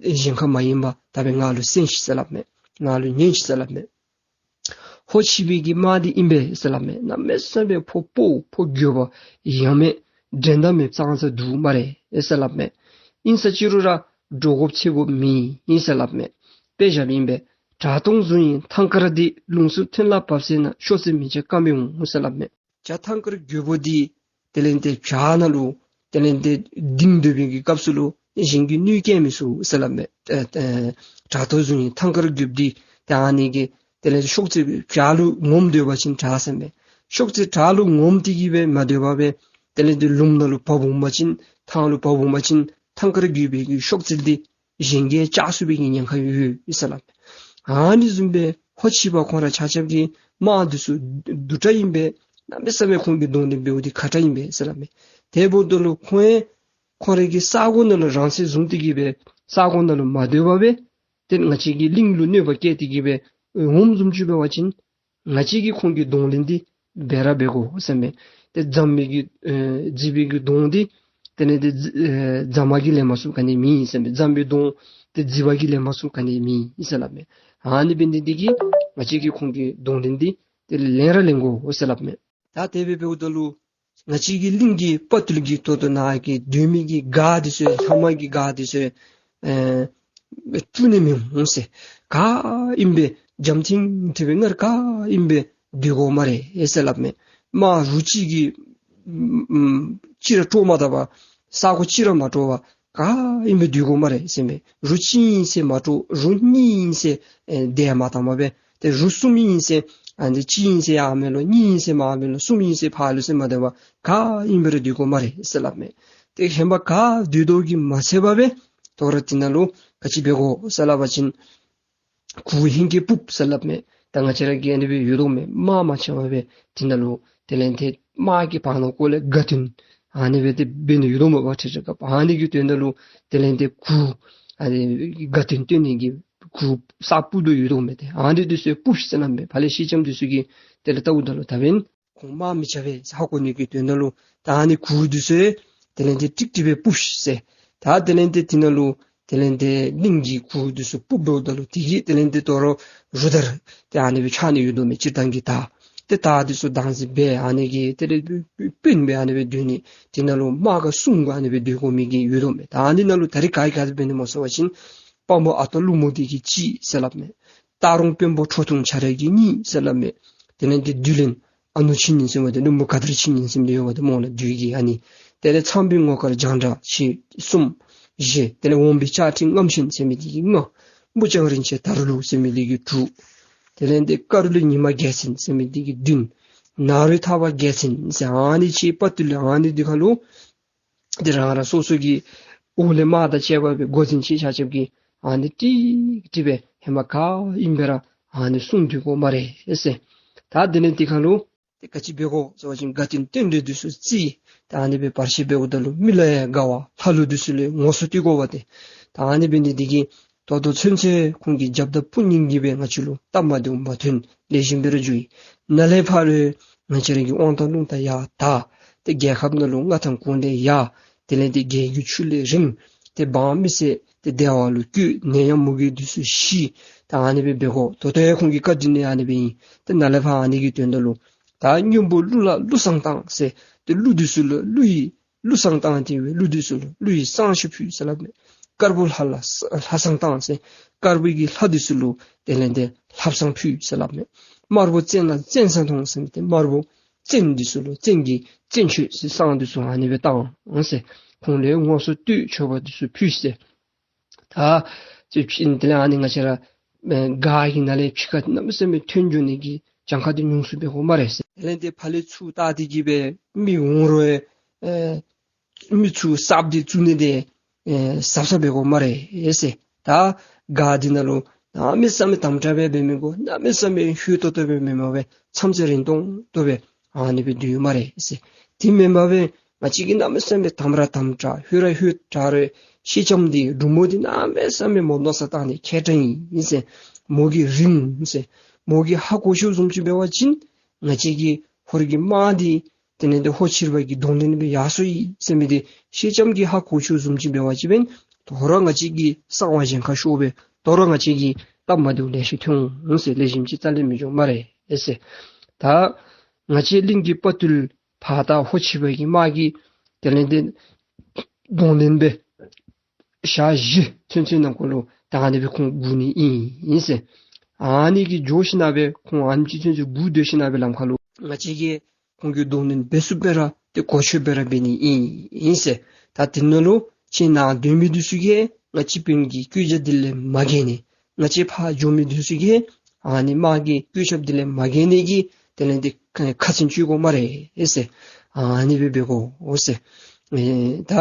གཞན་ཁར་མ་ཡེངས་པར་ད་སྦེ་ང་ལུ་གསན་ཤིག་ཟེར་སླབ་མས། ང་ལུ་ཉན་ཤིག་ཟེར་སླབ་མས། ཕོ་ཆེ་བའི་གི་དམག་འདི་ཨིན་པས་ཟེར་སླབ་མས། གནམ་མེད་ས་མེད་ཕོ་དཔའ་བོ་ཕོ་རྒོད་པོ་ཡང་མེད་འགྲན་ཟླ་མེད་གཙང་ས་འདུག་སྨ་རེ་ཟེར་སླབ་མས། ཨིན་ས་ཅི་རུང་ར་འདྲོག་དགོཔ་ཚ་དགོཔ་མེད་ཨིན་ཟེར་སླབ་མས། དཔེ་བཞགཔ་ཨིན་པས། བྲག་དོང་བཟུང་ཡི་ཐང་དཀར་འདི། ལུང་གསུམ་ཐོན་ལ་བབས་ཟེར་ན། ཤོག་སེར་མི་བྱ་སྐམ་པའི་འོང་ཟེར་སླབ་མས། བྱ་ཐང་དཀར་རྒོད་པོ་འདི་ དེ་ལས་ཏེ་བྱག་ནང་ལུ་དེ་ལས་ཏེ་ལྡིང་སྡོད་པའི་གི་སྐབས་སུ་ལུ་གཞན་གྱིས་གནོད་སྐྱེལ་མི་ཚུགས་ཟེར་སླབ་མས། ཨེ་ཨེ་དྲག་ཐོག་བཟུང་ཡི་ཐང་དཀར་རྒོདཔ་འདི་ཏེ་ཨ་ནི་གི་དེ་ལས་གཤོག་རྩི་བྱག་ལུ་ངོམས་སྡོད་པ་ཅིན་དྲག་ཟེར་མས། གཤོག་རྩི་བྱག་ལུ་ངོམས་ཏེ་གི་སྦེ་མ་སྡོད་པར་སྦེ་དེ་ལས་ཏེ་ལུངམ་ནང་ལུ་བབས་འོང་པ་ཅིན་ཐང་ལུ་བབས་འོང་པ་ཅིན་ཐང་དཀར་རྒོདཔ་གི་གཤོག་རྩི་འདི་གཞན་གྱིས་བཅག་ཚུགས་པའི་གི་ཉེན་ཁ་ཡོད་ཟེར་སླབ་མས། ཨ་ནི་བཟུམ་སྦེ་ཧོར་ཕྱི་པ་ཁོང་ར་ཆ་ཁྱབ་ཀྱི་དམག་འདི་ཚུ་སྡུག་དྲགས་ཨིན་པས། གནམ་མེད་ས་མེད་ཁོང་གིས་གདོང་ལེན་འབདཝ་འདི་ཁག་དྲགས་ཨིན་པས་ཟེར་སླབ་མས། དེ་འབདཝ་ད་ལུ་ཁོང་ཡང་ཁོང་རའི་གི་ས་གོ་ནང་ལུ་རང་སྲིད་བཟུང་སྟེ་གི་སྦེ་ས་གོ་ནང་ལུ་མ་སྡོད་པར་སྦེ་ཏེ་ང་བཅས་ཀྱི་གླིང་ལུ་གནོད་པ་བསྐྱལ་ཏེ་གི་སྦེ་འོངམ་བཟུམ་ཅིག་འབད་བ་ཅིན་ང་བཅས་ཀྱིས་ཁོང་གི་གདོང་ལེན་འདི་འབད་ར་འབད་དགོ་ཟེར་མས། ཏེ་རྫམ་མི་གི་ཨེ་རྫི་བའི་གི་གདོང་འདི་དེ་ལས་ཏེ་རྫི་ཨེ་རྫ་མ་གིས་ལེན་མ་ཚུགས་ག་ནི་མེད་ཟེར་མས། རྫམ་མི་གདོང་འདི་རྫི་བ་གིས་ལེན་མ་ཚུགས་ག་ནི་མེད་ཟེར་སླབ་མས། ཨ་ནི་འབད་ནི་འདི་གིས་ང་བཅས་ཀྱིས་ཁོང་གི་གདོང་ལེན་འདི་ཏེ་ལེན་ར་ལེན་དགོ་ཟེར་སླབ་མས། ད་དེ་སྦེ་འབདཝ་ད་ལུ་ང་བཅས་ཀྱི་གླིང་གི་དཔའ་བརྟུལ་གྱི་ད་ལྟོ་ནཱ་གི་སྡོད་མི་གི་སྒར་འདི་ཚུ་ལྷག་མ་གི་སྒར་འདི་ཚུ་ཨེ་བཙུགས་ནི་མི་འོང་ཟེར། ག་ཨིན་པས་འཇམ་ཐིང་ཐིང་སྦེ་སྔར་ག་ཨིན་པས་སྡོད་དགོ་སྨ་རེ་ཟེར་སླབ་མས། དམག་རུ་གཅིག་གིས་ཨམ་གཅིག་ར་སྤྲོ་མ་བཏུབ་པར་ས་གོ་གཅིག་ར་མ་སྤྲོ་བར་ག་ཨིན་པས་སྡོད་དགོ་སྨ་རེ་ཟེར་མས། རུ་གཅིག་ཨིན་ཟེར་མ་སྤྲོ། རུ་གཉིས་ཨིན་ཟེར་ཨེ་དེ་མ་བཏང་བར་སྦེ་ཏེ་རུ་གསུམ་ཨིན་ཟེར་ཨ་ནི་གཅིག་ཨིན་ཟེར་ཡར་མེད་ལོ། གཉིས་ཨིན་ཟེར་མར་མེད་ལོ། གསུམ་ཨིན་ཟེར་ཕར་ལོ་ཟེར་མ་སྡོད་པར་ག་ཨིན་པས་ར་སྡོད་དགོ་སྨ་རེ་ཟེར་སླབ་མས། ཏེ་ཧེ་མ་ག་སྡོད་དོ་གི་མ་ཚད་པར་སྦེ་དོ་རུང་དེ་ནང་ལུ་ག་ཅི་འབད་དགོ་ཟེར་སླབ་པ་ཅིན་གུར་ཧིང་གིས་སྤུབས་ཟེར་སླབ་མས། ད་ང་བཅས་ར་གི་ཨ་ནི་སྦེ་ཡོད་དོ་མས། དམག་མ་ཆགས་པར་སྦེ་དེ་ནང་ལུ་དེ་ལས་ཏེ་དམག་གི་བར་ན་ཀོ་ལས་དགའ་སྟོན་ཨ་ནི་སྦེ་ཏེ་འབད་ནི་ཡོད་དོ་མས་པ། ཁྲིག་ཁྲི་ཁ་ཨ་ནི་གི་དོན་དག་ལུ་དེ་ལས་ཏེ་གུར་ཨ་ནི་དགའ་སྟོན་སྟོན་ནི་གི་གུར་གསར་སྤུབ་དོ་ཡོད་དོ་མས། ཏེ་ཨ་ནི་འདི་ཚུ་སྤུབས་ཟེར་སླབ་མས། ཕར་ལས་སེང་ལྕམ་འདི་ཚུ་གིས་དེ་ལས་བལྟཝ་ད་ལུ་ད་འབདན་ཁོང་དམག་མི་རྐྱབ་པས་ཧ་གོ་ནི་གི་དོན་དག་ལུ་ད་ཨ་ནི་གུར་འདི་ཚུ་དེ་ལས་ཏེ་ཀྲིག་ཀྲི་སྦེ་སྤུབས་ཤིག་ཟེར། ད་དེ་ལས་ཏེ་དེ་ནང་ལུ་དེ་ལས་ཏེ་གླིང་གི་གུར་འདི་ཚུ་སྤུབས་འབདཝ་ད་ལུ་དེ་གིས་དེ་ལས་ཏེ་དོ་རུང་རུ་དར་ཏེ་ཨ་ནི་སྦེ་ཆགས་ནི་ཡོད་དོ་མས། སྤྱིར་བཏང་གི་དར་ཏེ་དར་འདི་ཚུ་བདག་འཛིན་འབད་ཨ་ནི་གི་དེ་ལས་སྤུན་སྦེ་ཨ་ནི་སྦེ་སྡོད་ནི། དེ་ནང་ལུ་དམག་ག་སྲུང་ག་ཨ་ནི་སྦེ་སྡོད་དགོ་མི་གི་ཡོད་དོ་མས། ད་ཨ་ནི་ནང་ལུ་ད་རིས་ག་གིས་ག་དེ་འབད་ནི་སྨོ་ཟེར་བ་ཅིན་དཔའ་མོ་ཨ་སྟག་ཀླུ་མོ་འདི་གིས་གཅིག་ཟེར་སླབ་མས། སྟག་རོང་དཔོན་པོ་ཁྲོ་ཐུང་ཆ་ར་གིས་གཉིས་ཟེར་སླབ་མས། དེ་ལས་ཏེ་བདུད་བློན་ཨ་ནུ་ཆོས་ཉིད་ཟེར་མི་འདི་ནུབ་མོ་ག་དར་ཆོས་ཉིད་ཟེར་མི་འདི་ཡོད་པ་འདི་སྨོ་ལགས། བདུད་ཀྱི་ཨ་ནི། དེ་ལས་ཚངས་པའི་ངོ་དཀར་རྒྱང་གྲགས་ཆེ་གསུམ་བཞི། དེ་ལས་འོམ་བུའི་ལྕགས་ཁྲི་རྔམ་ཆེན་ཟེར་མི་འདི་གིས་ལྔ། སྨུག་རྒྱང་རིན་ཆེན་དར་ལུ་ཟེར་མི་འདི་གིས་དྲུག། དེ་ལས་ཏེ་ཀ་རུ་ལུ་ཉི་མ་རྒྱལ་མཚན་ཟེར་མི་འདི་གིས་བདུན། ནཱ་རོའི་ཐག་པ་རྒྱལ་མཚན་ཟེར་ཨ་ནི་ཆེ་དཔའ་བརྟུལ་ཨ་ནི་འདི་ཁ་ལུ་ཏེ་རང་རང་སོ་སོ་གི་འོག་ལས་དམག་དང་བཅས་པ་སྦེ་འགོ་འཛིན་ཅིག་ཆ་ཁྱབ་ཀྱིས་ཨ་ནི་ཀྲིག་ཀྲི་སྦེ་ཧེ་མ་ག་ཨིན་པས་ར་ཨ་ནི་སྲུང་སྡོད་དགོ་སྨ་རེ་ཟེར། ད་དེ་ལས་དེ་ཁ་ལུ་ཏེ་ག་ཅི་འབད་དགོ་ཟེར་བ་ཅིན་དགའ་སྟོན་རྟེན་འབྲེལ་འདི་ཚུ་བརྩི། ད་ཨ་ནི་སྦེ་བར་ཆད་འབདཝ་ད་ལུ་མི་ལུ་ཡང་དགའ་བ་ལྷ་ཀླུ་འདི་ཚུ་ལུ་ཡང་ངོ་སོ་བསྟོད་དགོ་པ་ཏེ། ད་ཨ་ནི་འབད་ནི་འདི་གིས་ད་ལྟོ་ཚུན་ཚོད་ཁོང་གི་རྒྱབ་དང་དཔུང་གཉེན་གྱིས་སྦེ་ང་བཅས་ལུ་སྟབས་མ་བདེཝ་མ་ཐོན། ལེགས་ཤོམ་སྦེ་ར་འགྱོ་ཡི། ནཱ་ལས་ཕར་ང་བཅས་ར་གི་དབང་ཐང་རླུང་རྟ་ཡར་དར། ཏེ་རྒྱལ་ཁབ་ནང་ལུ་མངའ་ཐང་གོང་ལས་ཡར། དེ་ལས་ཏེ་རྒྱལ་རྒྱུད་ཆུ་ལས་རིང་། ཏེ་འབངས་མི་སེར་ཏེ་བདེ་བ་ལུ་བཀོད། ནད་ཡམས་མུ་གེ་འདི་ཚུ་ཞི། ད་ཨ་ནི་སྦེ་འབད་དགོ། ད་ལྟོ་ཡང་ཁོང་གི་བཀའ་དྲིན་ལས་ཨ་ནི་སྦེ་ཨིན། ཏེ་ནཱ་ལས་ཕར་ཨ་ནི་གི་དོན་དག་ལུ་ད་སྔོན་པོ་ཀླུ་ལ་ཀླུ་བསང་བཏང་ཟེར། ཏེ་ཀླུ་འདི་ཚུ་ལུ་ཀླུ་ཡི་ཀླུ་བསང་བཏང་སྟེ་སྦེ་ཀླུ་འདི་ཚུ་ལུ་ཀླུ་ཡི་བསང་ཞིག་ཕུལ་ཟེར་སླབ་མས། དཀར་པོ་ལྷ་ལ་ལྷ་བསང་བཏང་ཟེར། དཀར་པོ་གི་ལྷ་འདི་ཚུ་ལུ་དེ་ལས་ཏེ་ལྷ་བསང་ཕུལ་ཟེར་སླབ་མས། དམར་པོ་བཙན་ལ་བཙན་བསང་བཏང་ཟེར་མི་འདི་དམར་པོ་བཙན་འདི་ཚུ་ལུ་བཙན་གྱི་བཙན་མཆོད་ཟེར་བསང་འདི་ཚུ་ཨ་ནི་སྦེ་བཏང་ཟེར། ཁོང་ལུ་ཡང་ངོ་སོ་བསྟོད་མཆོད་པ་འདི་ཚུ་ཕུལ་ཟེར། ད་ཅི་ཕྱིན་དེ་ལས་ཨ་ནི་ང་བཅས་ར་ཨེ་སྒར་གྱི་ནང་ལས་ཕྱི་ཁར་གནམ་མེད་ས་མེད་ཐོན་འགྱོ་ནི་གི་གྱངས་ཁ་འདི་ཉུང་སུ་འབད་དགོ་སྨ་རེ་ཟེར། དེ་ལས་ཏེ་ཕར་ལས་ཚུར་བལྟ་སྟེ་གི་སྦེ་མི་འོང་རུང་ཨེ་མི་ཚུར་གསརཔ་འདི་བཙུགས་ནི་འདི་ཨེ་གཟབ་གཟབ་འབད་དགོ་སྨ་རེ་ཟེར། ད་སྒར་འདི་ནང་ལུ་གནམ་མེད་ས་མེད་དམ་དྲགས་སྦེ་འབད་མི་དགོ། གནམ་མེད་ས་མེད་ཧུད་ཏོག་ཏོ་སྦེ་མེན་པར་སྦེ་མཚམས་ཚད་རིང་ཏོང་ཏོ་སྦེ་ཨ་ནི་སྦེ་སྡོད་སྨ་རེ་ཟེར། དེ་མེན་པར་སྦེ་ང་བཅས་ཀྱིས་གནམ་མེད་ས་མེད་དམ་ར་དམ་དྲགས་ཧུད་ར་ཧུད་དྲགས་རུང་སེང་ལྕམ་འདི་འབྲུག་མོ་འདི་གནམ་མེད་ས་མེད་མོ་མནོ་བསམ་བཏང་ནི་མཁས་དྲགས་ཨིན་ཟེར། མོ་གིས་རིང་ཟེར། མོ་གིས་ཧ་གོ་ཤོས་བཟུམ་ཅིག་འབད་བ་ཅིན་ང་བཅས་ཀྱི་ཧོར་གྱི་དམག་འདི་དེ་ལས་ཏེ་ཧོར་ཕྱི་པ་གིས་གདོང་ལེན་འབད་ཡར་སོ་ཡི་ཟེར་མི་འདི་སེང་ལྕམ་གྱིས་ཧ་གོ་ཤོས་བཟུམ་ཅིག་འབད་བ་ཅིན་འབདན་དོ་རུང་ང་བཅས་ཀྱི་གསང་བ་གཞན་ཁར་ཤོར་སྦེ་དོ་རུང་ང་བཅས་ཀྱི་སྟབས་མ་བདེཝ་ལེ་ཤ་ཐོན་འོང་ཟེར། ལེགས་ཤོམ་ཅིག་རྩ་ལས་མི་འགྱོ་སྨ་རེ་ཟེར། ད་ང་བཅས་གླིང་གི་དཔའ་བརྟུལ་ཕར་ད་ཧོར་ཕྱི་པ་གི་དམག་གིས་དེ་ལས་ཏེ་གདོང་ལེན་འབད་ཞག་བཞི་ཚུན་ཚོད་ནང་འཁོད་ལུ་ད་ཨ་ནི་སྦེ་ཁོང་སྒུག་ནི་ཨིན་ཟེར། ཨ་ནི་གི་འགྱོ་ཞིན་ན་སྦེ་ཁོང་ཨ་ནེམ་ཅིག་ཚུན་ཚོད་སྒུག་སྡོད་ཞིན་ན་སྦེ་ལམ་ཁ་ལུ་ང་བཅས་ཀྱིས་ཁོང་གི་གདོང་ལེན་འབད་ཚུགསཔ་སྦེ་ར་ ཏེ་གོ་ཆོད་སྦེ་ར་འབད་ནི་ཨིན་ཨིན་ཟེར། ད་དེ་ནང་ལུ་ཁྱེད་ནཱ་སྡོད་མི་འདི་ཚུ་གིས་ང་སྤྱི་དཔོན་གྱི་བཀོད་རྒྱ་འདི་ལས་མ་འགལ་ནི། ང་བཅས་ཕར་འགྱོ་མི་འདི་ཚུ་གིས་ཨ་ནི་དམག་གི་བཀོད་རྒྱ་འདི་ལས་མ་འགལ་ནི་གི་དེ་ལས་འདི་ཁ་ཁ་ཚིག་བཅད་དགོ་སྨ་རེ་ཟེར། ཨ་ནི་སྦེ་འབད་དགོ་ཟེར། ཨེ་ད་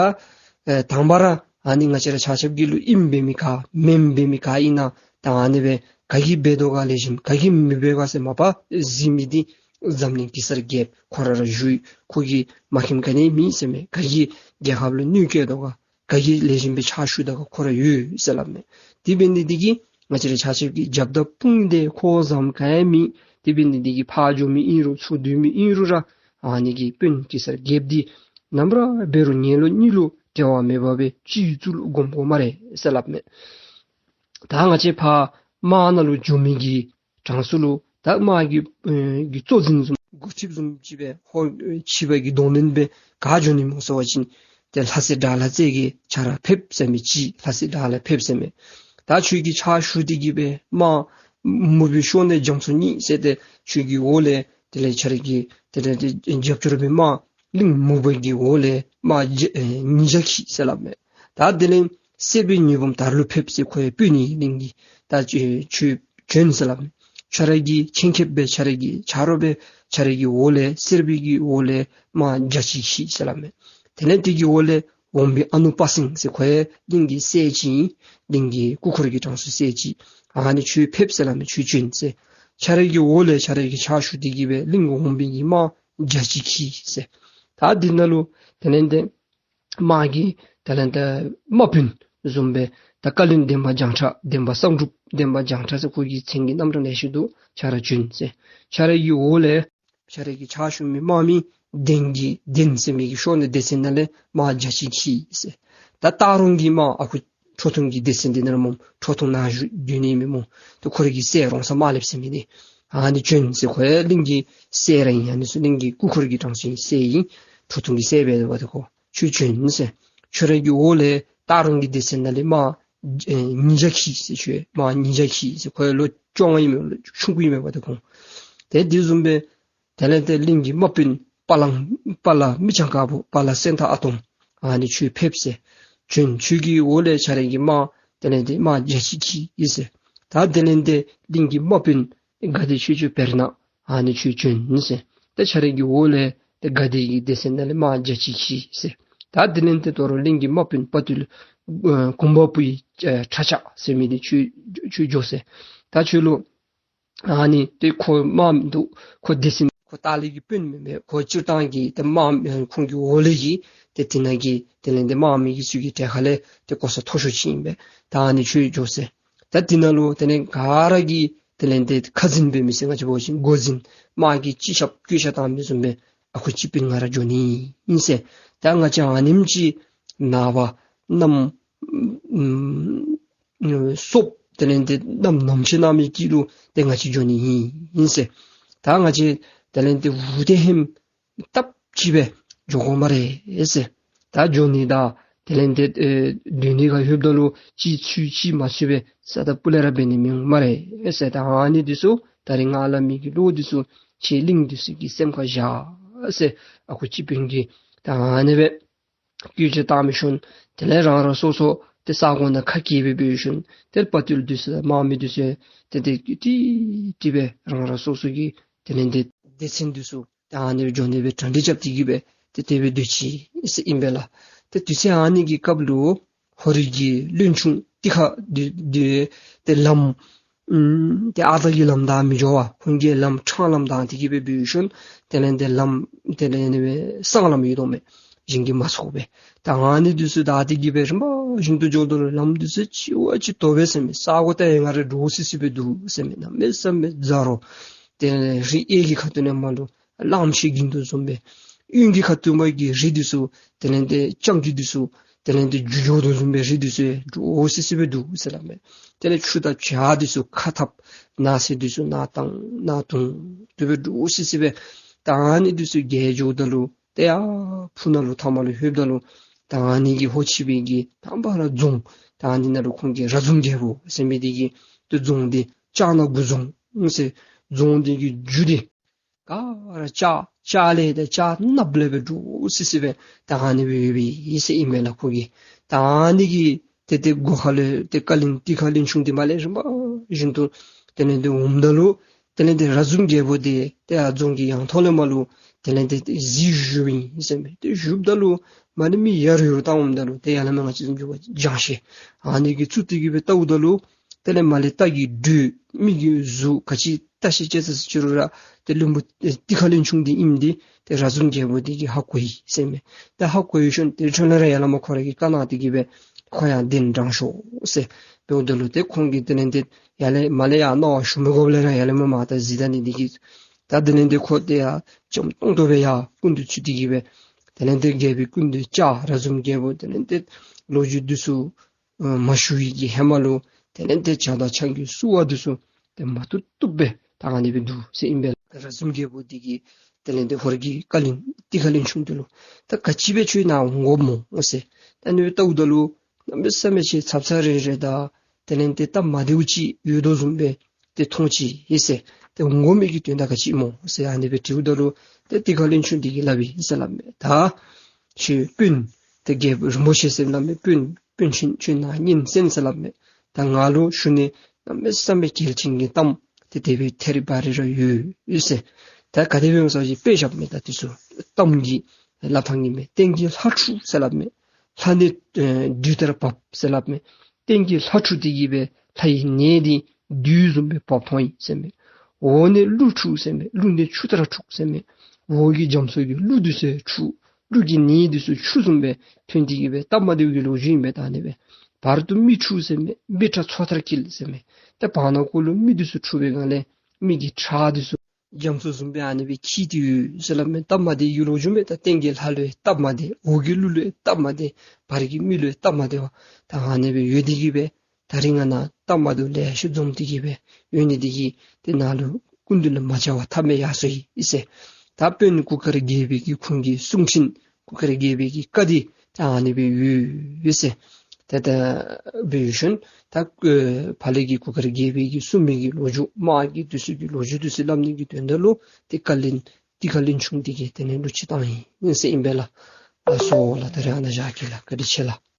ཨེ་དང་པ་ར་ཨ་ནི་ང་བཅས་ར་ཆ་ཁྱབ་ཀྱི་ལུ་ཨིནམ་འབད་མི་ག་མེནམ་འབད་མི་ག་ཨིན་ན་ད་ཨ་ནི་སྦེ་ག་གིས་འབད་དོ་ག་ལེགས་ཤོམ་ག་གིས་མི་འབད་ག་ཟེར་མ་པ་གཟིགས་མི་འདི་འཛམ་གླིང་གེ་སར་རྒྱལཔོ་ཁོ་ར་ར་བཞུགས། ཁོ་གིས་མ་མཁྱེནམ་ག་ནི་མེད་ཟེར་མས། ག་གིས་རྒྱལ་ཁབ་ལུ་གནོད་བསྐྱལ་དོ་ག་ག་གིས་ལེགས་ཤོམ་སྦེ་ཕྱག་ཞུ་དོ་ག་ཁོ་ར་ཡོད་ཟེར་སླབ་མས། དེ་འབད་ནི་འདི་གིས་ང་བཅས་ར་ཆ་ཁྱབ་ཀྱི་རྒྱབ་དང་དཔུང་འདི་ཁོ་ཙམ་ག་ཡང་མེད། དེ་འབད་ནི་འདི་གིས་ཕར་འགྱོ་མི་ཨིན་རུང་ཚུར་སྡོད་མི་ཨིན་རུང་ར་ཨ་ནི་གི་དཔོན་གེ་སར་རྒྱལཔོ་འདི་ནམ་ར་འབད་རུང་ངན་ལུ་གཉིས་ལུ་འབྲལ་བ་མེད་པར་སྦེ་སྤྱི་གཙུག་ལུ་སྒོམ་དགོ་སྨ་རེ་ཟེར་སླབ་མས། ད་ང་བཅས་ཕར་དམག་ནང་ལུ་འགྱོ་མི་གི་གྲངས་སུ་ལུ་ད་དམག་གི་ཨེ་གི་གཙོ་འཛིན་བཟུམ་འགོ་ཁྲིདཔ་བཟུམ་ཅིག་སྦེ་ཧོར་ཨེ་ཕྱི་པ་གི་གདོང་ལེན་སྦེ་ག་འགྱོ་ནི་སྨོ་ཟེར་བ་ཅིན་ཏེ་ལྷ་སྲས་དགྲ་ལྷ་རྩེ་རྒྱལ་ཁྱོད་ར་ཕེབས་ཟེར་མི་ཅིག། ལྷ་སྲས་དགྲ་ལྷ་ཕེབས་ཟེར་མི། ད་ཁྱོད་ཀྱིས་ཕྱག་ཞུ་སྟེ་གིས་སྦེ་དམག་མུ་པའི་ཕྱོགས་ནས་རྒྱ་མཚོ་གཉིས་ཟེར་ཏེ་ཁྱོད་ཀྱི་འོག་ལས་དེ་ལས་ཁྱོད་ར་གི་དེ་ལས་ཏེ་རྒྱབ་སྐྱོར་འབད་མི་དམག་གླིང་མུ་པ་གི་འོག་ལས་དམག་བརྒྱ་ཨེ་ཉིས་བརྒྱ་འཁྱིད་ཟེར་སླབ་མས། ད་དེ་ལས་གསེར་པའི་ཉི་འབུམ་དར་ལུ་ཕེབས་ཟེར། ཁོ་ཡང་དཔོན་ཨིན་གླིང་གི། ད་ཁྱོད་ཁྱོད་བྱོན་ཟེར་སླབ་མས། ཁྱོད་ར་གི་ཆེད་མཁསཔ་སྦེ་ཁྱོད་ར་གི་ཆ་རོགས་སྦེ་ཁྱོད་ར་གི་འོག་ལས་གསེར་པའི་གི་འོག་ལས་དམག་བརྒྱ་གཅིག་འཁྱིད་ཟེར་སླབ་མས། དེ་ལས་དེ་གི་འོག་ལས་འོང་བའི་ཨ་ནུ་པ་སེང་ཟེར་ཁོ་ཡང་གླིང་གི་སྲས་ཅིག་ཨིན། གླིང་གི་སྐུ་འཁོར་གྱི་གྲངས་སུ་སྲས་ཅིག། ཨ་ནི་ཁྱོད་ཕེབས་ཟེར་སླབ་མས། ཁྱོད་བྱོན་ཟེར། ཁྱོད་ར་གི་འོག་ལས་ཁྱོད་ར་གི་ཕྱག་ཞུ་སྟེ་གིས་སྦེ་གླིང་གི་འོང་བའི་གི་དམག་བརྒྱ་གཅིག་འཁྱིད་ཟེར། ད་འདི་ནང་ལུ་དེ་ལས་ཏེ་དམག་གི་དེ་ལས་ཏེ་དམག་དཔོན་བཟུམ་སྦེ་ད་བཀའ་བློན་འདན་མ་བྱང་ཁྲ་འདན་མ་བསམ་གྲུབ་འདན་མ་བྱང་ཁྲ་ཟེར་ཁོ་གི་མཚན་གྱི་རྣམ་གྲངས་ལེ་ཤ་འདུག། ཁྱོད་ར་བྱོན་ཟེར། ཁྱོད་ར་གི་འོག་ལས་ཁྱོད་ར་གི་ཕྱག་ཞུ་མི་དམག་མི་འདན་གྱི་འདན་ཟེར་མི་གི་ཕྱོགས་ནས་སྡེ་ཚན་ནང་ལས་དམག་བརྒྱ་གཅིག་འཁྱིད་ཟེར། ད་སྟག་རོང་གི་དམག་ཨ་ཁུ་ཁྲོ་ཐུང་གི་སྡེ་ཚན་འདི་ནང་ར་སྨོ། ཁྲོ་ཐུང་ནཱ་བཞུགས་སྡོད་ནི་མས་སྨོ། ཏེ་ཁོ་ར་གི་སྲས་རོང་ཚ་དམར་ལེབ་ཟེར་མི་འདི་ཨ་ནི་བྱོན་ཟེར། ཁོ་ཡང་གླིང་གི་སྲས་ར་ཨིན། ཨ་ནི་ཚུ་གླིང་གི་སྐུ་འཁོར་གྱི་གྲངས་སུ་ཨིན། སྲས་ཨིན། ཁྲོ་ཐུང་གི་སྲས་འབད་དོ་བ་ཏེ་ཁོ། ཁྱོད་བྱོན་ཟེར། ཁྱོད་ར་གི་འོག་ལས་སྟག་རོང་གི་སྡེ་ཚན་ནང་ལས་དམག་ཨེ་ཉིས་བརྒྱ་འཁྱིད་ཟེར། ཁྱོད་དམག་ཉིས་བརྒྱ་འཁྱིད་ཟེར། ཁོ་ཡང་ལོ་བཅོ་ལྔ་ཨིན་མས། ལོ་ཆུང་ཀུ་ཨིན་མས་པ་ཏེ་ཁོང་། ཏེ་དེ་བཟུམ་སྦེ་དེ་ལས་ཏེ་གླིང་གི་དམག་དཔོན་པ་ལང་པ་ལ་མི་བྱང་དཀར་པོ་པ་ལ་སེང་སྟག་ཨ་དོམ་ཨ་ནི་ཁྱོད་ཕེབས་ཟེར། བྱོན། ཁྱོད་ཀྱི་འོག་ལས་ཁྱོད་ར་གི་དམག་དེ་ལས་ཏེ་དམག་བརྒྱ་གཅིག་འཁྱིད་ཟེར། ད་དེ་ལས་ཏེ་གླིང་གི་དམག་དཔོན་དགའ་བདེ་ཆོས་སྐྱོང་བེར་ནག་ཨ་ནི་ཁྱོད་བྱོན་ཟེར། ད་ཁྱོད་ར་གི་འོག་ལས་ཏེ་དགའ་བདེ་གི་སྡེ་ཚན་ནང་ལས་དམག་བརྒྱ་གཅིག་འཁྱིད་ཟེར། ད་དེ་ལས་ཏེ་དོ་རུང་གླིང་གི་དམག་དཔོན་དཔའ་བརྟུལ་ཨ་གུང་པ་བུའི་ཨ་ཁྲ་ཆག་ཟེར་མི་འདི་ཁྱོད་ཁྱོད་འགྱོ་ཟེར། ད་ཁྱོད་ལུ་ཨ་ནི་ཏེ་ཁོ་དམག་མི་འདུག། ཁོ་སྡེ་ཚན་ཁོ་སྟག་ལས་ཀྱི་དཔོན་མེན་མས། ཁོ་སྤྱིར་བཏང་གི་ཏེ་དམག་མི་ཁོང་གི་འོག་ལས་ཀྱི་ཏེ་དེ་ནང་གི་དེ་ལས་ཏེ་དམག་མི་གི་ཚུ་གི་གྲལ་ཁ་ལས་ཏེ་གོ་ས་མཐོ་ཤོས་ཅིག་ཨིན་པས། ད་ཨ་ནི་ཁྱོད་འགྱོ་ཟེར། ད་དེ་ནང་ལུ་དེ་ལས་ག་ར་གིས་དེ་ལས་ཏེ་ཁ་འཛིན་འབད་མི་ཟེར་ང་བཅས་འབད་བ་ཅིན་འགོ་འཛིན་དམག་གི་སྤྱི་ཁྱབ་བཀོད་ཁྱབ་བཏང་མི་བཟུམ་སྦེ་ཨ་ཁུ་སྤྱི་དཔོན་ང་ར་འགྱོ་ནི་ཨིན་ཟེར། ད་ང་བཅས་ཨ་ནེམ་ཅིག་ནངས་པ་གནམ་ཨམ་སོབ་དེ་ལས་ཏེ་གནམ་ནམ་ཕྱེད་ནམ་ཡི་གི་ལུ་ཏེ་ང་བཅས་འགྱོ་ནི་ཨིན་ཟེར། ད་ང་བཅས་དེ་ལས་ཏེ་འུ་ཏེ་ཧེམ་སྟབས་ཅིག་སྦེ་འགྱོ་དགོ་སྨ་རེ་ཟེར། ད་འགྱོ་ནི་དང་དེ་ལས་ཏེ་ཨེ་སྡོད་ནི་ག་ལྷོདཔ་ད་ལུ་གཅིག་ཚུད་གཅིག་མ་ཚུད་སྦེ་ས་ད་སྤུ་ལས་ར་འབད་ནི་མི་འོང་སྨ་རེ་ཟེར། ད་ཨ་ནི་འདི་ཚུ་ད་རིས་ང་སླབ་མི་གི་བློ་འདི་ཚུ་ཁྱེད་གླིང་འདི་ཚུ་གིས་སེམས་ཁར་བཞག་ཟེར། ཨ་ཁུ་སྤྱི་དཔོན་གྱིས་ད་ཨ་ནི་སྦེ་བཀོད་ཁྱབ་བཏང་མི་ཤུལ་དེ་ལས་རང་རང་སོ་སོ་ཏེ་ས་གོ་ནང་ཁ་གྱེས་སྦེ་འབད་ཤུལ་ཏེ་དཔའ་བརྟུལ་འདི་ཚུ་དམག་མི་འདི་ཚུ་ཏེ་ཏེ་ཏི་ཏི་སྦེ་རང་རང་སོ་སོ་གི་དེ་ལས་ཏེ་སྡེ་ཚན་འདི་ཚུ་ད་ཨ་ནི་འགྱོ་ནི་སྦེ་གྲ་སྒྲིག་རྐྱབ་སྟེ་གིས་སྦེ་ཏེ་དེ་སྦེ་སྡོད་ཅི་ཟེར་ཨིན་པས་ལགས། ཏེ་དུས་ཚོད་ཨ་ནི་གི་སྐབས་ལུ་ཧོར་གྱི་བློན་ཆུང་ཏི་ཁ་འདི་འདི་ཏེ་ལམ་ཨམ་ཏེ་ཨ་རྟག་གི་ལམ་བདའ་མི་འགྱོ་བར་ཁོང་གིས་ལམ་འཕྲང་ལམ་བདའ་སྟེ་གིས་སྦེ་འབད་ཤུལ་དེ་ལས་ཏེ་ལམ་དེ་ལས་ཨ་ནི་སྦེ་སྲང་ལམ་ཡོད་དོ་མས། གཞན་གྱིས་མ་ཚུགས་པས། ད་ཨ་ནི་འདི་ཚུ་བདའ་སྟེ་གིས་སྦེ་རིམ་པ་བཞིན་དུ་འགྱོཝ་ད་ལུ་ལམ་འདི་ཚུ་ཅིག་བ་ཅིག་དོག་པས་ཟེར་མས། ས་གོ་ད་ཡང་ང་ར་འདྲོག་སི་སི་སྦེ་འདུག་ཟེར་མས། གནམ་མེད་ས་མེད་འཛག་རོ། དེ་ལས་རི་གཡས་ཀྱི་ཁ་ཐུག་ནས་མར་ལུ་གླངམོ་ཆེ་འགྱིང་དོ་བཟུམ་སྦེ། གཡོན་གྱི་ཁ་ཐུག་མ་གི་རི་འདི་ཚུ་དེ་ལས་ཏེ་ལྕང་གི་འདི་ཚུ་དེ་ལས་ཏེ་རྒྱུག་རྒྱུག་དོ་བཟུམ་སྦེ་རི་འདི་ཚུ་འདྲོག་སི་སི་སྦེ་འདུག་ཟེར་སླབ་མས། དེ་ལས་ཆུ་དང་བྱ་འདི་ཚུ་ཁ་འཐབ་ནགས་ཚལ་འདི་ཚུ་ནག་དང་ནག་དུང་དུ་སྦེ་འདྲོག་སི་སི་སྦེ། ད་ཨ་ནི་འདི་ཚུ་བརྒལ་འགྱོཝ་ད་ལུ་ཏེ་ཡར་ཕུ་ནང་ལུ་མཐའ་མ་ལུ་ལྷོདཔ་ད་ལུ་ད་ཨ་ནི་གི་ཧོ་ཆི་བི་གི་དང་པ་ར་རྫོང་ད་ཨ་ནི་ནང་ལུ་ཁོང་གིས་ར་རྫོང་རྒྱལ་པོ་ཟེར་མི་འདི་གི་ཏེ་རྫོང་འདི་ལྕང་ནག་དགུ་རྫོང་ཟེར། རྫོང་འདི་གི་རྒྱུད་འདི་ ག་ར་ལྕགས་ལྕགས་ལས་ཏེ་ལྕགས་ནགཔོ་ལས་སྦེ་འདྲོག་སི་སི་སྦེ་ད་ཨ་ནི་སྦེ་ཡོད་པས་ཟེར་ཨིན་མས་ལགས། ཁོ་གིས་ད་ཨ་ནི་གི་ཏེ་ཏེ་སྒོ་ཁ་ལས་ཏེ་བཀའ་བློན་ཏི་ཁ་བློན་ཆུང་འདི་མར་ལས་རིམ་པ་བཞིན་དུ་དེ་ལས་ཏེ་འོངམ་ད་ལུ་དེ་ལས་ཏེ་ར་ཟུམ་རྒྱལ་པོ་འདི་ཏེ་ཨ་རྫོང་གི་ཡང་ཐོག་ལས་མར་ལུ་དེ་ལས་ཏེ་ཏེ་གཟིགས་བཞུགསཔ་ཨིན་ཟེར་མས། ཏེ་བཞུགསཔ་ད་ལུ་མར་ལས་མི་ཡར་ཡོར་བལྟ་འོངམ་ད་ལུ་ཏེ་ཡར་ལས་མར་ང་བཅས་བཟུམ་ཅིག་སྦེ་སྦྱང་ཤེས་ཨ་ནི་གིས་བཙུགས་ཏེ་གི་སྦེ་བལྟཝ་ད་ལུ་དེ་ལས་མར་ལས་རྟ་གི་འགྲོས་མི་གི་གཟུགས་ག་ཅི་བལྟ་ཤེས་ཅི་ཟེར་ཅི་རུང་ར་ཏེ་བློན་པོ་ཨེ་ཏི་ཁ་བློན་ཆུང་འདི་ཨིནམ་འདི་ཏེ་ར་ཟུམ་རྒྱལ་པོ་འདི་གིས་ཧ་གོ་ཡི་ཟེར་མས། ཏེ་ཧ་གོ་ཡི་ཤུལ་ཏེ་ཁྲོན་ལས་ར་ཡར་ལས་མར་ཁོ་ར་གིས་བཀའ་གནང་སྟེ་གི་སྦེ་ཁོ་ཡར་གདན་འདྲེན་ཤོག་ཟེར། འབདཝ་ད་ལུ་ཏེ་ཁོང་གིས་དེ་ལས་ཏེ་ཡར་ལས་མར་ལས་ཡར་གནང་བ་ཞུ་མི་དགོཔ་ལས་ར་ཡར་ལས་མར་མར་ད་གཟིགས་ད་ནི་འདི་གིས་ད་དེ་ལས་ཏེ་ཁོ་ཏེ་ཡར་འཇམ་ཏོང་ཏོ་སྦེ་ཡར་སྐུ་མདུན་ཚུད་དེ་གི་སྦེ་དེ་ལས་ཏེ་རྒྱལ་པོའི་སྐུ་མདུན་བཅར། ར་ཟུམ་རྒྱལ་པོ་དེ་ལས་ཏེ་ལོ་རྒྱུས་འདི་ཚུ་ཨ་མ་ཞུ་བའི་གི་ཧེ་མ་ལུ་དེ་ལས་ཏེ་ཇ་དང་ཆང་གི་བསུ་བ་འདི་ཚུ་ཏེ་མ་བཏུབ་བཏུབ་སྦེ་ད་ཨ་ནི་སྦེ་འདུག་ཟེར་ཨིན་པས། ར་ཟུམ་རྒྱལ་པོ་འདི་གིས་དེ་ལས་ཏེ་ཧོར་གྱི་བཀའ་བློན་ཏི་ཁ་བློན་ཆུང་འདི་ལུ་ད་ག་ཅི་སྦེ་ཁྱོད་ནཱ་འོང་དགོཔ་སྨོ་ཟེར། ད་ཨ་ནི་སྦེ་བལྟཝ་ད་ལུ་གནམ་མེད་ས་མེད་ཅིག་ཚབ་ཚ་རེ་རེ་དང་དེ་ལས་ཏེ་སྟབས་མ་བདེཝ་ཅིག་ཡོད་དོ་བཟུམ་སྦེ་ཏེ་མཐོང་ཅི་ཨིན་ཟེར། ཏེ་འོང་དགོ་མི་གི་དོན་དག་ག་ཅི་སྨོ་ཟེར་ཨ་ནི་སྦེ་དྲིཝ་ད་ལུ་ཏེ་ཏི་ཁ་བློན་ཆུང་འདི་གིས་སླབ་ཨིན་ཟེར་སླབ་མས། ད་ཁྱོད་དཔོན་ཏེ་རྒྱལཔོ་རིན་པོ་ཆེ་ཟེར་སླབ་མས། དཔོན་དཔོན་ཆེན་ཁྱོད་ནཱ་སྙན་གསན་ཟེར་སླབ་མས། ད་ང་ལུ་ཞུ་ནི་གནམ་མེད་ས་མེད་གལ་ཆེན་གྱི་གཏམ་ཏེ་དེ་སྦེ་ཐད་རི་བ་རི་ར་ཡོད་ཟེར། ད་ག་དེ་སྦེ་འོང་ས་ཅིག་དཔེ་བཞག་མས། ད་འདི་ཚུ་གཏམ་གྱི་ལབ་ཐངས་ཨིན་མས། སྟེང་གི་ལྷ་འཁྲུགས་ཟེར་སླབ་མས། ལྷ་ནི་ཨེ་བདུད་ལྟར་བབས་ཟེར་སླབ་མས། སྟེང་གི་ལྷ་འཁྲུགས་ཏེ་གི་སྦེ་ལྷ་ཡི་ནད་འདི་བདུད་བཟུམ་སྦེ་བབས་ཐོན་ཡི་ཟེར་མས། འོག་ནས་ཀླུ་འཁྲུགས་ཟེར་མས། ཀླུ་ནི་ཆུ་ལྟར་འཁྲུགས་ཟེར་མས། འོག་གི་རྒྱ་མཚོ་གི་ཀླུ་འདི་ཚུ་འཁྲུགས། ཀླུ་གི་ནད་འདི་ཚུ་ཆུ་བཟུམ་སྦེ་ཐོན་ཏེ་གི་སྦེ་སྟབས་མ་བདེཝ་གི་ལོ་རྒྱུས་ཨིན་པས། ད་ཨ་ནི་སྦེ་བར་དུ་མི་འཁྲུགས་ཟེར་མས། འབིགས་ཁྲ་མཚོ་ལྟར་འཁྱིལ་ཟེར་མས། ཏེ་བར་ན་ཀོ་ལུ་མི་འདི་ཚུ་འཁྲུགས་པའི་སྒང་ལས་མི་གི་ཁྲག་འདི་ཚུ་རྒྱ་མཚོ་བཟུམ་སྦེ་ཨ་ནི་སྦེ་འཁྱིལ་ཏེ་ཡོད་ཟེར་སླབ་མས། སྟབས་མ་བདེ་ཡོད་ལོ་རྒྱུས་མས། ད་སྟེང་གི་ལྷ་ལུ་ཡང་སྟབས་མ་བདེ། འོག་གི་ཀླུ་ལུ་ཡང་སྟབས་མ་བདེ། བར་གྱི་མི་ལུ་ཡང་སྟབས་མ་བདེ་བ། ད་ཨ་ནི་སྦེ་ཡོད་དེ་གི་སྦེ་ད་རིས་ང་ནཱ་སྟབས་མ་བདེཝ་ལེ་ཤ་འཛོམས་ཏེ་གི་སྦེ་ཡོད་ནི་དེ་གིས་ཏེ་ནཱ་ལུ་སྐུ་མདུན་ལུ་མ་བཅར་བར་ཐབས་མེད་ཡར་སོ་ཡི་ཟེར། ད་དཔོན་གུར་དཀར་རྒྱལ་པོའི་གི་ཁོང་གི་གསུང་འཕྲིན་གུར་དཀར་རྒྱལ་པོའི་གི་བཀའ་འདི་ད་ཨ་ནི་སྦེ་ཡོད་ཟེར། ཏེ་ད་འབད་ཞིནམ་ད་ཨེ་ཕར་ལས་ཀྱི་གུར་དཀར་རྒྱལ་པོའི་གི་གསུང་མི་གི་ལོ་རྒྱུས་དམག་གི་འདི་ཚུ་གི་ལོ་རྒྱུས་འདི་ཚུ་སླབ་ནི་གི་དོན་དག་ལུ་ཏེ་བཀའ་བློན་ཏི་ཁ་བློན་ཆུང་འདི་གིས་དེ་ནས་གླུ་ཅིག་བཏང་ཡི་ཟེར་ཨིན་པས་ལགས། ལགས་སོ་ལགས། ད་རིས་ཨ་ནཱ་བཞག་གེ་ལགས། བཀའ་དྲིན་ཆེ་ལགས།